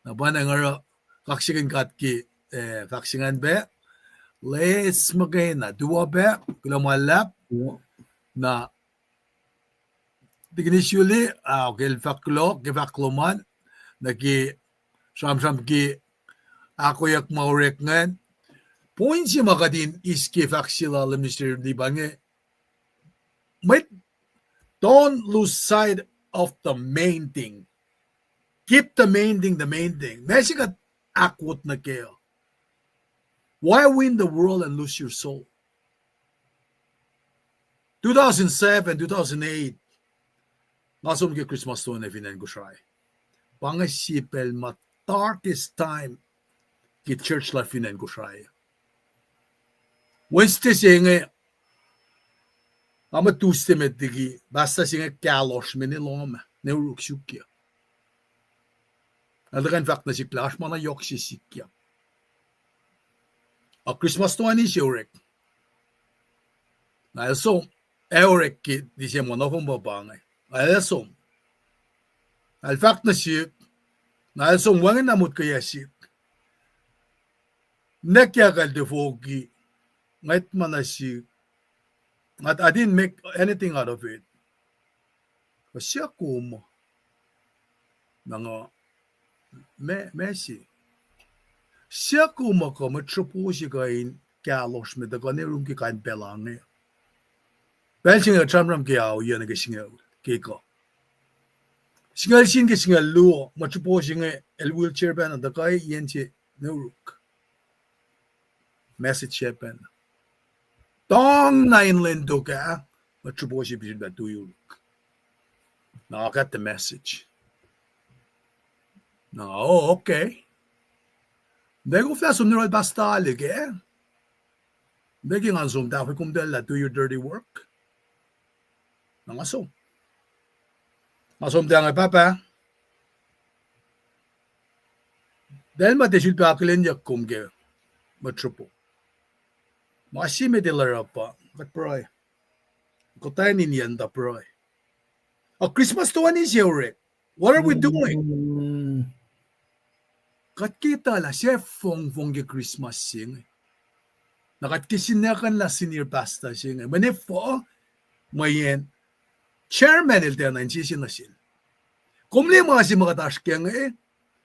Na pa na nga oruh kaksakihn God ke, eh, fahk se ingacn pac, les muhkwena, tuh wo pac, kuloh ma luhlahp, na Tikin Suli, ah, ke el fahk kuloh ke fahk lom an, nuh ke sramsram ke ahkoeyuck ma orek ingacn. Point se ma kuht in eis ke fahk se lal Minister Liban inge, mwet, don't lose sight of the main thing. Keep the main thing the main thing. Ma se kuht ahkwot nuh kac uh, why win the world and lose your soul? Two thousand seven, two thousand eight, nga som ke Christmas toeni fin acn Kosrae. Pa inge sie pacl ma darkest time ke church life fin acn Kosrae. Wednesday se inge, ama Tuesday met liki, pastor se inge kahlosr me ne lohm, ne uruk suk ah. El tuhkuh in fahk nuh sihk lah oasr ma na yohk se sikyak. A Christmas toeni se orek. Na el som, ac orek ke December nohfohn pa pa inge. El som. El fahk nuh sihk, na el som wacngihn na motkoyac sihk. Nekyak el tifoki, ngwet ma nuh sihk. Nga, I didn't make anything out of it. Kuh siyuck kom uh? Na nga, ma, ma se. Siyuck kom uh kuh mwet sropo se kuh in kahlohsr me tuhkuh nuh yurum ke kain pacl inge. Pacl se inge sramsram ke ao yac nuh ke singucul, ke kuh. Singucul sin ke singucul luo, mwet sropo se inge el wheelchair pacna tuhkuh yen se nuh yuruk. Message se pacna. Tong na in lwen tok ah, mwet sropo se pihsrihk lah tu yuruk. Na I got the message. Na, oh, okay. Nwe koflah som nuh yohrohl pastor liki. Nwe ke ngan som tahfwelah komtacl lah do your dirty work. Na nga som. Nga som ta inge, Pahpah, tahl ma tiac sulpac akihlenyuck kom ke mwet sropo. Ma se met el oruh pa kuht pruhe. Kuht ac nien tuh pruhe. A Christmas toeni se orek. What are we doing? Kuht ke etuh lah se fongfong ke Christmas se inge. Na kuht ke sinakuhnlah senior pastor se inge. Mweyen efuh, mweyen chairman el tiacna insese nuh sel. Kom liye ma se ma kuht oasr kac inge,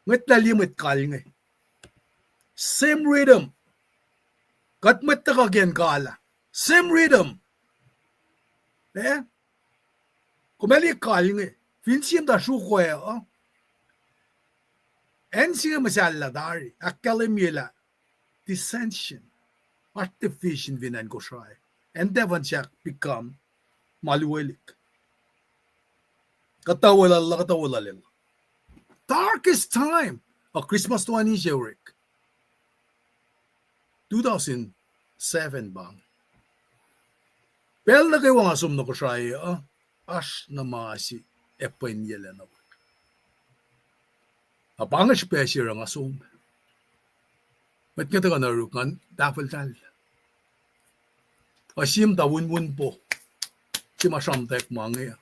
ngwetlah liye mwet kal inge. Same rhythm. Kuht mwet tuhkuh ke in kal ah. Same rhythm. Eh? Kom ac liye kal inge. Fin sie muhta sruok uh, acn se inge muhsahllah tari, ahkkahlwemye lah dissension, oasr division fin acn Kosrae. Acn Devon sahk become ma luwelihk. Kuhtuh weluhl, kuhtuh weluhl. Darkest time. A Christmas toeni se orek. Two thousand seven pa inge. Pacl nuh kwewa nga som nuh Kosrae uh, oasr na ma se epweyacllac nuh we. Na pa inge srihpac se oruh nga som. Mwet nge tuhkuh nuh yuruk ngan tahfwelah. Asim ta wunwun po. Se ma sramtweack ma inge.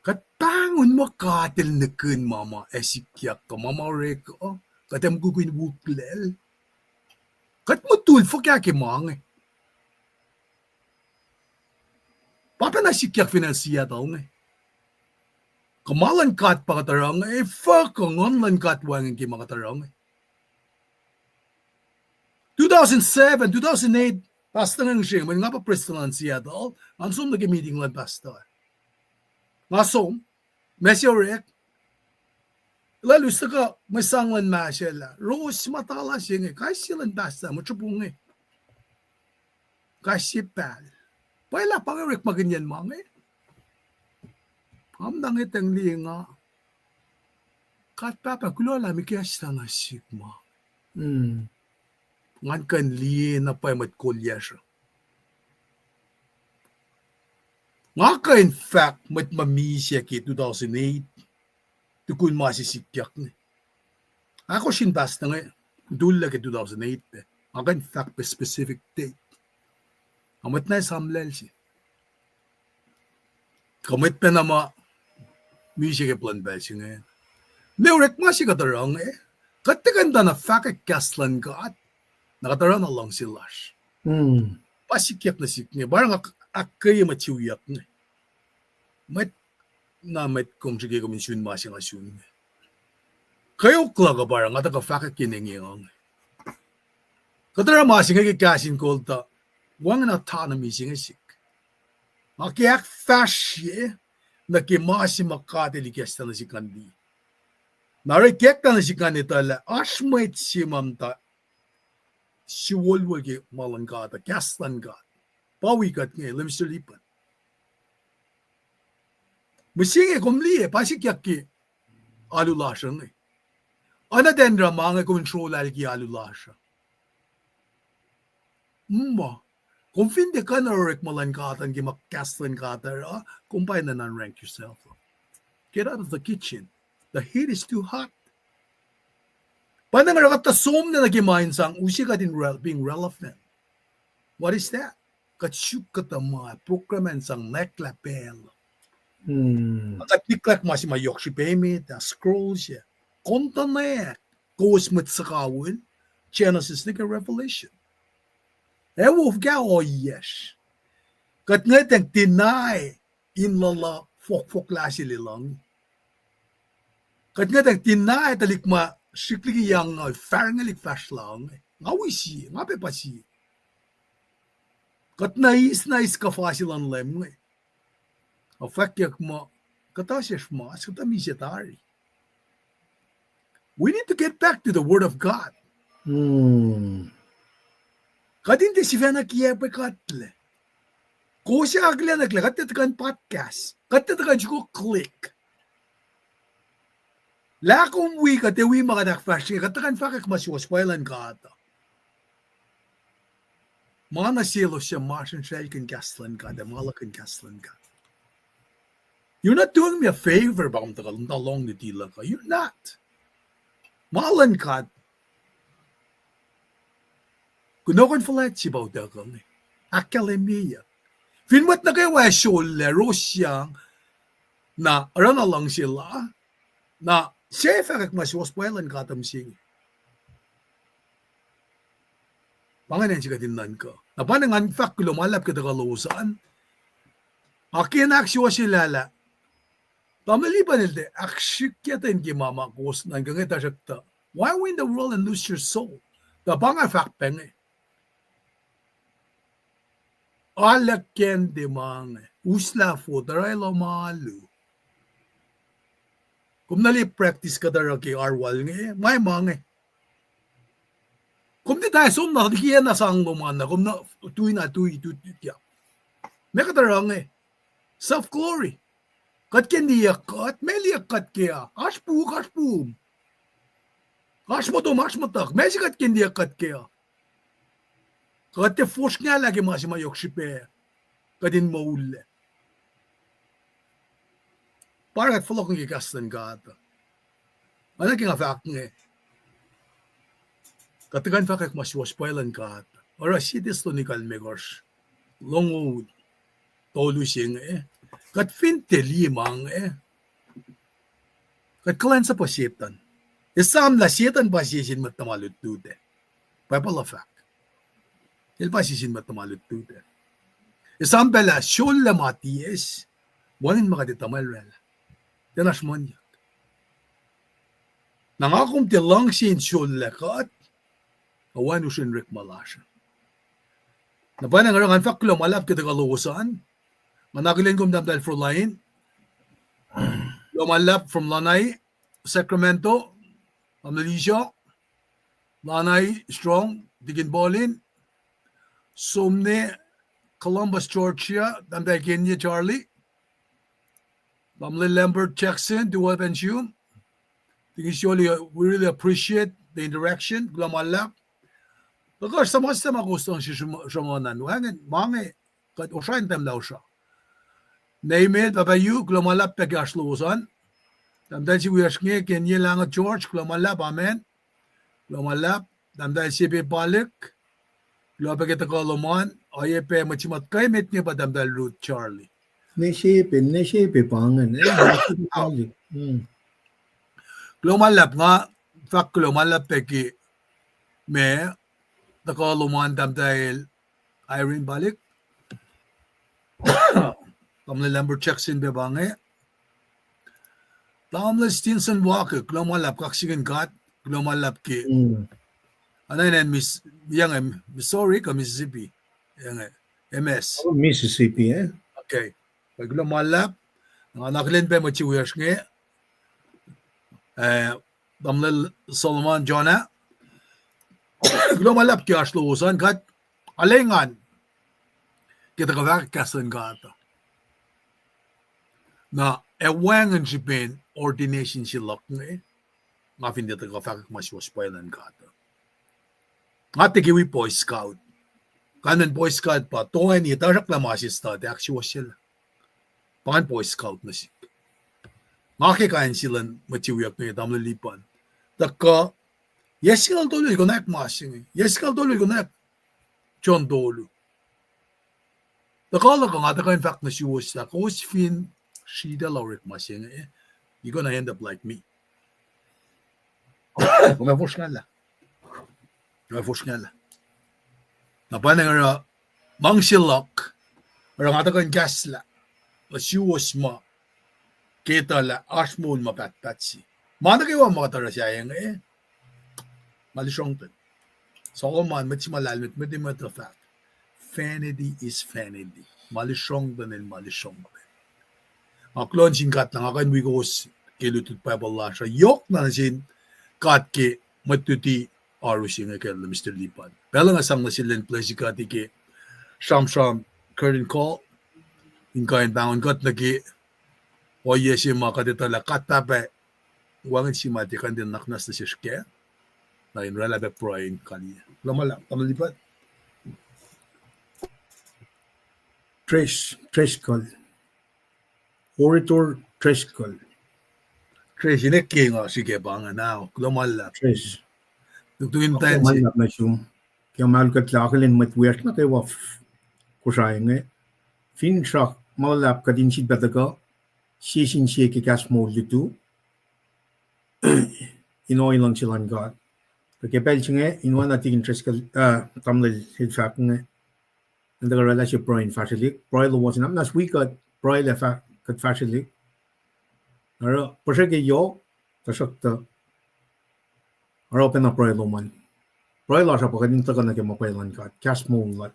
Kuht pahngon muh God el nihkihn ma ma ac sikyak kuh ma ma orek uh, kuht ac mukwikwi in wuklacl. Kuht mutul fuhkah ke ma inge? Pa pacna sikyak fin acn Seattle inge. Kuh ma luhn God pa kuht oruh inge, fuhkah nguhn luhn God wacngihn ke ma kuht oruh inge. Two thousand seven, two thousand eight, pastor inge srihk, mweyen nga pa prestuhn luhn Seattle, ngan som nuh ke meeting luhn pastor. Nga som, ma se orek, lah elos tuhkuh mwe sang luhn mahsrol ah, ros ma tala se inge, kais sie luhn pastor, mwet sropo inge. Kais sie pacl. Pwacye lah pa inge orekmakihnyacn ma inge. Am na ngetang liye nga. God Pahpah, kuloh lah me kahs tana sihk ma. Ngan kuh in liye na pwacye mwet kol yacsr uh. Nga kuh in fahk mwet ma misac ke two thousand eight, tukun ma se sikyak inge. Ahkosr in pastor inge, tullac ke two thousand eight pac. Nga kuh in fahk pac specific date. Ac mwet na esamlacl se. Kuh mwet pacna ma misac ke plwacn pacl se inge. Mwe orekma se kuht oruh inge, kuht tiac kuh in tuh na fahkwack kahs luhn God, na kuht oruh na luhngse lasr. Pa sikyak nuh sihk inge, pa oruh nga ahkkweye mwet siuyuck inge. Mwet na mwet kom srihke kom in sun ma se nga sun inge. Kweok luhk uh pa oruh nga tuhkuh fahkwack ke inge inge. Kuht oruh ma se inge ke kahs in kol tuh, wacngihn autonomy se inge sihk. Nga ke ahkfahsrye nuh ke ma se ma God El ikacslah nuh sihk ngan liye. Na oruh ikacslah nuh sihk ngan etuh lah oasr mwet se ma muhta suwohswohs ke ma luhn God uh, kahs luhn God. Pa wi kuht inge, Leum Mister Lipan. Mihsenge kom liye, pa sikyak ke alu lasr uh inge. Oacna tiac in oruh ma inge kom in srolah liki alu lasr uh. Muh, kom fin tiac kuh in orekma luhn God an ke ma kahs luhn God uh, kom pa in nuhnuhnracng yourself. Get out of the kitchen. The heat is too hot. Pa na nga oruh kuht tuh som nuh ke ma in sang use kuht in rel-, being relevant. What is that? Kuht suk kuhtuh ma program in sang nwacklah pacl. Hmm. Kuht nihklack ma se ma yohk srihpac emet ah, scroll se. Kontonek, kowos mwet sukawihl, Genesis nuh ke Revelation. Ac wo fuhkah ohiyacsr. Kuht ngwetacng deny in luhluh fohkfohk lah se lwelah inge. Kuht ngwetacng deny tuhlihk ma srihk liki yang nga, fahrngelihk fahsr lah inge. Nga wi sie, nga pac pa sie. Kuht na eis, na eis kuhfa se luhn Leum inge. Ac fwackyuck muh, kuhtuh sesr mas, kuhtuh misac tari. We need to get back to the Word of God. Hmm. Kuht in tiac sifacna kiacpwe kuhtlac. Kowos ac akihlenuhklac, kuht tiac tuhkuh in podcast. Kuht tiac tuhkuh in sruok click. Lah kom wi, kuht ac wi ma kuht ahkfahsrye inge, kuht tuhkuh in fahkwack ma suwohs pwacye luhn God uh. Ma na selos suc masrinsraclkihn kahs luhn God ac ma luhkihn kahs luhn God. You're not doing me a favor, pa kom tuhkuh muhta lohng nuti luhk uh. You're not. Ma luhn God. Kunohkohn fuhlwact se pa utuckuh inge. Ahkkahlwemyeyuck. Fin mwet nuh kwewa ac sollac, rosyang, na oruh na luhngse la, na se fahkwack ma suwohs pwacye luhn God uh mihsenge. Pa ingacn se kuht in nuhnkuh. Na pa ngan fahk kuloh ma luhlahp ke tuhkuh lowos an. Ac ke in ahksuwohsye lah, tamuhlwel Lipan el tiac ahksrihkye tuh in ke ma ma kowos nuhnkuh inge tuhsruhktuh, why win the world and lose your soul? Tuh pa nga fahk pac inge. Aluhkende ma inge, uslah fot, oruh lohm alu. Kom na liye practice kuht oruh ke arwal inge, ma ma inge. Kom tiac tah som na liki na sang lom an na, kom na tui na tui, tui, tui, tia. Meac kuht oruh inge? Self glory. Kuht ke niyuck kuht, meac liyuck kuht kac uh? Oasr puk, oasr pum. Oasr motom, oasr muhtuhk. Meac se kuht ke niyuck kuht kac uh? Kuht tiac fosrngahlah ke ma se ma yohk srihpac kuht in moullac. Pa oruh kuht fohlohk nuh ke kahs luhn God. Oacna ke nga fahk inge, kuht tuhkuh in fahkwack ma suwohs pwacye luhn God. Oruh Sie Thessalonica limekohsr, longoul tolu se inge. Kuht fin tiac liye ma inge, kuht kuhlwacnsapuh Setuhn. Esam lah Setuhn pa sie sin mwet tuhma lutlut ah. Bible uh fahk, el pa sie sin mwet tuhma lutlut ah. Esam pacl ah sollac ma tiac eis, wacngihn ma kuht ac tuhmwacl oraclah. Tiacna sruhmuhnyuck. Na nga kom tiac luhngse in sollac kuht, ac wacngihn usrnguck ma lasr. Na pa ngan oruh ngan fahk kuloh ma luhlahp ke tuhkuh lowos an. Ngan akihlen kom tahmtahel Froline. Kuloh ma luhlahp from Lanai, Sacramento. Tamuhlwel Isio, Lanai Strong, Tikin Paulin, Somne, Columbus, Georgia, tahmtahel Kenye Charlie, Tamuhlwel Lambert Jackson, Dual Pensium, Tikin Sioli, we really appreciate the interaction. Kuloh ma luhlahp. Tuhkuh suhmuhslah ma kowos luhngse sruhmuhn an, wacngihn ma inge, kuht osra in tahmtahel Osra. Neimel, Pahpah Yu, kuloh ma luhlahp pac ke oasr lowos an. Tahmtahel se wiyacsr inge, Kenye Lange George, kuloh ma luhlahp, amen. Kuloh ma luhlahp, tahmtahel Sepe Palik. Kuloh pac ke tuhkuh lom an, oacyacpac mwet se ma kuh emet inge pa tahmtahel Ruth Charlie. Ne Sepe, ne Sepe pa ingacn, eh, Palik. Kuloh ma luhlahp, nga fahk kuloh ma luhlahp pac ke ma tuhkuh lom an tahmtahel Irene Palik. Tamuhlwel Lambert Jackson pac pa inge. Tamuhlwel Stinson Walker, kuloh ma luhlahp, kaksakihn God, kuloh ma luhlahp ke. Ana inan Miss, yang, Missouri kuh Mississippi? Yang, M S. Mississippi, eh? Okay. Kuloh ma luhlahp. Nga akihlen pac mwet se wiyacsr inge. Eh, Tamuhlwel Solomon Jonah. Kuloh ma luhlahp ke oasr lowos an, kuht arlac engan ke tuhkuh fahk kahs luhn God. Na ac wacngihn srihpen ordination se luhk inge, nga fin tiac tuhkuh fahkwack ma suwohs pwacye luhn God. Nga tiac ke wi Boy Scout. Kain in Boy Scout pa toeni, tuhsruhklah ma se study, ahksuwohsyelah. Pa ngan Boy Scout nuh sihk. Nga ke kain se luhn mwet se wiyuck inge, Tamuhlwel Lipan. Tuhkuh, yac singucul tolu el konwacack ma se inge. Yac singucul tolu el konwacack John tolu. Tuhkuh luhk uh nga tuhkuh in fahk nuh suwos lah kowos fin sritacl orekma se inge, you're gonna end up like me. Kom ac fosrngahlah. Kom ac fosrngahlah. Na pa inge oruh, luhngse luhk, oruh nga tuhkuh in kahslah nuh suwos ma ke etuh lah oasr moul ma pahtpaht se. Ma nuh kwewa ma kuht oruh sahyac inge, ma lusrongten. Solomon, mwet se ma lahlmwetmwet, mwet emet uh fahk, vanity is vanity. Ma lusrongten el ma lusrongten. Nga kuloh nuh sin God lah nga kuh in wi kowos ke lutlut Bible lasr uh. Yohk na nuh sin God ke mwet luti oaru se inge kacl Mister Lipan. Pacl nga sang nuh sel in bless God ke sramsram curtain call, in kuh in pahngon kuht nuh ke ohiyac se ma kuht etuh lah God Pahpah wacngihn se ma tiac kuh in tiac nuhnak nuh sesr kac. Na in oraclah pac pruhe in kaliyac. Kuloh ma luhlahp, Tamuhlwel Lipan. Dres-, Driscoll. Orator Driscoll. Dres, inek ke nga srihke pa inge now. Kuloh ma luhlahp. Dres. Tuktukun kuloh ma luhlahp nuh sum. Ke ma el kuht lah akihlen mwet wiyacsr nuh kwewa Kosrae inge. Finsrak ma luhlahp kuht in sifilpac tuhkuh sie sin sie ke kahs moul lutu in ohiyac luhngse luhn God. Ke pacl se inge, in oacna Tikin Driscoll, uh, tamuhlwel el fahk inge, el tuhkuh oraclah se pruhe in fahsrwelihk, pruhe lowos in apnas wi kuht, pruhe lah fah-, kuht fahsrwelihk. Oruh puhsrwe ke yohk, tuhsruhktuh oruh pacna pruhe lom an. Pruhe lasr uh pa kuht in tuhkuh nuh ke ma pwacye luhn God, kahs moul lal.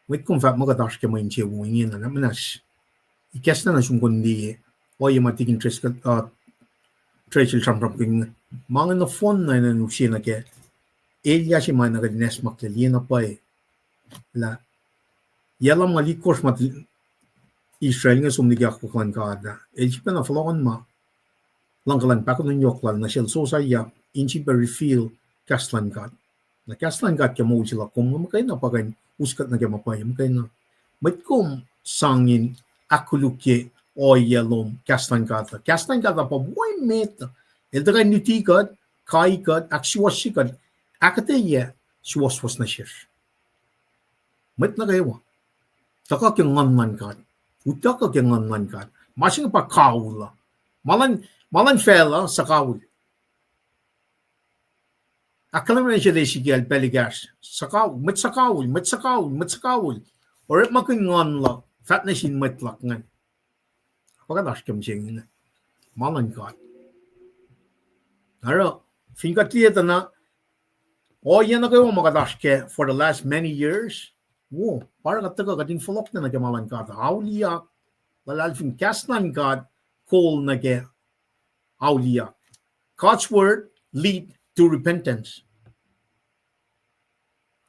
Mwet kom fahk muh kuht oasr ke mwe insewowo ingena, na muhnahs. Ikacslah nuh sum kom liye, ohiyac ma Tikin Driscoll, uh, Dres el sramsramkihn inge. Ma inge nohfohn na enenuh use nuh ke elyah se ma na kuht in acsmaklac liye na pwacye. Lah, yac lumngaul itkohsr ma Israel inge som liki akwuck luhn God ah, el sifilpacna fohlohkohn ma luhngkuhlwacng pahkotwen yohk lal nuh sel Josiah in sifilpac reveal kahs luhn God. Na kahs luhn God ke moul se luhk kom muhkwena pa kuh in us kuht nuh ke ma pwacye muhkwena. Mwet kom sang in ahkkolukye ohiyac lom kahs luhn God uh. Kahs luhn God uh pa wo emet. El tuhkuh in luti kuht, kai kuht, ahksuwohsye kuht, ahkuhtweyac suwohswohs nuh sesr. Mwet nuh kwewa, tuhkuh ke Nguhn luhn God. Utuckuh ke Nguhn luhn God. Ma se inge pa kaul uh. Ma luhn, ma luhn facluh suhkawihl. Ahkkahlwemye sel Ezekiel pacl ekahsr, suhkawihl, mwet suhkawihl, mwet suhkawihl, mwet suhkawihl. Orekmakihn Nguhn luhk, fahk nuh sin mwet luhk ingacn. Pa kuht oasr ke mihsenge inge. Ma luhn God. Oruh, fin kuht liye tuh na, ohiyac nuh kwewa ma kuht oasr kac for the last many years, wo, pa oruh kuht tuhkuh kuht in fohlohklac nuh ke ma luhn God. Auliyak, luhlahlfongi kahs luhn God, kol nuh ke auliyak. God's word lead to repentance.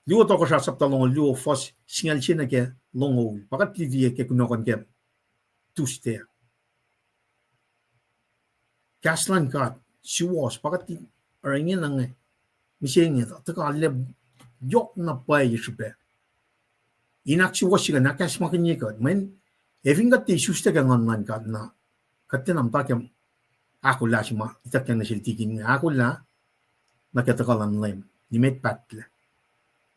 Luo Tohkohsrah sapta longoul luo fuhs singucul sie nuh ke longoul. Pa kuht liye ke kunohkohn ke Tuesday. Kahs luhn God suwohs, pa kuht oruh ingena inge, mihsenge, tuhkuh arlac yohk na pwacye srihpac. In ahksuwohsye kuht, in ahkacsmakihnye kuht, mweyen, ac fin kuht tiac isuslac ke Nguhn luhn God na, kuht tiacna muhta ke ahkolah se ma ituckyang nuh sel tikin inge, ahkolah nuh ke tuhkuh luhn Leum, nimet pahtlac.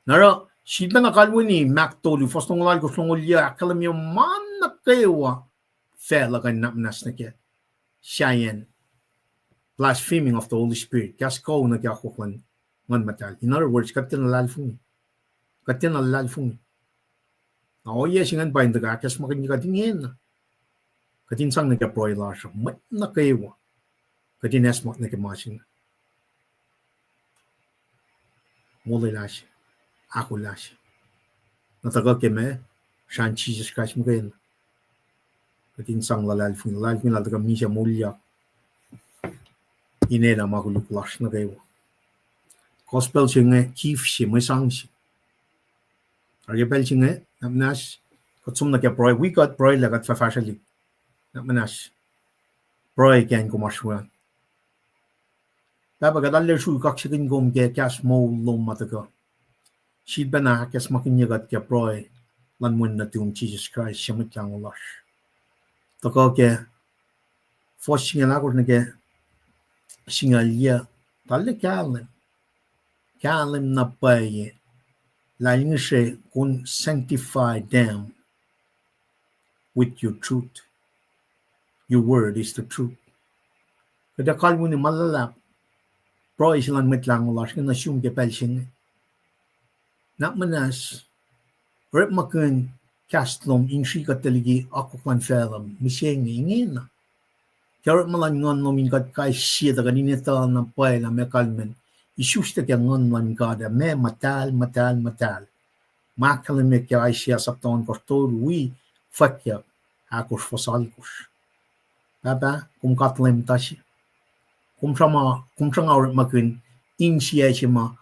Na oruh, sifilpacna kalweni Mark tolu, fuhs longoul alkosr, longoul yuc, ahkkahlwemye ma nuh kwewa facluh kuh in nahmuhnahs nuh kac. Sahyacn blaspheming of the Holy Spirit, kahs kuh nuh ke akwuck luhn Nguhn Muhtahl. In other words, kuht tiacna luhlahlfongi. Kuht tiacna luhlahlfongi. Na ohiyac se ingacn pa in tuhkuh ahkacsmakihnye kuht ingena. Kuht in sang nuh ke pruhe lasr uh, mwet nuh kwewa. Kuht in acsmak nuh ke ma se inge. Molwelah se, ahkolah se. Na tuhkuh ke ma, srahn Jisus Kraist muhkwena. Kuht in sang luhlahlfongi, luhlahlfongi lah tuhkuh misac moulyak in elah ma koluk lasr nuh kwewa. Gospel se inge, gift se, mwe sang se. Oruh ke pacl se inge, nahmuhnahs, kuht som nuh ke pruhe, wi kuht pruhe lah kuht fah fahsrwelihk. Nahmuhnahs, pruhe ke acn kom oasr we an. Pahpah, kuht arlac sruhk kaksakihn kom ke kahs moul lom ma tuhkuh. Sifilpacna ahkacsmakihnye kuht ke pruhe luhn Wen nuhtum Jisus Kraist, Mwet Lahngo lasr. Tuhkuh ke fuhs singucul ahkosr nuh ke singucul yuc, tahl kahlwem, kahlwem na pwacye lah el ngihsre kom sanctify them. Your word is the truth. Kuht ac kalweni ma luhlahp pruhe se luhn Mwet Lahngo lasr inge nuh sum ke pacl se inge. Nuhnak muhnahs, orekmakihn kahs lom in srihk kuht tuh liki akwuck luhn facluh mihsenge ingena. Ke orekma luhn Nguhn lom in kuht kais sie tuh kuht in etuh na pwacye lah meac kalmacn isuslac ke Nguhn luhn God ac meac muhtahl, muhtahl, muhtahl. Ma ahkkahlwemye ke Isaiah sapta ohnkohsr tolu wi fwackyuck ahkosr fuhs alkosr. Pahpah, kom God Leum tase. Kom sruhnga, kom sruhnga orekmakihn insiyac se ma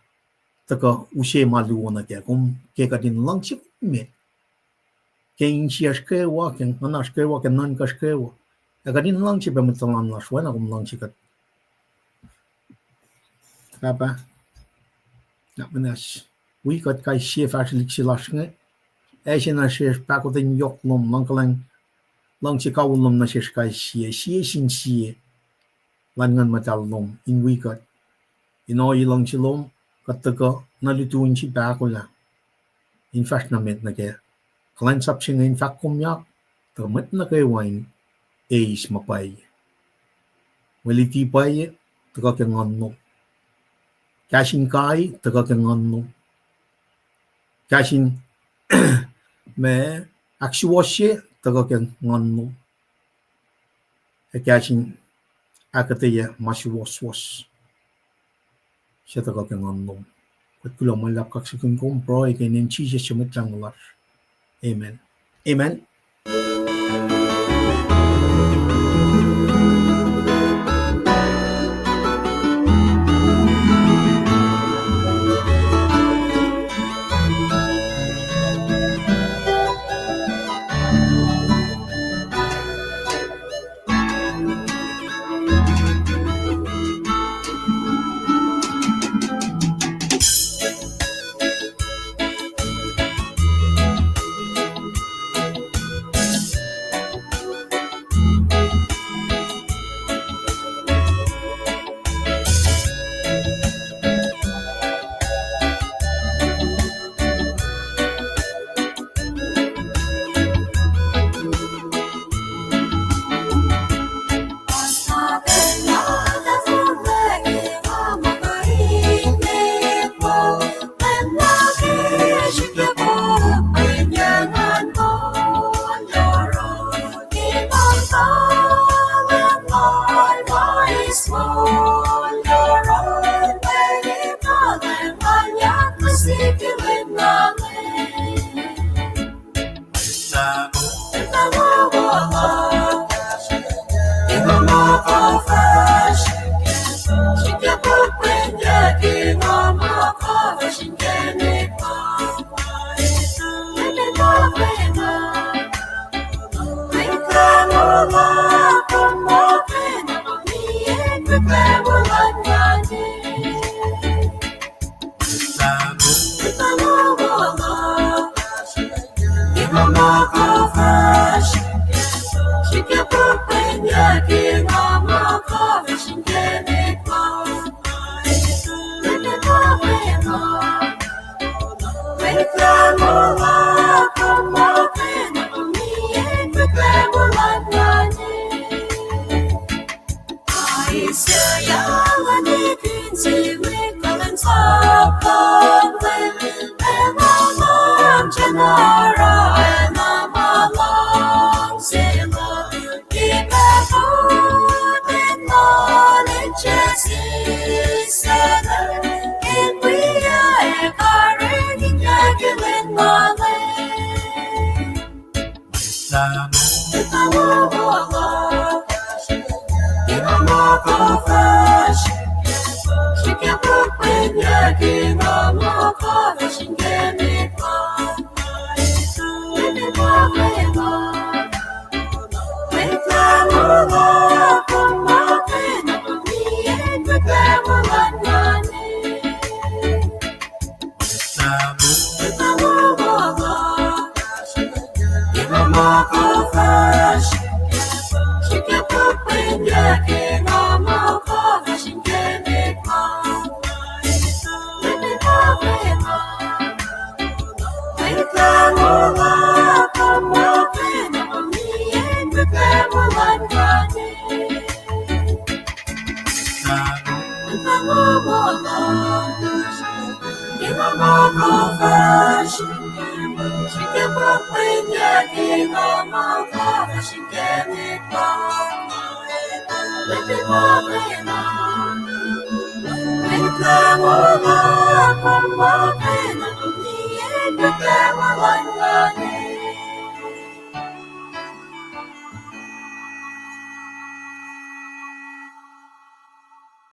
tuhkuh use ma luo nuh kac. Kom ke kuht in luhngse met ke insiyacsr kwewa, ke nguhnasr kwewa, ke nuhnkuhsr kwewa. Ac kuht in luhngse pac mwet tuhlan lasr oacna kom luhngse kuht. Pahpah, nuhnak muhnahs, wi kuht kais sie fahsrwelihk se lasr inge. Ase nuh sesr pahkotwen yohk lom, luhngkuhlwacng, luhngse kawihl lom nuh sesr kais sie, sie sin sie, luhn Nguhn Muhtahl lom in wi kuht. In ohiyac luhngse lom, kuht tuhkuh nuh lutu in sifil ahkolah in fahsr nuh met nuh kac. Kuhlwacnsap se inge in fahk komyak, tuh mwet nuh kwewa in eis ma pwacye. Mwe luti pwacye tuhkuh ke Nguhn lom. Kahs in kai tuhkuh ke Nguhn lom. Kahs in ma ahksuwohsye tuhkuh ke Nguhn lom. Ac kahs in ahkuhtweyac ma suwohswohs se tuhkuh ke Nguhn lom. Kuht kuloh ma luhlahp kaksakihn kom, pruhe ke inen Jisus su Mwet Lahngo lasr. Amen. Amen.